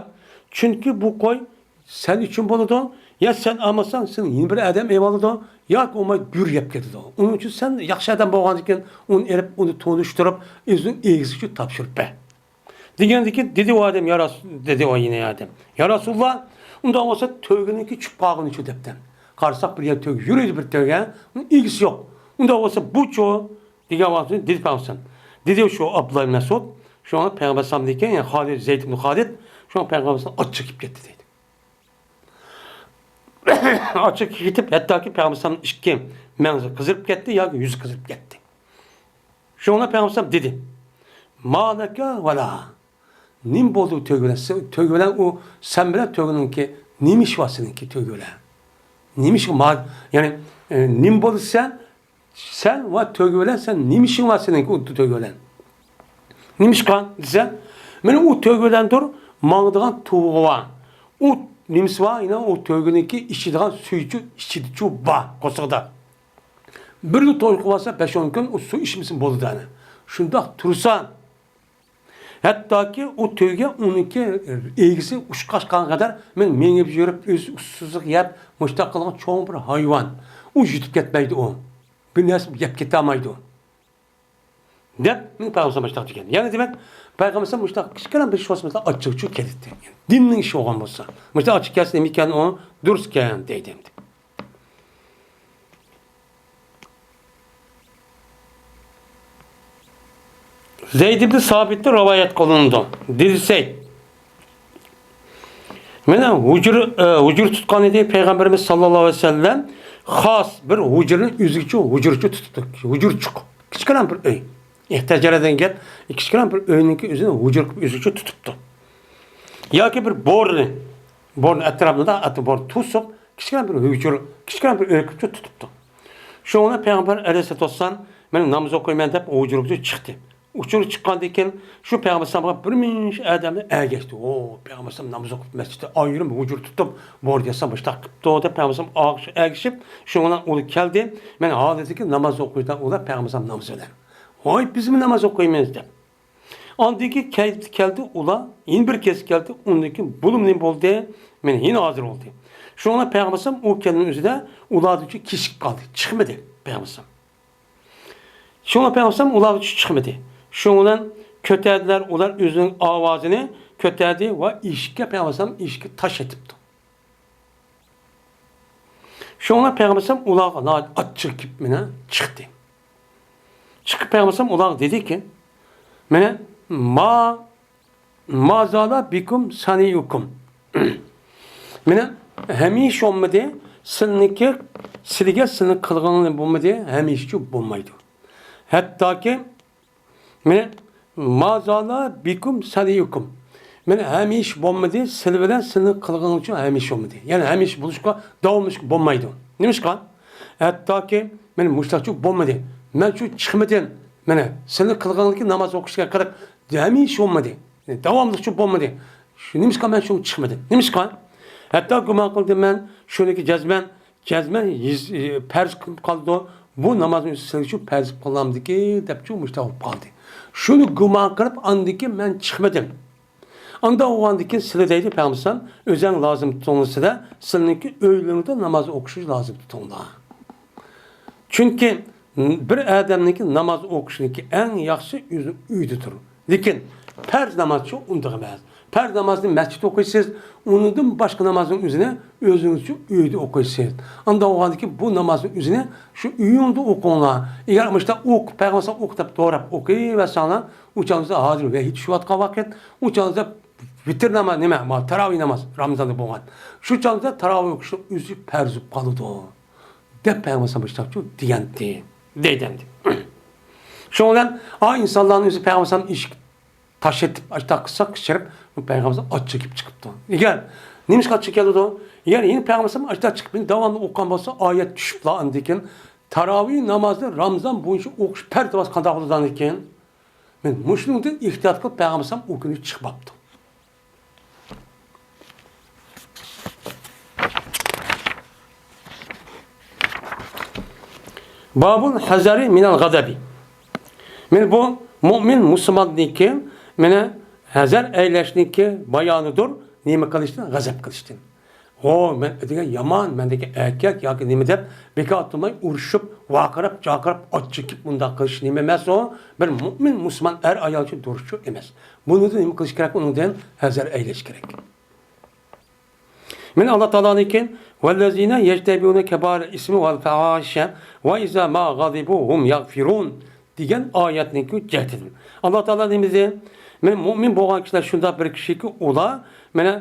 چۈنكى بۇ قوي سەن ئۈچۈن بولىدۇ. يا سەن ئالمىساڭ، سېنىڭ يەنە بىر ئادەم ئېلىۋالىدۇ. ياكى بولمايدۇ، بۆرە يەپ كېتىدۇ. ئۇنىڭ ئۈچۈن سەن ياخشى ئادەم بولغاندىكىن، ئۇنى ئېلىپ، ئۇنى تونۇشتۇرۇپ، ئۆزىنىڭ ئېگىسى ئۈچۈن تاپشۇرۇپ بەر. دېگەندىكىن دېدى ئۇ ئادەم، يا رەس-، دېدى ئۇ يەنە ئادەم، يا رەسۇلاللا، ئۇنداق بولسا تۆگىنىڭكى چۈشۈپ قالغىنىچۇ دەپتىمەن. قارىساق بىر يەر تۆگە يۈرىدۇ، بىر تۆگە، ئېگىسى يوق. ئۇنداق بولسا بۇچۇ دېگەن ۋاقتىدا دېدى پەيغەمبەر. دېدى شۇ ئابدۇللا ئىبن مەسئۇد، شۇڭا پەيغەمبەر ئەلەيھىسسالام دېگەن، يەنى خالىد، زەيد ئىبن خالىد، شۇڭا پەيغەمبەر ئەلەيھىسسالام ئاچچىقى كېلىپ كەتتى دەيدۇ. ئاچچىقى كېتىپ، ھەتتاكى پەيغەمبەر ئەلەيھىسسالامنىڭ ئىككى مەڭزى قىزىرىپ كەتتى ياكى يۈزى قىزىرىپ كەتتى. شۇڭا پەيغەمبەر ئەلەيھىسسالام دېدى، ما لەكە ۋە لەھا. نېمە بولدى ئۇ تۆگە بىلەن؟ سە-، تۆگە بىلەن ئۇ، سەن بىلەن تۆگىنىڭكى نېمە ئىشى بار سېنىڭكى تۆگە بىلەن؟ نېمە ئىشى بار؟ يەنى، ئە، نېمە بولدى سەن؟ سەن ۋە تۆگە بىلەن سەن نېمە ئىشىڭ بار سېنىڭكى ئۇ تۆگە بىلەن؟ نېمىشقا دېسە، مانا ئۇ تۆگە بىلەندۇر ماڭىدىغان تۇغى بار. ئۇ نېمىسى بار؟ يەنە ئۇ تۆگىنىڭكى ئىچىدىغان سۈيىچۇ، ئىچىدىچۇ بار، قورسىقىدا. بىرلا توي قىلىۋالسا، بەش-ئون كۈن ئۇ سۇ ئىچمىسىمۇ بولىدۇ ئەنە. شۇنداق تۇرسا، ھەتتاكى ئۇ تۆگە ئۇنىڭكى ئېگىسى ئۇچقاچقان قەدەر مېڭىپ يۈرۈپ، ئۆزى ئۇسسۇزلۇق يەپ، مۇشتاق قىلغان چوڭ بىر ھايۋان. ئۇ يۇتۇپ كەتمەيدۇ ئۇ. بىر نەرسە يەپ كېتەلمەيدۇ. دەپ، مېنىڭ پەيغەمبەر مۇشتاق دېگەن. يەنى دېمەك، پەيغەمبەر مۇشتاق كىچىككىنە بىر ئىش بولسا، مۇشتاق ئاچچىقى چۈشۈپ كېتەتتى. دىننىڭ ئىشى بولغان بولسا. مۇشتاق ئاچچىقى كەلسە نېمە ئىكەن ئۇ؟ دۇرۇس ئىكەن دەيدۇ ئەمدى. زەيد ئىبن سابىتتىن رىۋايەت قىلىنىدۇ. دېدى زەيد. مانا ھۇجرا، ئە، ھۇجرا تۇتقان ئىدى پەيغەمبىرىمىز ساللاللاھۇ ئەلەيھى ۋەسەللەم. خاس بىر ھۇجرىنى ئۆزىگىچە ھۇجرىچە تۇتۇپتۇ. ھۇجرىچۇق. كىچىككىنە بىر ئۆي. ئېھتىياجلار دېگەن گەپ، كىچىككىنە بىر ئۆينىڭكى ئۆزىنى ھۇجرا قىلىپ ئۆزىگىچە تۇتۇپتۇ. ياكى بىر بورىنى، بورىنى ئەتراپىدا، ئەتە بورىنى توسۇپ، كىچىككىنە بىر ھۇجرا، كىچىككىنە بىر ئۆي قىلىپچە تۇتۇپتۇ. شۇڭا پەيغەمبەر ئەلەيھىسسالاتۇ ۋەسسالام، مەن ناماز ئوقۇيمەن دەپ ھۇجرىغا چىقتى. ئۇچۇر چىققاندىن كېيىن، شۇ پەيغەمبەر ئەلەيھىسسالامغا بىر مۇنچە ئادەملەر ئەگەشتى. ئو، پەيغەمبەر ئەلەيھىسسالام ناماز ئوقۇپ، مەسچىتتە ئايرىم ھۇجرا تۇتۇپ، بوردا ياساپ، مۇشۇنداق قىپتۇ دەپ، پەيغەمبەر ئەلەيھىسسالام ئەگىشىپ، شۇنىڭ بىلەن ئۇلار كەلدى. مەن ھالىتىدىكى ناماز ئوقۇيدىغان ئۇلار پەيغەمبەر ئەلەيھىسسالام نامىزى بىلەن. ۋاي، بىزمۇ ناماز ئوقۇيمىز دەپ. ئاندىن كېيىن كەلدى، كەلدى ئۇلار، يەنە بىر كەس كەلدى، ئۇندىن كېيىن بۇلىمۇ نېمە بولدى؟ مەن يەنە ھازىر بولدى. شۇڭا پەيغەمبەر ئەلەيھىسسالام ئۇ كەلگەن ئۆزىدە ئۇلاردىن كېچىكىپ قالدى، چىقمىدى پەيغەمبەر ئەلەيھىسسالام. شۇڭا پەيغەمبەر ئەلەيھىسسالام ئۇلارغىچە چىقمىدى. شۇنىڭ بىلەن كۆتەردىلەر، ئۇلار ئۆزىنىڭ ئاۋازىنى كۆتەردى ۋە ئىشىككە، پەيغەمبەر ئەلەيھىسسالام ئىشىككە تاش ئېتىپتۇ. شۇڭا پەيغەمبەر ئەلەيھىسسالام ئۇلارغا ناھايىتى ئاچچىقى كېلىپ مانا چىقتى. چىقىپ پەيغەمبەر ئەلەيھىسسالام ئۇلارغا دېدىكى، مانا، ما، ما زالا بىكۇم سانىئۇكۇم. مانا ھەمىشە بولمىدى، سىلىنىڭكى، سىلىگە سىلىنىڭ قىلغىنىڭلار بولمىدى، ھەمىشىچۇ بولمايدۇ. ھەتتاكى، مانا، ما زالا بىكۇم سانىئۇكۇم. مانا ھەمىشە بولمىدى، سىلى بىلەن سىلىنىڭ قىلغىنىڭچۇ ھەمىشە بولمىدى. يەنى ھەمىشە بولۇشقا، داۋاملىشىشقا بولمايدۇ. نېمىشقا؟ ھەتتاكى، مانا مۇشۇنداقچۇ بولمىدى. مەن شۇ چىقمىدىم. مانا، سىلىنىڭ قىلغىنىڭكى ناماز ئوقۇشقا قاراپ، ھەمىشە بولمىدى. داۋاملىقچۇ بولمىدى. شۇ، نېمىشقا مەن شۇنى چىقمىدىم؟ نېمىشقا؟ ھەتتا گۇمان قىلدىم مەن، شۇنىڭكى جەزمەن، جەزمەن يېز-، ئى، پەرز قىلىپ قالىدۇ. بۇ نامازنىڭ ئۆزى سىلىگە شۇ پەرز قىلامدىكى دەپ شۇ مۇشۇنداق بولۇپ قالدى. شۇنى گۇمان قىلىپ، ئاندىن كېيىن مەن چىقمىدىم. ئاندا بولغاندىن كېيىن سىلى دەيدۇ پەيغەمبەر، ئۆزەڭ لازىم تۇتۇڭلار سىلە، سىلىنىڭكى ئۆيلىرىڭدە ناماز ئوقۇشنى لازىم تۇتۇڭلار. چۈنكى بىر ئادەمنىڭكى ناماز ئوقۇشنىڭكى ئەڭ ياخشىسى ئۆزى ئۆيدە تۇرۇپ. لېكىن پەرز نامازچۇ ئۇنداق ئەمەس. پەرز نامازنى مەسچىتتە ئوقۇيسىز، ئۇنىڭدىن باشقا نامازنىڭ ئۆزىنى ئۆزىڭىزچۇ ئۆيدە ئوقۇيسىز. ئانداق بولغاندىكىن بۇ نامازنىڭ ئۆزىنى شۇ ئۆيۈڭدە ئوقۇڭلار. ئەگەر مۇشۇنداق ئوقۇپ، پەيغەمبەر ئوقۇ دەپ دوراپ ئوقۇيۋەرسەڭلار، ئۇ چاغدا ھازىر ۋەھىي چۈشۈۋاتقان ۋاقىت، ئۇ چاغدا ۋىتىر ناماز نېمە؟ ما، تاراۋىھ ناماز رامىزاندا بولغان. شۇ چاغدا تاراۋىھ ئوقۇشنىڭ ئۆزى پەرز بولۇپ قالىدۇ. دەپ پەيغەمبەر ئەلەيھىسسالام مۇشۇنداقچۇ دېگەنتى، دەيدۇ ئەمدى. شۇنىڭ بىلەن ئا ئىنسانلارنىڭ ئۆزى پەيغەمبەر ئەلەيھىسسالام ئىشىك تاش ئېتىپ، ئاشتاق قىلسا قىچقىرىپ، پەيغەمبەر ئەلەيھىسسالام ئاچچىقى كېلىپ چىقىپتۇ. ئەگەر نېمىشقا ئاچچىقى كېلىدۇ؟ ئەگەر يەنە پەيغەمبەر ئەلەيھىسسالام ئاشتاق چىقىپ داۋاملىق ئوقۇغان بولسا، ئايەت چۈشۈپلا ئاندىن كېيىن، تاراۋىھ نامازىنى رامىزان بويىچە ئوقۇش پەرز ناماز قانداق بولىدۇ ئاندىن كېيىن؟ مەن مۇشۇنىڭدىن ئېھتىيات قىلىپ پەيغەمبەر ئەلەيھىسسالام ئۇ كۈنى چىقماپتۇ. بابۇل ھەزەرى مىنەل غەزەبى. مانا بۇ مۇئمىن مۇسۇلماندىكى، مانا، ھەزەر ئەيلەشنىكى بايانىدۇر، نېمە قىلىشتىن؟ غەزەپ قىلىشتىن. ھو، مەن دېگەن يامان، مەن دېگەن ئەركەك ياكى نېمە دەپ، بىكار تۇرماي ئۇرۇشۇپ، ۋارقىراپ، جارقىراپ، ئاچچىقىپ مۇنداق قىلىش نېمە ئەمەس ئۇ؟ بىر مۇئمىن مۇسۇلمان ئەر ئايال ئۈچۈن دۇرۇسچۇ ئەمەس. بۇنىڭدىن نېمە قىلىش كېرەك؟ ئۇنىڭدىن ھەزەر ئەيلەش كېرەك. مانا ئاللا تائالانىڭكى، ۋەللەزىنە يەجتەنىبۇنە كەبائىرەل ئىسمى ۋەل فەۋاھىشە ۋە ئىزا ما غەزىبۇ ھۇم يەغفىرۇن دېگەن ئايەتنىڭكى جەھىتىدىن. ئاللا تائالا نېمە دېدى؟ مانا مۇئمىن بولغان كىشىلەر شۇنداق بىر كىشىكى، ئۇلار مانا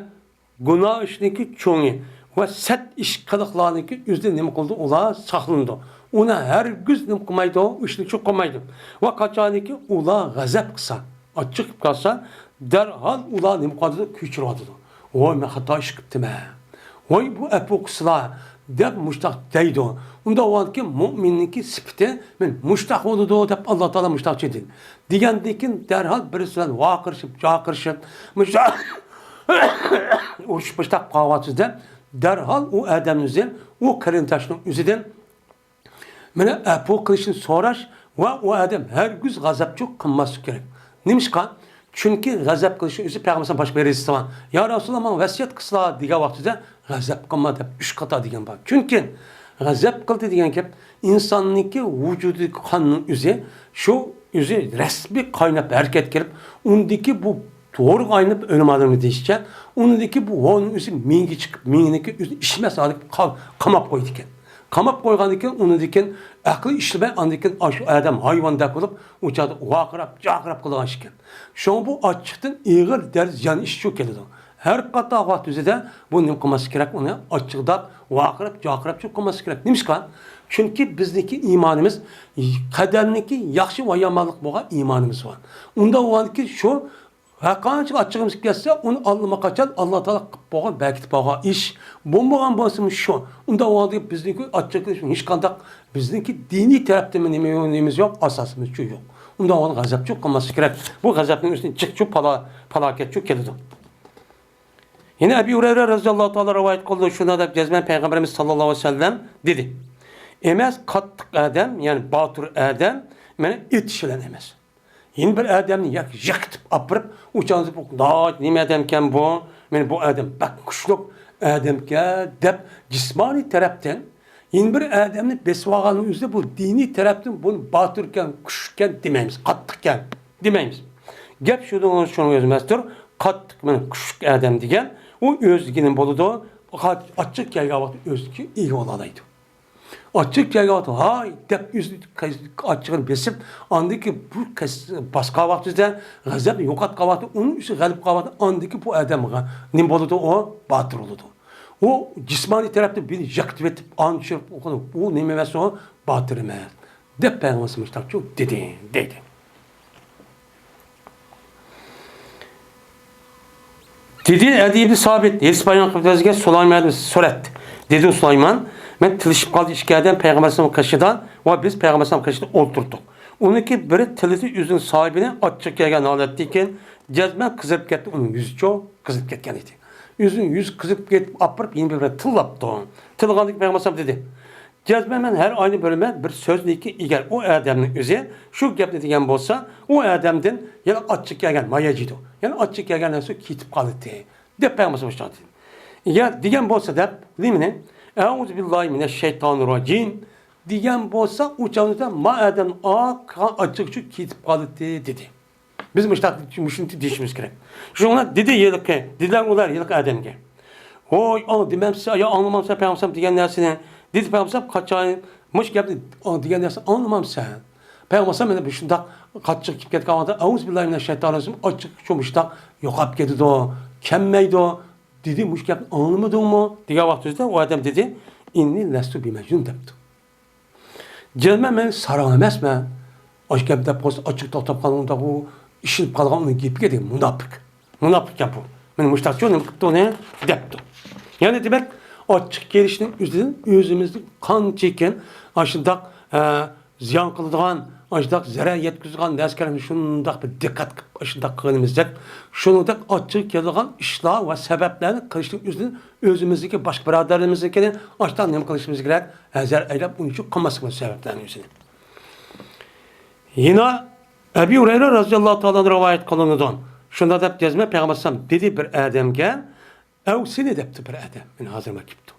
گۇناھ ئىشنىڭكى چوڭى ۋە سەت ئىش قىلىقلارنىڭكى ئۆزىدىن نېمە قىلىدۇ؟ ئۇلار ساقلىنىدۇ. ئۇنى ھەرگىز نېمە قىلمايدۇ، ئىشنى چوڭ قىلمايدۇ. ۋە قاچانكى ئۇلار غەزەپ قىلسا، ئاچچىق قىلىپ قالسا، دەرھال ئۇلار نېمە قىلىۋاتىدۇ؟ كۆچۈرۈۋاتىدۇ. ۋاي، مەن خاتا ئىش قىپتىمەن. ۋاي، بۇ ئەپۇ قىلسىلا، دەپ مۇشتاق دەيدۇ. ئۇنداق بولغاندىكىن مۇئمىننىڭكى سۈپىتى مەن مۇشتاق بولىدۇ دەپ ئاللا تائالا مۇشتاق دېدى. دېگەندىن كېيىن دەرھال بىرسى بىلەن ۋارقىرىشىپ، جارقىرىشىپ، مۇشتاق ئۇرۇشۇپ مۇشتاق قالغانسىز دەپ، دەرھال ئۇ ئادەمنى ئۆزى، ئۇ قېرىنداشنىڭ ئۆزىدىن مانا ئەپۇ قىلىشنى سوراش ۋە ئۇ ئادەم ھەرگىز غەزەپچۇ قىلماسلىق كېرەك. نېمىشقا؟ چۈنكى غەزەپ قىلىشنى ئۆزى پەيغەمبەر باشقا بىر ھەدىستە بار. يا رەسۇلاللا، ماڭا ۋەسىيەت قىلسىلا دېگەن ۋاقتىدا غەزەپ قىلما دەپ ئۈچ قېتىم دېگەن بار. چۈنكى غەزەپ قىلدى دېگەن گەپ ئىنساننىڭكى ۋۇجۇدىدىكى قاننىڭ ئۆزى شۇ ئۆزى رەسمىي قايناپ ھەرىكەتكە كېلىپ، ئۇندىكى بۇ ھورغا ئايلىنىپ ئۆلىمالىرىمىز دېيىشىچە، ئۇنىڭدىكى بۇ ھورنىڭ ئۆزى مېڭىگە چىقىپ، مېڭىنىكى ئۆزى ئىشمەس ھالدا قا-، قاماپ قويىدىكەن. قاماپ قويغاندىن كېيىن، ئۇنىڭدىن كېيىن ئەقلى ئىشلىمەي، ئاندىن كېيىن ئاشۇ ئادەم ھايۋاندەك بولۇپ، ئۇ چاغدا ۋارقىراپ، جارقىراپ قىلىدىغان ئىش ئىكەن. شۇڭا بۇ ئاچچىقتىن ئېغىر دەرىجە زىيان ئىشچۇ كېلىدۇ. ھەر قاتار ۋاقىت ئۆزىدە بۇ نېمە قىلماسلىق كېرەك؟ ئۇنى ئاچچىقداپ، ۋارقىراپ، جارقىراپ چۇ قىلماسلىق كېرەك. نېمىشقا؟ چۈنكى بىزنىڭكى ئىمانىمىز قەدەرنىڭكى ياخشى ۋە يامانلىق بولغان ئىمانىمىز بار. ئۇنداق بولغاندىكىن شۇ ھەرقانچە ئاچچىقىمىز كەلسە، ئۇنى ئاللىماقاچان ئاللا تائالا قىلىپ بولغان، بەركىتىپ بولغان ئىش. بولمىغان بولسىمۇ شۇ. ئۇنداق بولغاندا بىزنىڭكى ئاچچىقىمىز ھېچقانداق بىزنىڭكى دىنىي تەرەپتىنمۇ نېمە، نېمىمىز يوق، ئاساسىمىزچۇ يوق. ئۇنداق غەزەپچۇ قىلماسلىق كېرەك. بۇ غەزەپنىڭ ئۈستىدىن جىقچۇ پالا-، پالاكەتچۇ كېلىدۇ. يەنە ئەبى ھۇرەيرە رەزىياللاھۇ تائالا رىۋايەت قىلدى، شۇنداق دەپ جەزمەن پەيغەمبىرىمىز ساللاللاھۇ ئەلەيھى ۋەسەللەم دېدى، ئەمەس قاتتىق ئادەم، يەنى باتۇر ئادەم، مانا ئېتىش بىلەن ئەمەس. يەنە بىر ئادەمنى ياكى يىقىتىپ ئاپىرىپ، ئۇ چاغدا بۇ ناھايىتى نېمە ئادەمكەن بۇ؟ مانا بۇ ئادەم بەك كۈچلۈك ئادەمكەن دەپ جىسمانىي تەرەپتىن يەنە بىر ئادەمنى بېسىۋالغاننىڭ ئۆزىدە بۇ دىنىي تەرەپتىن بۇنى باتۇركەن، كۈچلۈككەن دېمەيمىز، قاتتىقكەن دېمەيمىز. گەپ شۇنىڭ، شۇنىڭ ئۆزى ئەمەستۇر. قاتتىق، مانا كۈچلۈك ئادەم دېگەن ئۇ ئۆزىگە نېمە بولىدۇ؟ ئاچچىق كەلگەن ۋاقىتتا ئۆزىگە ئىگە بولالايدۇ. ئاچچىق كەلگەن ۋاقىتتا ھاي دەپ ئۆزىنى، ئاچچىقىنى بېسىپ، ئاندىن كېيىن بۇ كەس-، باسقان ۋاقتىدا، غەزەپنى يوقاتقان ۋاقتىدا، ئۇنىڭ ئۈستىگە غەلىبە قىلغان ۋاقتىدا، ئاندىن كېيىن بۇ ئادەمگە نېمە بولىدۇ؟ ئۇ باتۇر بولىدۇ. ئۇ جىسمانىي تەرەپتە بىرنى يىقىتىۋېتىپ، ئاڭ چۈشۈرۈپ، ئۇ نېمە ئەمەس، ئۇ باتۇر ئەمەس، دەپ پەيغەمبەر مۇشتاقچۇ دېدى، دەيدۇ. دېدى ئەدى ئىبنى سابىت، ھەدىس بايان قىلىپ بەرگەن سۇلايمان سۈرەت. دېدى سۇلايمان، مەن تىلىشىپ قالدى ئىككى ئادەم پەيغەمبەر ئەلەيھىسسالام قېشىدا ۋە بىز پەيغەمبەر ئەلەيھىسسالام قېشىدا ئولتۇردۇق. ئۇنىڭكى بىرى تىلىدى ئۆزىنىڭ ساھىبىنى ئاچچىق كەلگەن ھالەتتىكىن جەزمەن قىزىرىپ كەتتى، ئۇنىڭ يۈزىچۇ قىزىرىپ كەتكەن ئىدى. ئۆزىنىڭ يۈزى قىزىرىپ كېتىپ ئاپىرىپ يەنە بىر بىلەن تىللاپتۇ. تىللىغاندىكىن پەيغەمبەر ئەلەيھىسسالام دېدى، جەزمەن مەن ھەر ئاينى بىرىمەن بىر سۆزنىكى ئېگەر ئۇ ئادەمنىڭ ئۆزى شۇ گەپنى دېگەن بولسا، ئۇ ئادەمدىن يەنە ئاچچىق كەلگەن مايا جىدۇ. يەنە ئاچچىق كەلگەن نەرسە كېتىپ قالىدۇ، دەپ پەيغەمبەر مۇشۇنداق دېگەن بولسا دەپ، نېمىنى؟ ئەئۇزۇ بىللاھى مىنەش شەيتانىر راجىم دېگەن بولسا، ئۇ چاغدا ما ئادەم ئا-، ئاچچىق شۇ كېتىپ قالىدۇ، دېدى. بىز مۇشۇنداق، مۇشۇنى دېيىشىمىز كېرەك. شۇڭا دېدى ھېلىقى، دېدىلەر ئۇلار ھېلىقى ئادەمگە. ۋوي، ئاڭ دېمەمسەن، يا ئاڭلىمامسەن پەيغەمبەر دېگەن نەرسىنى؟ دېدى پەيغەمبەر، قاچان مۇشۇ گەپنى ئاڭ دېگەن نەرسىنى ئاڭلىمامسەن؟ پەيغەمبەر مانا مۇشۇنداق قاتتىق كېلىپ كەتكەن ۋاقىتتا، ئەئۇزۇ بىللاھى مىنەش شەيتانىر راجىم، ئاچچىق شۇ مۇشۇنداق يوقاپ كېتىدۇ، كەلمەيدۇ، دېدى. مۇشۇ گەپنى ئاڭلىمىدىڭمۇ؟ دېگەن ۋاقتىدا ئۇ ئادەم دېدى، ئىننى لەستۇ بىمەجنۇن دەپتۇ. جەزمەن مەن ساراڭ ئەمەسمەن. ئاشۇ گەپ دەپ قويسا، ئاچچىق توختاپ قالغان ئۇنداق ئۇ ئىشىنىپ قالغان ئۇنىڭ گېپىگە دېگەن مۇناپىق. مۇناپىق گەپ بۇ. مانا مۇشتاقچۇ نېمە قىپتۇ ئۇنى دەپتۇ. يەنى دېمەك، ئاچچىق كېلىشنىڭ ئۆزىدىن ئۆزىمىزنى قانچىكىن ئاشۇنداق، ئە، زىيان قىلىدىغان، ئاشۇنداق زەرەر يەتكۈزىدىغان نەرسىلەرنى شۇنداق بىر دىققەت قىلىپ ئاشۇنداق قىلغىنىمىزدەك، شۇنىڭدەك ئاچچىق كېلىدىغان ئىشلار ۋە سەۋەبلەرنى قىلىشنىڭ ئۆزىدىن ئۆزىمىزنىڭكى، باشقا بۇرادەرلىرىمىزنىڭكىنى ئاشۇنداق نېمە قىلىشىمىز كېرەك؟ ھەزەر ئەيلەپ ئۇنى شۇ قىلماسلىق سەۋەبلەرنى ئۆزىنى. يەنە ئەبى ھۇرەيرە رەزىياللاھۇ تائالا ئەنھۇ رىۋايەت قىلىنىدۇ. شۇنداق دەپ جەزمەن پەيغەمبەر ئەلەيھىسسالام دېدى بىر ئادەمگە، ئەۋسىنى دەپتۇ بىر ئادەم. مانا ھازىر مانا كېپتۇ.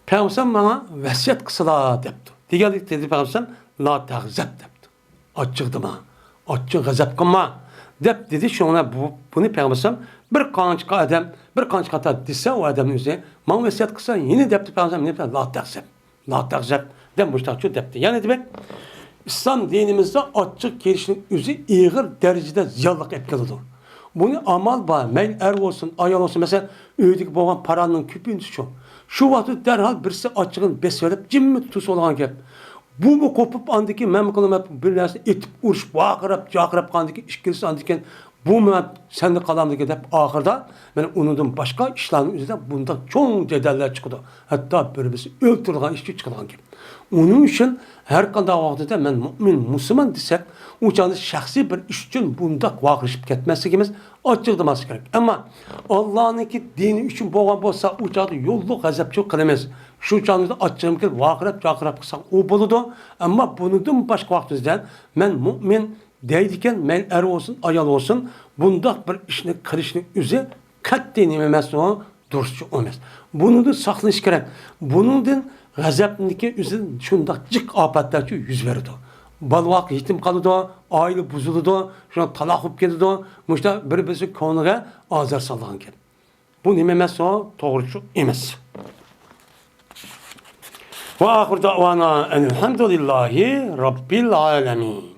پەيغەمبەر ئەلەيھىسسالام ماڭا ۋەسىيەت قىلسىلا دەپتۇ. دېگەنلىك دېدى پەيغەمبەر ئەلەيھىسسالام، لا تەغزەب دەپتۇ. ئاچچىقدىما، ئاچچىق غەزەپ قىلما دەپ دېدى. شۇڭا بۇ، بۇنى پەيغەمبەر ئەلەيھىسسالام بىر قانچە ئادەم، بىر قانچە قاتا دېسە ئۇ ئادەمنىڭ ئۆزى، ماڭا ۋەسىيەت قىلسا يەنە دەپتۇ پەيغەمبەر ئەلەيھىسسالام، لا تەغزەب. لا تەغزەب دەپ مۇشتاقچۇ دەپتۇ. يەنى دېمەك، ئىسلام دىنىمىزدا ئاچچىق كېلىشنىڭ ئۆزى ئېغىر دەرىجىدە زىيانلىق ئەپ كېلىدۇ. بۇنى ئامال بار، مەيلى ئەر بولسۇن، ئايال بولسۇن، مەسىلەن، ئۆيدىكى بولغان پارانىڭ كۆپىنچىسى شۇ. شۇ ۋاقىتتا دەرھال بىرسى ئاچچىقىنى بېسىۋېلىپ، جىممىدە تۇرسا بولغان گەپ. بۇمۇ قوپۇپ، ئاندىن كېيىن مەنمۇ قىلىمەن بىر نەرسىنى ئېتىپ، ئۇرۇشۇپ، ۋارقىراپ، جارقىراپ قالغاندىن كېيىن، ئىككىنچىسى ئاندىن كېيىن بۇ مەن سەندە قالامدىكى دەپ ئاخىرىدا مانا ئۇنىڭدىن باشقا ئىشلارنىڭ ئۆزىدە بۇنداق چوڭ جېدەللەر چىقىدۇ. ھەتتا بىر-بىرسى ئۆلتۈرىدىغان ئىشچۇ چىقىدىغان گەپ. ئۇنىڭ ئۈچۈن ھەر قانداق ۋاقىتتا مەن مۇئمىن، مۇسۇلمان دېسەك، ئۇ چاغدا شەخسىي بىر ئىش ئۈچۈن بۇنداق ۋارقىرىشىپ كەتمەسلىكىمىز، ئاچچىق دېماسلىق كېرەك. ئەمما ئاللانىڭكى دىنى ئۈچۈن بولغان بولسا، ئۇ چاغدا يوللۇق غەزەپچۇ قىلىمىز. شۇ چاغدا ئاچچىقىم كېلىپ ۋارقىراپ، جارقىراپ قىلساق ئۇ بولىدۇ. ئەمما بۇنىڭدىن باشقا ۋاقتىمىزدا مەن مۇئمىن، دەيدىكەن، مەيلى ئەر بولسۇن، ئايال بولسۇن، بۇنداق بىر ئىشنى قىلىشنىڭ ئۆزى قەتئىي نېمە ئەمەس، ئۇ دۇرۇسچۇ ئەمەس. بۇنىڭدىن ساقلىنىش كېرەك. بۇنىڭدىن غەزەپنىڭكى ئۆزىدىن شۇنداق جىق ئاپەتلەرچۇ يۈز بېرىدۇ. بالا-ۋاقا يېتىم قالىدۇ، ئائىلە بۇزۇلىدۇ، شۇنداق تالاق بولۇپ كېتىدۇ، مۇشۇنداق بىر-بىرسى كۆڭلىگە ئازار سالىدىغان گەپ. بۇ نېمە ئەمەس، ئۇ توغرىچۇ ئەمەس. ۋە ئاخىر دەئۋانا ئەنىلھەمدۇلىللاھى رەببىل ئالەمىن.